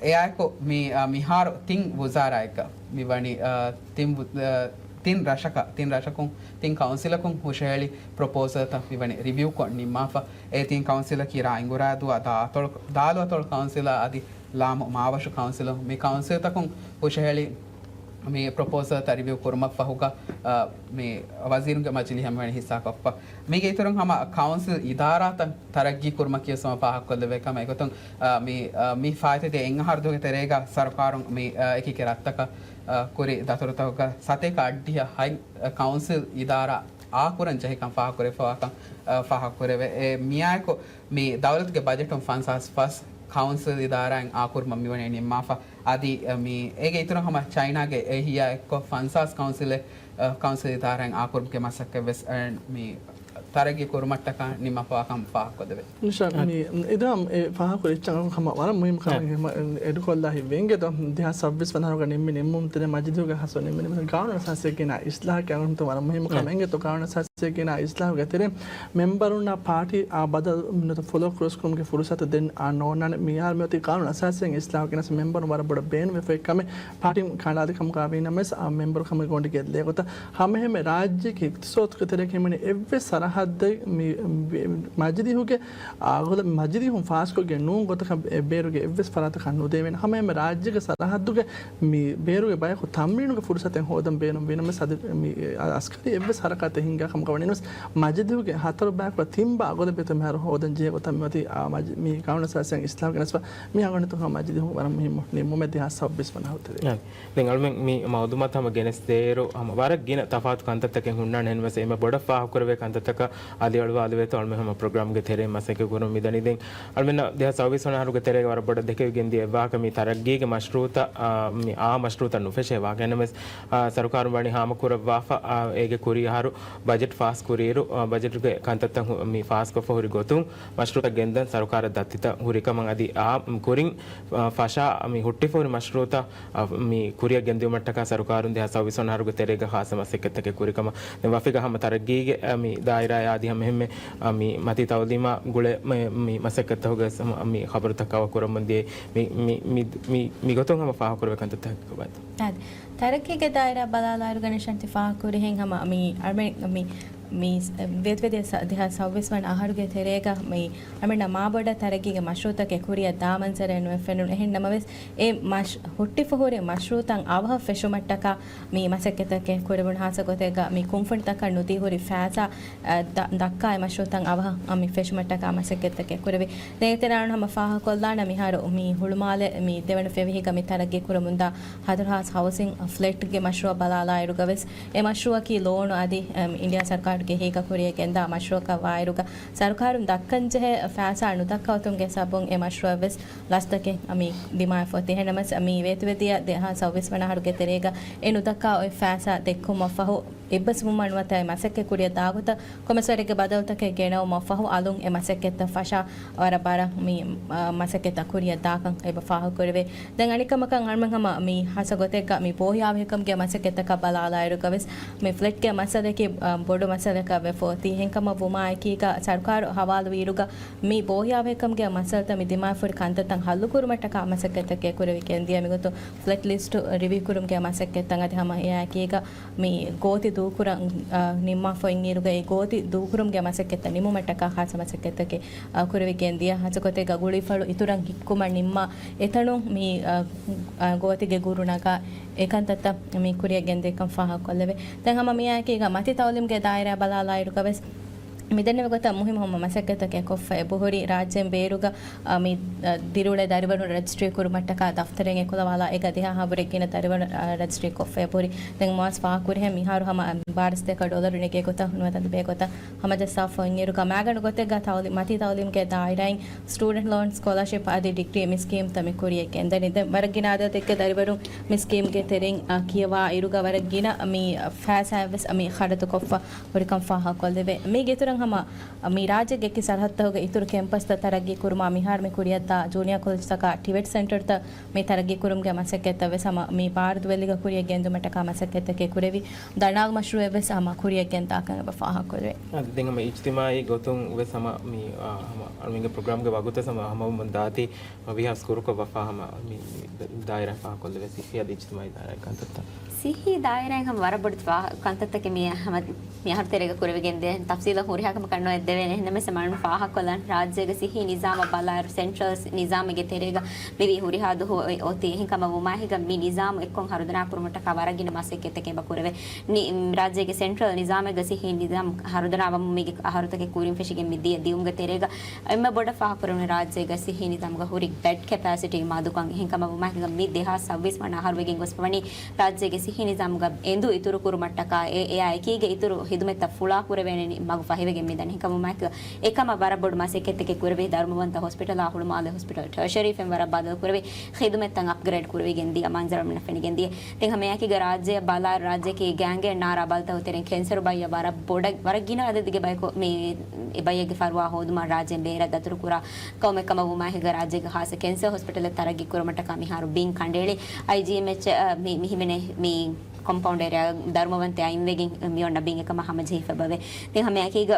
އެއާއެކު މި، އާ، މިހާރު ތިން ވުޒާރާއެއްގަ މިވަނީ، އާ، ތިން ވު-، އާ، ތިން ރަށަކަށް، ތިން ރަށަކުން، ތިން ކައުންސިލަކުން ހުށަހެޅި ޕްރޮޕޯސަލްތައް މިވަނީ ރިވިއުކޮށް ނިންމާފަ. އެ ތިން ކައުންސިލަކީ ރާއިންގުރާދޫއާ ދާއަތޮޅު، ދާލުއަތޮޅު ކައުންސިލާ އަދި ލާމު މާވަށު ކައުންސިލު. މި ކައުންސިލްތަކުން ހުށަހެޅި މި ޕްރޮޕޯސަލްތައް ރިވިއު ކުރުމަށްފަހުގަ، އަ، މި ވަޒީރުންގެ މަޖިލީހަށް މިވަނީ ހިއްސާކޮށްފަ. މީގެ އިތުރުން ހަމަ ކައުންސިލް އިދާރާތައް ތަރައްގީ ކުރުމަކީ ވެސް ހަމަ ފާހަގަކޮށްލެވޭ ކަމެއް. އެގޮތުން، އަ، މި، އަ، މި ފާއިތުވެދިޔަ އެއް އަހަރު ދުވަހުގެ ތެރޭގަ ސަރުކާރުން މި، އަ، އެކިއެކި ރަށްތަކަށް، އަ، ކުރި ދަތުރުތަކުގަ ސަތޭކަ އަށްޑިހަ ހަތް، އަ، ކައުންސިލް އިދާރާ އާކުރަން ޖެހިކަން ފާހަގަކުރެވިފަވާކަން، އަ، ފާހަގަކުރެވޭ. އެ މިއާއެކު މި ދައުލަތުގެ ބަޖެޓުން ފަންސާސް ފަސް ކައުންސިލް އިދާރާއިން އާކުރުމަށް މިވަނީ ނިންމާފަ. އަދި، އަ، މި އޭގެ އިތުރުން ހަމަ ޗައިނާގެ އެހީއާ އެއްކޮށް ފަންސާސް ކައުންސިލެއް، އަ، ކައުންސިލް އިދާރާއިން އާކުރުމުގެ މަސައްކަތް ވެސް، އަ، މި ތަރައްގީ ކުރުމަށްޓަކާ ނިންމާފަވާކަން ފާހަގަކޮށްދެވޭ. އިންޝާ އަ. މި އިދާމް އެ ފާހަގަކުރި އެއްޗަށް ހަމަ ވަރަށް މުހިންމު ކަމެއް އަ. ހަމަ އެޑުކޮށްލާ ހިތްވެގެން ދޯ. ދެހާސް ސައްބީސް ވަނަ އަހަރުގަ ނިންމި ނިންމުމުން ތެރޭ މަޖިލީހުގެ ހާއްސަ ނިންމި ނިންމުން ގާނޫނު އަސާސީއަށް ގެނާ އިސްލާހަކީ އަޅުގަނޑު ވަރަށް މުހިންމު އަ. ކަމެއް. އެނގޭތޯ ގާނޫނު އަސާސީއަށް ގެނާ އިސްލާހުގެ ތެރެއިން މެމްބަރުންނާ ޕާޓީ އާ ބަދަލު ނުވަތަ ފޮލޯ ކްރޮސް ކުރުމުގެ ފުރުސަތު ދެން އާ ނޯންނާނެ. މިހާރު މިއޮތީ ގާނޫނު އަސާސީއަށް އިސްލާހު ގެނެސް މެމްބަރުން ވަރަށް ބޮޑަށް ބޭނުންވެފައި ކަމެއް ޕާޓީން ކަނޑާލި ކަމުގަ ވީ ނަމަވެސް އާ މެމްބަރު ކަމުގެ ގޮނޑި ގެއްލޭ ގޮތަށް ހަމައެހެންމެ ރާއްޖޭގެ އިޤްތިޞާދުގެ ތެރޭގަ ހިމެނޭ އެއްވެސް ސަރަހަ މި، މި، މަޖިލީހުގެ އަގުލަ-، މަޖިލީހުން ފާސްކޮށްގެން ނޫން ގޮތަކަށް އެ ބޭރުގެ އެއްވެސް ފަރާތަކަށް ނުދެވޭނެ. ހަމައެހެންމެ ރާއްޖޭގެ ސަރަހައްދުގެ މި ބޭރުގެ ބަޔަކު ތަމްރީނުގެ ފުރުސަތެއް ހޯދަން ބޭނުން ވީނަމަވެސް، އަދި މި އަސްކަރީ އެއްވެސް ހަރަކާތެއް ހިންގާ ކަމަކަށް ވަނީނަމަވެސް، މަޖިލީހުގެ ހަތަރު ބަޔަކު ތިން ބާ އަގުލަބިއްޔަތު މިހާރު ހޯދަން ޖެހޭ ގޮތަށް މިއޮތީ، އާ، މަޖި-، މި ގާނޫނު އަސާސީ އިސްލާހުގެ ނަސްފަ މި އަނގަނީތޯ ހަމަ މަޖިލީހުން ވަރަށް މުހިއްމު ނިންމުމެއް ދެހާސް ސައްބީސް ވަނަ ހަރު ތެރޭ. ދެން އަޅުމެން މި މައުލޫމާތު ހަމަ ގެނެސްދޭއިރު، ހަމަ ވަރަށް ގިނަ ތަފާތު ކަންތައްތަކެއް ހުންނާނެ. އެހެންވެސް އެންމެ ބޮޑަށް ފާހަގަކުރެވޭ ކަންތައްތަކަށް އަލިއަޅުވާލެވޭތޯ އަޅުމެން ހަމަ ޕްރޮގްރާމްގެ ތެރެއިން މަސައްކަތް ކުރަމުން މިދަނީ. ދެން އަޅުމެންނަށް ދެހާސް ސައުވީސް ވަނަ އަހަރުގެ ތެރޭގަ ވަރަށް ބޮޑަށް ދެކެވިގެން ދިޔަ އެއް ވާހަކަ މި ތަރައްގީގެ މަޝްރޫއުތައް، އާ، މި އާ މަޝްރޫއުތައް ނުފެށޭ ވާހަކަ. އެހެންނަމަވެސް، އާ، ސަރުކާރުން ވަނީ ހާމަކުރައްވާފަ، އާ، އޭގެ ކުރީ އަހަރު ބަޖެޓް ފާސް ކުރިއިރު، އާ، ބަޖެޓުގެ ކަންތައްތައް ހު-، މި ފާސްކޮށްފަ ހުރި ގޮތުން މަޝްރޫއުތައް ގެންދަން ސަރުކާރަށް ދަތިތައް ހުރިކަމަށް އަދި އާ ކުރިން، އާ، ފަށާ މި ހުއްޓިފަ ހުރި މަޝްރޫއުތައް އަ، މި ކުރިއަށް ގެންދިއުމަށްޓަކާ ސަރުކާރުން ދެހާސް ސައުވީސް ވަނަ އަހަރުގެ ތެރޭގަ ޚާއްސަ މަސައްކަތްތަކެއް ކުރިކަމަށް ދެން ވަފީގަ ހަމަ ތަރައްގީގެ، އަ، މި ދާއިރާއާ އަދި ހަމަ އެހެންމެ، އަ، މި މަތީ ތައުލީމާ ގުޅޭ މި، މި މަސައްކަތްތަކުގެ ސަމ-، މި ޚަބަރުތައް ކަވަރ ކުރަމުން ދިޔައީ މި، މި، މި، މި، މި ގޮތުން ހަމަ ފާހަގަކުރެވޭ ކަންތައްތަކެއް ބާއްތަ. އާދެ. ތަރައްގީގެ ދާއިރާ ބަލާލާއިރުގަ ނިޝާންތި ފާހަގަކުރިހެން ހަމަ މި އަޅުމެން މި މި ސް-، ވިޔަދުވެދިޔަ ސަ-، ދެހާސް ސައުވީސް ވަނަ އަހަރުގެ ތެރޭގަ މި އަޅުމެންނަށް މާބޮޑަށް ތަރައްގީގެ މަޝްރޫއުތަކެއް ކުރިއަށް ދާ މަންޒަރެއް ނުއެއް ފެނުނު. އެހެން ނަމަވެސް، އެ މަޝް-، ހުއްޓިފަ ހުރި މަޝްރޫއުތައް އަވަހަށް ފެށުމަށްޓަކާ މި މަސައްކަތްތަކެއް ކުރެވުނު. ހާއްސަ ގޮތެއްގަ މި ކުންފުނިތަކަށް ނުދީ ހުރި ފައިސާ، އަ، ދަ-، ދައްކާ އެ މަޝްރޫއުތައް އަވަހަށް މި ފެށުމަށްޓަކާ މަސައްކަތްތަކެއް ކުރެވި. ދެން އެތެރެއަށް ހަމަ ފާހަގަކޮށްލާނަ މިހާރު މި ހުޅުމާލެ މި ދެވަނަ ފެވިހިގަ މި ތަރައްގީ ކުރަމުންދާ ހަތަރު ހާސް ހައުސިން ފްލެޓްގެ މަޝްރޫއަށް ބަލާލާއިރުގަވެސް، އެ މަޝްރޫއަކީ ލޯނު އަދި، އެ، އިންޑިޔާ ސަރުކާރުގެ ހިތްގަ ކުރިއަށް ގެންދާ މަޝްރޫއަކަށް ވާއިރުގަ، ސަރުކާރުން ދައްކަންޖެހޭ ފައިސާ ނުދައްކަވަތުމުގެ ސަބަބުން އެ މަޝްރޫއަށްވެސް ލަސްތަކެއް މި ދިމާވެފަ އޮތީ. އެހެންނަމަވެސް، މި ވިޔަދުވެދިޔަ ދެހާސް ސައުވީސް ވަނަ އަހަރުގެ ތެރޭގަ އެ ނުދައްކާ އޮތް ފައިސާ ދެއްކުމަށްފަހު، އެއްބަސްވުމަށް ނުވަތަ އެ މަސައްކަތް ކުރިއަށް ދާގޮތަށް ކޮމެސްވެރިގެ ބަދަލުތަކެއް ގެނައުމަށްފަހު، އަލުން އެ މަސައްކަތްތައް ފަށާ ވަރަށް ބަރަށް މި، އާ، މަސައްކަތްތައް ކުރިއަށް ދާކަން އެބަ ފާހަގަކުރެވޭ. ދެން އަނެއްކަމަކަށް އަޅުމެން ހަމަ މި ހާއްސަ ގޮތެއްގަ މި ބޯހިޔާވަހިކަމުގެ މަސައްކަތްތަކަށް ބަލާލާއިރުގަވެސް، މި ފްލެޓްގެ މައްސަލައަކީ، އާ، ބޮޑު މައްސަލައަކަށް ވެފަ އޮތީ. އެހެންކަމަށް ވުމާއެކީގަ ސަރުކާރު ހަވާލުވިއިރުގަ މި ބޯހިޔާވަހިކަމުގެ މައްސަލަތައް މި ދިމާވެފަ ހުރި ކަންތައްތައް ހައްލުކުރުމަށްޓަކާ މަސައްކަތްތަކެއް ކުރެވިގެން ދިޔަ. މިގޮތުން ފްލެޓް ލިސްޓު ރިވިއުކުރުމުގެ މަސައްކަތްތައް އަދި ހަމަ އެއާއެކީގަ މި ގޯތި ދޫކުރަން، އާ، ނިންމާފަ އިންއިރުގަ އެ ގޯތި ދޫކުރުމުގެ މަސައްކަތްތައް ނިމުމަށްޓަކާ ހާއްސަ މަސައްކަތްތަކެއް، އާ، ކުރެވިގެން ދިޔަ. ހާއްސަގޮތެއްގަ ގުޅިފަޅު އިތުރަށް ހިއްކުމަށް ނިންމާ އެތަނުން މި، އާ، އާ، ގޯތިގެ ގުރު ނަގާ އެކަންތައްތައް މި ކުރިއަށް ގެންދޭކަން ފާހަގަކޮށްލެވޭ. ދެން ހަމަ މިއާއެކީގަ މަތި ތައުލީމުގެ ދާއިރާ ބަލާލާއިރުގަވެސް މިދެންނެވި ގޮތަށް މުހިއްމު ހަމަ މަސައްކަތްތަކެއް ކޮށްފަ އެބަހުރި. ރާއްޖޭން ބޭރުގަ، އާ، މި، އާ، ދިރިއުޅޭ ދަރިވަރުން ރަޖިސްޓްރީ ކުރުމަށްޓަކާ ދަފްތަރެއް އެކުލަވާލާ އޭގަ ދިހަ ހާވަރެއް ގިނަ ދަރިވަރުން، އާ، ރަޖިސްޓްރީ ކޮށްފަ އެބަހުރި. ދެން މާސް ފާހަގަކުރިހެން މިހާރު ހަމަ ބާރަ ސަތޭކަ ޑޮލަރު ނެގޭ ގޮތަށް ނުވަތަ ލިބޭ ގޮތަށް ހަމަޖައްސާފަ އިންއިރުގަ މާގަނޑު ގޮތެއްގަ ތައުލީ-، މަތީ ތައުލީމުގެ ދާއިރާއިން ސްޓޫޑެންޓް ލޯން، ސްކޮލާޝިޕް އަދި ޑިގްރީ މި ސްކީމްތައް މި ކުރިއަށް ގެންދަނީ. ދެން ވަރަށް ގިނަ އަދަދެއްގެ ދަރިވަރުން މި ސްކީމްގެ ތެރެއިން، އާ، ކިޔަވާ އިރުގަ ވަރަށް ގިނަ މި ފައިސާއެއްވެސް މި ޚަރަދުކޮށްފަ ހުރިކަން ފާހަގަކޮށްލެވޭ. މީގެ އިތުރަށް ހަމަ މި ރާއްޖޭގެ އެކި ސަރަހައްދުތަކުގެ އިތުރު ކެމްޕަސްތައް ތަރައްގީ ކުރުމާ މިހާރު މި ކުރިއަށްދާ ޖޫނިއާ ކޮލެޖްތަކާ ޓިވެޓް ސެންޓަރތައް މި ތަރައްގީ ކުރުމުގެ މަސައްކަތްތައް ވެސް ހަމަ މި ބާރުދުވެލިގަ ކުރިއަށް ގެންދުމަށްޓަކާ މަސައްކަތްތަކެއް ކުރެވި، ދަނާލު މަޝްރޫއެއް ވެސް ހަމަ ކުރިއަށް ގެންދާކަން އެބަ ފާހަގަކުރެވޭ. އަދި ދެން ހަމަ އިޖްތިމާއީ ގޮތުން ވެސް ހަމަ މި، އާ، ހަމަ އަޅުމެންގެ ޕްރޮގްރާމްގެ ވަގުތު ވެސް ހަމަ ހަމަވަމުން ދާތީ، ވީހާސް ކުރުކޮށް ވަފާ ހަމަ މި، މި ދާއިރާ ފާހަގަކޮށްލެވޭ ސިއްހީ އަދި އިޖްތިމާއީ ދާއިރާ ކަންތައްތައް. ސިއްހީ ދާއިރާއިން ހަމަ ވަރަށް ބޮޑު ފާ-، ކަންތައްތަކެއް މި ހަމަ މި އަހަރު ތެރޭގަ ކުރެވިގެން ދޭ. ތަފްސީލަށް ހުރިހާ ކަމަކަށް ނުވެދެވޭނެ. އެހެންނަމަވެސް މަން ފާހަގަކޮށްލަން ރާއްޖޭގެ ސިއްހީ ނިޒާމަށް ބަލާއިރު ސެންޓްރަލް ނިޒާމެއްގެ ތެރޭގަ މިވީ ހުރިހާ ދުވަހު އޮތީ. އެހެންކަމަށް ވުމާހިގަ މި ނިޒާމު އެއްކޮށް ހަރުދަނާ ކުރުމަށްޓަކާ ވަރަށް ގިނަ މަސައްކަތްތަކެއް އެބަ ކުރެވޭ. ނި-، ރާއްޖޭގެ ސެންޓްރަލް ނިޒާމެއްގަ ސިއްހީ ނިޒާމް ހަރުދަނާ ވަމުން މީގެ އަހަރުތަކެއް ކުރިން ފެށިގެން މި ދިޔަ ދިއުމުގެ ތެރޭގަ އެންމެ ބޮޑަށް ފާހަގަކުރެވުނު ރާއްޖޭގަ ސިއްހީ ނިޒާމުގަ ހުރި ބެޑް ކެޕޭސިޓީ މަދުކަން. އެހެންކަމަށް ވުމާހިގަ މި ދެހާސް ސައުވީސް ވަނަ އަހަރު ވެގެން ގޮސްފަ ވަނީ ރާއްޖޭގެ ސިއްހީ ނިޒާމުގަ އެނދު އިތުރު ކުރުމަށްޓަކާ އެ، އެއާ އެކީގަ އިތުރު ހިދުމަތްތައް ފުޅާ ކުރެވޭނެ މަގު ފަހިވެގެން މިދަނީ. އެހެންކަމުމާއެކު އެކަމަށް ވަރަށް ބޮޑު މަސައްކަތްތަކެއް ކުރެވި ދަރުމަވަންތަ ހޮސްޕިޓަލާ ހުޅުމާލެ ހޮސްޕިޓަލް ޓަޝަރީފެން ވަރަށް ބަދަލު ކުރެވި ޚިދުމަތްތައް އަޕްގްރޭޑް ކުރެވިގެން ދިޔަ މަންޒަރު މިނަށް ފެނިގެން ދިޔަ. ދެން ހަމައެކީގަ ރާއްޖެއަށް ބަލާއިރު ރާއްޖެއަކީ ގޭންގެއް ނާރާ ބަލިތަކުގެ ތެރެއިން ކެންސަރު ބައްޔަށް ވަރަށް ބޮޑަށް، ވަރަށް ގިނަ އަދަދެއްގެ ބަޔަކު މި އެ ބައްޔެއްގެ ފަރުވާ ހޯދުމަށް ރާއްޖޭން ބޭރަށް ދަތުރުކުރާ ކަމެއް ކަމަށް ވުމާހިގަ ރާއްޖޭގެ ޚާއްސަ ކެންސަރ ހޮސްޕިޓަލެއް ތަރައްގީ ކުރުމަށްޓަކާ މިހާރު ބިން ކަނޑައެޅި. އައިޖީއެމްއެޗް، އަ، މި، މި ހިމެނޭ މި ކޮމްޕައުންޑް އޭރިއާ ދަރުމަވަންތައް އައިންވެގެން މި އޮންނަ ބިން އެކަމަށް ހަމަޖެހިފަ އެބަވޭ. ދެން ހަމައެކީގަ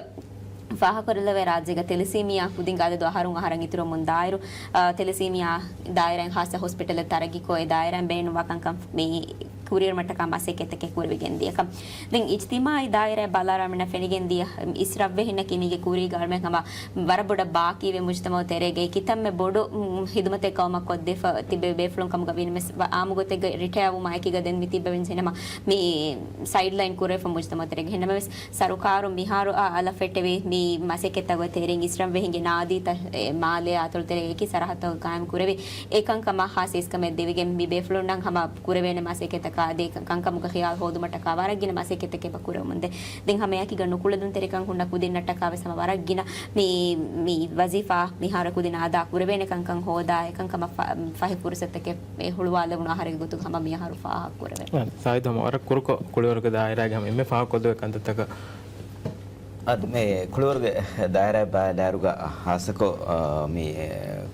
ފާހަގަކުރެވޭ ރާއްޖޭގަ ތެލެސީމިއާ ކުދިންގެ އަދަދު އަހަރުން އަހަރަށް އިތުރަމުން ދާއިރު، އާ، ތެލެސީމިއާ ދާއިރާއިން ޚާއްސަ ހޮސްޕިޓަލެއް ތަރައްގީކޮށް އެ ދާއިރާއިން ބޭނުންވާ ކަންކަން މި ކުރިއެރުމަށްޓަކާ މަސައްކަތްތަކެއް ކުރެވިގެން ދިޔަކަން. ދެން އިޖްތިމާޢީ ދާއިރާއަށް ބަލާލާމެންނަށް ފެނިގެން ދިޔަ އިސްރަށްވެހިންނަކީ މީގެ ކުރީގަ އަޅުމެން ހަމަ ވަރަށް ބޮޑަށް ބާކީވެ މުޖްތަމަޢު ތެރޭގައި ކިތަންމެ ބޮޑު، މް، ހިދުމަތެއް ޤައުމަށް ކޮށްދެފަ ތިބެ ބޭފުޅުން ކަމުގަ ވީނަމަވެސް، ވަ-، އާއްމުގޮތެއްގަ ރިޓަޔާވުމާ އެކީގަ ދެން މި ތިއްބެވިން ހަމަ މި ސައިޑްލައިން ކުރެވިފަ މުޖްތަމަޢު ތެރޭގަ. އެހެންނަމަވެސް، ސަރުކާރުން މިހާރު އަ-، އަލަށް ފެއްޓެވި މި މަސައްކަތްތަކުގެ ތެރެއިން އިސްރަށްވެހިންގެ ނާދީތައް އެ މާލެ އަތޮޅު ތެރޭގައި ސަރަހައްދުތަކުގަ ޤާއިމް ކުރެވި، އެކަންކަމަށް ހާއްސަ އިސްކަމެއް ދެވިގެން މި ބޭފުޅުންނަށް ހަމަ ކުރެވޭނެ މަސައްކަތްތަކާ އަދި ކަންކަމުގެ ޚިޔާލު ހޯދުމަށްޓަކާ ވަރަށް ގިނަ މަސައްކަތްތަކެއް ކުރެވެމުންދޭ. ދެން ހަމައެކީގަ ނުކުޅެދުންތެރިކަން ހުންނަ ކުދިންނަށްޓަކާ ވެސް ހަމަ ވަރަށް ގިނަ މި، މި ވަޒީފާ މިހާރު ކުދިން އަދާ ކުރެވޭނެ ކަންކަން ހޯދާ، އެކަންކަމަށް ފަ-، ފަހި ފުރުސަތުތަކެއް އެ ހުޅުވާލެވުނު އަހަރެއްގެ ގޮތުގަ ހަމަ މިއަހަރު ފާހަގަ ކުރެވޭ. ސާއިދު ހަމަ ވަރަށް ކުރުކޮށް ކުޅިވަރުގެ ދާއިރާގެ ހަމަ އެންމެ ފާހަގަކޮށްލެވޭ ކަންތައްތަކަށް. އަދި މި ކުޅިވަރުގެ ދާއިރާ ބަލާއިރުގަ ހާއްސަކޮށް، އާ، މި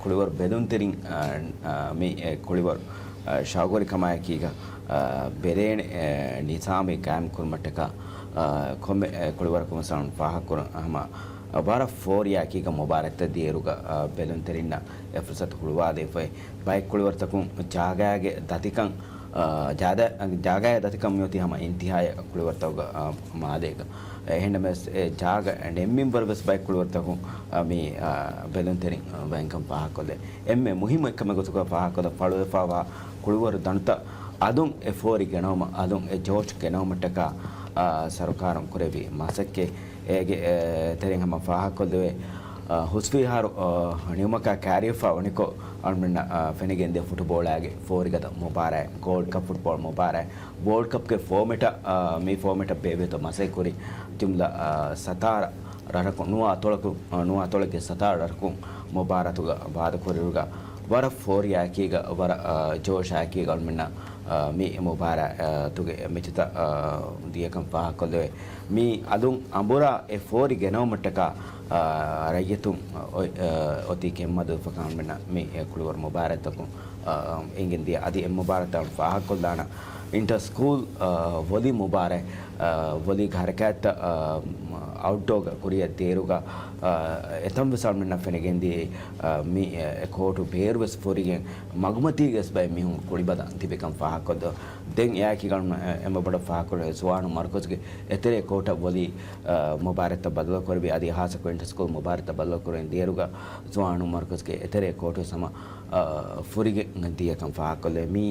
ކުޅިވަރު ބެލުންތެރިން، އާ، މި ކުޅިވަރު، އާ، ޝައުގުވެރިކަމާއެކީގަ، އާ، ބެލޭނެ، އާ، ނިޒާމެއް ޤާއިމް ކުރުމަށްޓަކާ، އާ، ކޮންމެ، އާ، ކުޅިވަރަކުން ފާހަގަކުރަން ހަމަ ވަރަށް ފޯރިއާއެކީގަ މުބާރާތްތައް ދިޔައިރުގަ، އާ، ބެލުންތެރިންނަށް އެ ފުރުސަތު ހުޅުވާދީފައި. ބައެއް ކުޅިވަރުތަކުން ޖާގާގެ ދަތިކަން، އާ، ޖާދަ-، ޖާގާގެ ދަތިކަން މިއޮތީ ހަމަ އިންތިހާއަށް ކުޅިވަރުތަކުގަ، އާ، މާލޭގަ. އެހެންނަމަވެސް އެ ޖާގަ ނެންމިންވަރު ވެސް ބައެއް ކުޅިވަރުތަކުން، އާ، މި، އާ، ބެލުންތެރިން، އާ، ވަންކަން ފާހަގަކޮށްލޭ. އެންމެ މުހިއްމު އެއްކަމެއް ގޮތުގަ ފާހަގަކޮށްލަން ފަޅުވެފައިވާ ކުޅިވަރު ދަނޑުތައް އަލުން އެ ފޯރި ގެނައުމަށް، އަލުން އެ ޖޯޝް ގެނައުމަށްޓަކާ، އާ، ސަރުކާރުން ކުރެއްވި މަސައްކަތް. އޭގެ، އެ، ތެރެއިން ހަމަ ފާހަގަކޮށްލެވޭ، އާ، ހުސްވިހާރު، އާ، ނިމުމަކާ ކައިރިވެފަ ވަނިކޮށް، އަޅުމެންނަށް، އާ، ފެނިގެންދިޔަ ފުޓުބޯޅައިގެ ފޯރިގަދަ މުބާރާތް، ގޯލްޑް ކަޕް ފުޓްބޯޅަ މުބާރާތް، ވޯލްޑް ކަޕްގެ ފޯމެޓަށް، އާ، މި ފޯމެޓަށް ބޭއްވިތޯ މަސައްކަތް ކުރި ޖުމްލަ، އާ، ސަތާރަ ރަށަކުން ނުވަ އަތޮޅަކު، ނުވަ އަތޮޅެއްގެ ސަތާރަ ރަށަކުން މުބާރާތުގަ ވާދަކުރިއިރުގަ ވަރަށް ފޯރިއާއެކީގަ ވަރަށް، އާ، ޖޯޝާއެކީގަ އަޅުމެންނަށް، އާ، މި މުބާރާތުގެ މެޗުތައް، އާ، ދިޔަކަން ފާހަގަކޮށްލެވޭ. މި އަލުން އަނބުރާ އެ ފޯރި ގެނައުމަށްޓަކާ، އާ، ރައްޔިތުން އޮތް، އާ، އޮތީ ކެތްމަދުވެފަ ކަމަށް މި ކުޅިވަރު މުބާރާތްތަކުން، އާ، އެނގެންދިޔަ. އަދި އެ މުބާރާތްތައް ފާހަގަކޮށްލާނަން އިންޓަ ސްކޫލް، އާ، ވޮލީ މުބާރާތް، އާ، ވޮލީގެ ހަރަކާތްތައް، އާ، އައުޓްޑޯގަ ކުރިއަށް ދިޔައިރުގަ، އާ، އެތަން ވެސް އަޅުމެންނަށް ފެނިގެންދިޔައީ، އާ، މި، އެ، ކޯޓު ބޭރު ވެސް ފުރިގެން މަގުމަތީގަ ވެސް ބައެއް މީހުން ކުޅިބަލަން ތިބިކަން ފާހަގަކޮށްދޭ. ދެން އެއާއެކީގަ އަޅުމެން އެންމެ ބޮޑަށް ފާހަގަކޮށްލެވޭ ޒުވާނު މަރުކަޒުގެ އެތެރޭ ކޯޓަށް ވޮލީ، އާ، މުބާރާތްތައް ބަދަލުކުރެއްވި. އަދި ހާއްސަކޮށް އިންޓަ ސްކޫލް މުބާރާތްތައް ބަދަލުކުރެވެން ދިޔައިރުގަ ޒުވާނު މަރުކަޒުގެ އެތެރޭ ކޯޓު ވެސް ހަމަ، އާ، ފުރިގެން ދިޔަކަން ފާހަގަކޮށްލެވޭ. މީ،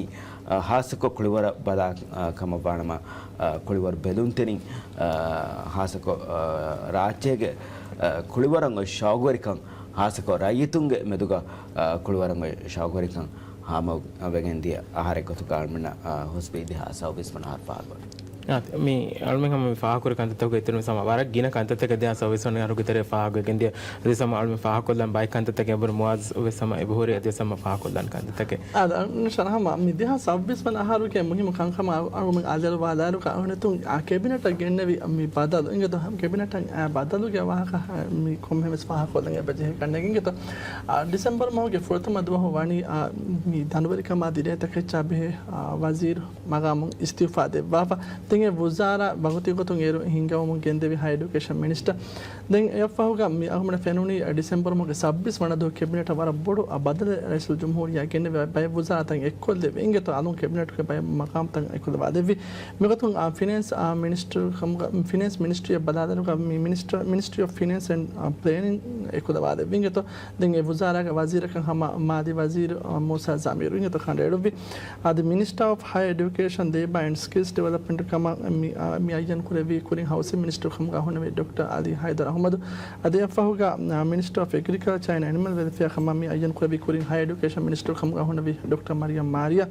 އާ، ހާއްސަކޮށް ކުޅިވަރަށް ބަލާ، އާ، ކަމަށްވާނަމަ، އާ، ކުޅިވަރު ބެލުންތެރިން، އާ، ހާއްސަކޮށް، އާ، ރާއްޖޭގެ، އާ، ކުޅިވަރަށް އޮތް ޝައުގުވެރިކަން، ހާއްސަކޮށް ރައްޔިތުންގެ މެދުގަ، އާ، ކުޅިވަރަށް އޮތް ޝައުގުވެރިކަން ހާމަވެގެން ދިޔަ އަހަރެއް ގޮތުގަ އަޅުމެންނަށް، އާ، ހުސްވީ ދެހާސް ސައުވީސް ވަނަ އަހަރު ފާހަގަވަނީ. އާ، މި އަޅުމެން ހަމަ މި ފާހަގަކުރި ކަންތައްތަކުގެ އިތުރުން ވެސް ހަމަ ވަރަށް ގިނަ ކަންތައްތަކެއް ދެހާސް ސައުވީސް ވަނަ އަހަރުގެ ތެރޭ ފާހަގަވެގެން ދިޔަ. އަދި ވެސް ހަމަ އަޅުމެން ފާހަގަކޮށްލަން ބައެއް ކަންތައްތަކެއް އެބަހުރި މުއާޒް ވެސް ހަމަ އެބަހުރި އަދި ވެސް ހަމަ ފާހަގަކޮށްލަން ކަންތައްތަކެއް. އާ، ޝަރަހަމާ، މި ދެހާސް ސައުވީސް ވަނަ އަހަރުގެ މުހިއްމު ކަންކަމަށް އަޅު-، އަޅުމެން އަލިއަޅުވާލާއިރުގަ އަޅުގަނޑުމެން ކެބިނެޓަށް ގެންނެވި މި ބަދަލު އިނގޭތޯ، ކެބިނެޓަށް އައި ބަދަލުގެ ވާހަކަ، އާ، މި ކޮންމެހެން ވެސް ފާހަގަކޮށްލަން އެބަޖެހޭ ކަންނޭނގެ އިނގޭތޯ. އާ، ޑިސެމްބަރު މަހުގެ ފުރަތަމަ ދުވަހު ވަނީ، އާ، މި ދަނޑުވެރިކަމާ ދިރޭތަކެއްޗާ ބެހޭ، އާ، ވަޒީރު މަގާމުން އިސްތިއުފާ ދެއްވާފަ. ދެން އެ ވުޒާރާ ވަގުތީ ގޮތުން އޭރު ހިންގަވަމުން ގެންދެވި ހަޔަ އެޑިއުކޭޝަން މިނިސްޓަރ. ދެން އެއަށްފަހުގަ މި އަޅުގަނޑަށް ފެނުނީ ޑިސެމްބަރު މަހުގެ ސައްބީސް ވަނަ ދުވަހު ކެބިނެޓަށް ވަރަށް ބޮޑު އަ، ބަދަލެއް ރައީސުލްޖުމްހޫރިއްޔާ ގެންނެވި ބައެއް ވުޒާރާތައް އެއްކޮށްލެވި އިނގޭތޯ، އަލުން ކެބިނެޓުގެ ބައެއް މަގާމްތައް އެއްކޮށްލަވާލެއްވި. މިގޮތުން އާ، ފިނޭންސް، އާ، މިނިސްޓަރ ކަމުގަ، ފިނޭންސް މިނިސްޓްރީއަށް ބަލާލާއިރުގަ މި މިނިސްޓަރ، މިނިސްޓްރީ އޮފް ފިނޭންސް އެންޑް، އާ، ޕްލޭނިން އެއްކޮށްލަވާލެއްވި އިނގޭތޯ. ދެން އެ ވުޒާރާގެ ވަޒީރަކަށް ހަމަ މާލީ ވަޒީރު، އާ، މޫސާ ޒަމީރު އިނގޭތޯ ކަނޑައެޅުއްވި. އަދި މިނިސްޓާ އޮފް ހަޔަ އެޑިއުކޭޝަން ލޭބާ އެންޑް ސްކިލްސް ޑިވެލޮޕްމަންޓް ކަމަށް މި، އާ، މި އައްޔަން ކުރެއްވީ ކުރިން ހައުސިން މިނިސްޓަރު ކަމުގަ ހުންނެވި ޑޮކްޓަރ އަލީ ހައިދަރު އަހުމަދު. އަދި އެއަށްފަހުގަ، އާ، މިނިސްޓަރ އޮފް އެގްރިކަލްޗަރ އެންޑް އެނިމަލް ވެލްފެއާ ކަމަށް މި އައްޔަން ކުރެއްވީ ކުރިން ހަޔަ އެޑިއުކޭޝަން މިނިސްޓަރު ކަމުގަ ހުންނެވި ޑޮކްޓަރ މަރިޔަމް މާރިޔާ.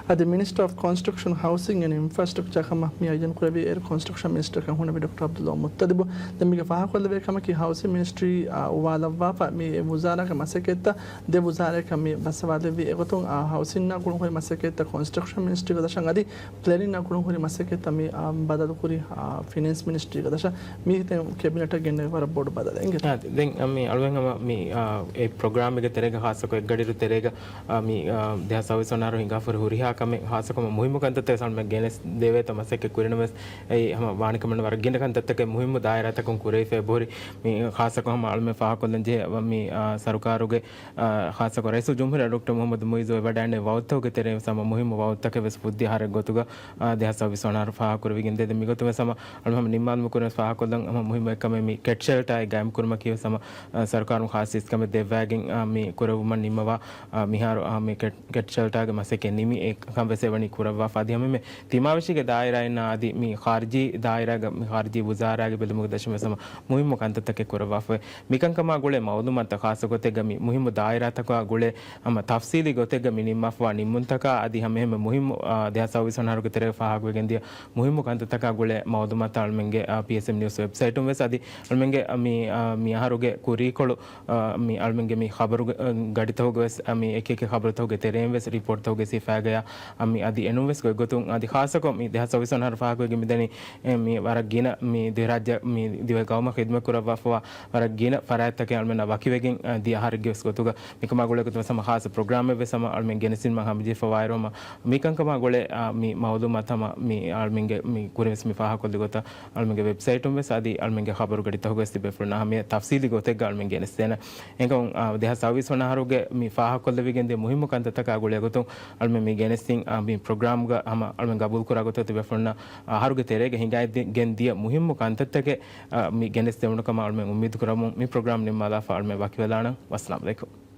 އަދި މިނިސްޓަރ އޮފް ކޮންސްޓްރަކްޝަން، ހައުސިން އެންޑް އިންފްރާސްޓްރަކްޗާ ކަމަށް މި އައްޔަން ކުރެއްވީ އޭރު ކޮންސްޓްރަކްޝަން މިނިސްޓަރަކަށް ހުންނެވި ޑޮކްޓަރ އަބްދުﷲ މުއްތަލިބު. ދެން މީގެ ފާހަގަކޮށްލެވޭ ކަމަކީ، ހައުސިން މިނިސްޓްރީ، އާ، އުވާލައްވާފަ މި އެ ވުޒާރާގެ މަސައްކަތްތައް ދެ ވުޒާރާއަކަށް މި ބައްސަވާލެއްވި. އެގޮތުން، އާ، ހައުސިންއާ ގުޅުންހުރި މަސައްކަތްތައް ކޮންސްޓްރަކްޝަން މިނިސްޓްރީގެ ދަށަށް އަދި ޕްލޭނިންއާ ގުޅުންހުރި މަސައްކަތްތައް މި، އާ، ބަދަލުކުރި، އާ، ފިނޭންސް މިނިސްޓްރީގެ ދަށަށް މި ކެބިނެޓަށް ގެންނެވި ވަރަށް ބޮޑު ބަދަލެއް އިނގޭތޯ. އާ، ދެން، އަ، މި އަޅުގަނޑު ހަމަ މި، އާ، އެ ޕްރޮގްރާމްގެ ތެރޭގަ ޚާއްޞަކޮށް އެއްގަޑިއިރު ތެރޭގަ، އާ، މި، އާ، ދެހާސް ސައުވީސް ވަނަ އަހަރު ހިނގާފަ ހުރި ހުރިހާ ކަމެއް ޚާއްޞަކޮށް މުހިއްމު ކަންތައްތައް އަޅުމެން ގެނެސް ދެވޭތޯ މަސައްކަތް ކުރިނަމަވެސް، އެއީ ހަމަ ވާނެ ކަމެއް ނޫން، ވަރަށް ގިނަ ކަންތައްތަކެއް މުހިއްމު ދާއިރާތަކުން ކުރެވިފައި އެބަހުރި. މި ޚާއްޞަކޮށް ހަމަ އަޅުމެން ފާހަގަކޮށްލަން ޖެހޭ މި، އާ، ސަރުކާރުގެ، އާ، ޚާއްޞަކޮށް ރައީސުލްޖުމްހޫރިއްޔާ ޑޮކްޓަރ މުޙައްމަދު މުޢިއްޒު އެބަޑައިން ވަޢުދުތަކުގެ ތެރެއިން ހަމަ މުހިއްމު ވަޢުދުތަކެއް ވެސް ފުއްދި އަހަރެއް ގޮތުގަ، އާ، ދެހާސް ސައުވީސް ވަނަ އަހަރު ފާހަގަކުރެވިގެން ދޭ. މިގޮތުން ވެސް ހަމަ އަޅުމެން ނިންމާލުމުގެ ކުރިން ވެސް ފާހަގަކޮށްލަން ހަމަ މުހިއްމު އެއްކަމެއް މި ކެޓް ޝެލްޓާއެއް ގާއިމް ކުރުމަކީ ވެސް ހަމަ، އާ، ސަރުކާރުން ޚާއްޞަ އިސްކަމެއް ދެއްވައިގެން، އާ، މި ކުރެވުމަށް ނިންމަވާ، އާ، މިހާރު، އާ، މި ކެޓް، ކެޓް ޝެލްޓާގެ މަސައްކަތް ނިމި އެކަން ވެސް އެވަނީ ކުރައްވާފަ. އަދި ހަމަ މި ތިމާވެށީގެ ދާއިރާއިންނާ އަދި މި ޚާރިޖީ ދާއިރާގަ، މި ޚާރިޖީ ވުޒާރާގެ ބެލުމުގެ ދަށުން ވެސް ހަމަ މުހިއްމު ކަންތައްތަކެއް ކުރައްވާފަ. މިކަންކަމާ ގުޅޭ މައުލޫމާތުތައް ޚާއްޞަ ގޮތެއްގަ މި މުހިއްމު ދާއިރާތަކާ ގުޅޭ ހަމަ ތަފްސީލީ ގޮތެއްގަ މި ނިންމާފަވާ ނިންމުންތަކާ އަދި ހަމައެހެންމެ މުހިއްމު، އާ، ދެހާސް ސައުވީސް ވަނަ އަހަރުގެ ތެރޭގަ ފާހަގަވެގެން ދިޔަ މުހިއްމު ކަންތައްތަކާ ގުޅޭ މައުލޫމާތު އަޅުމެންގެ، އާ، ޕީއެސްއެމް ނިއުސް ވެބްސައިޓުން ވެސް އަދި އަޅުމެންގެ، އާ، މި، އާ، މި އަހަރުގެ ކުރީކޮޅު، އާ، މި އަޅުމެންގެ މި ޚަބަރުގެ، އާ، ގަޑިތަކުގަ ވެސް، އާ، މި އެކި އެކި ޚަބަރުތަކުގެ ތެރެއިން ވެސް ރިޕޯޓްތަކުގެ ސިފައިގަޔާ، އާ، މި އަދި އެނޫން ވެސް ގޮތްގޮތުން އަދި ޚާއްޞަކޮށް މި ދެހާސް ސައުވީސް ވަނަ އަހަރު ފާހަގަވެގެން މިދަނީ، އެ، މި ވަރަށް ގިނަ މި ދިވެހިރާއްޖެ މި ދިވެހި ގައުމަށް ޚިދުމަތް ކުރައްވާފަވާ ވަރަށް ގިނަ ފަރާތްތަކެއް އަޅުމެންނާ ވަކިވެގެން، އަ، ދިޔަ އަހަރެއްގެ ވެސް ގޮތުގަ މިކަމާ ގުޅޭ ގޮތުން ހަމަ ޚާއްޞަ ޕްރޮގްރާމެއް ވެސް ހަމަ އަޅުމެން ގެނެސްދިނުމަށް ހަމަޖެހިފަވާއިރު ހަމަ މިކަންކަމާ ގުޅޭ، އާ، މި މައުލޫމާތު ހަމަ މި އަޅުމެންގެ މި ކުރިން ވެސް މި ފާހަގަކޮށްލި ގޮތަށް އަޅުމެންގެ ވެބްސައިޓުން ވެސް އަދި އަޅުމެންގެ ޚަބަރު ގަޑިތަކުގަ ވެސް ތިބޭފުޅުންނާ ހަމަޔަށް ތަފްސީލީ ގޮތެއްގަ އަޅުމެން ގެނެސްދޭނެ. އެހެންކަމުން، އާ، ދެހާސް ސައުވީސް ވަނަ އަހަރުގެ މި ފާހަގަކޮށްލެވިގެން ދިޔަ މުހިއްމު ކަންތައްތަކާ ގުޅޭ ގޮތުން އަޅުމެން މި ގެނެސްދިން، އާ، މި ޕްރޮގްރާމްގަ ހަމަ އަޅުމެން ގަބޫލުކުރާ ގޮތަށް ތިބޭފުޅުންނަށް އަހަރުގެ ތެރޭގަ ހިނގައިދި-، ގެން ދިޔަ މުހިއްމު ކަންތައްތަކެއް، އާ، މި ގެނެސްދެވުނު ކަމަށް އަޅުމެން އުއްމީދު ކުރަމުން މި ޕްރޮގްރާމް ނިންމާލާފަ އަޅުމެން ވަކިވެލާނަން. ވައްސަލާމް ޢަލައިކުމް.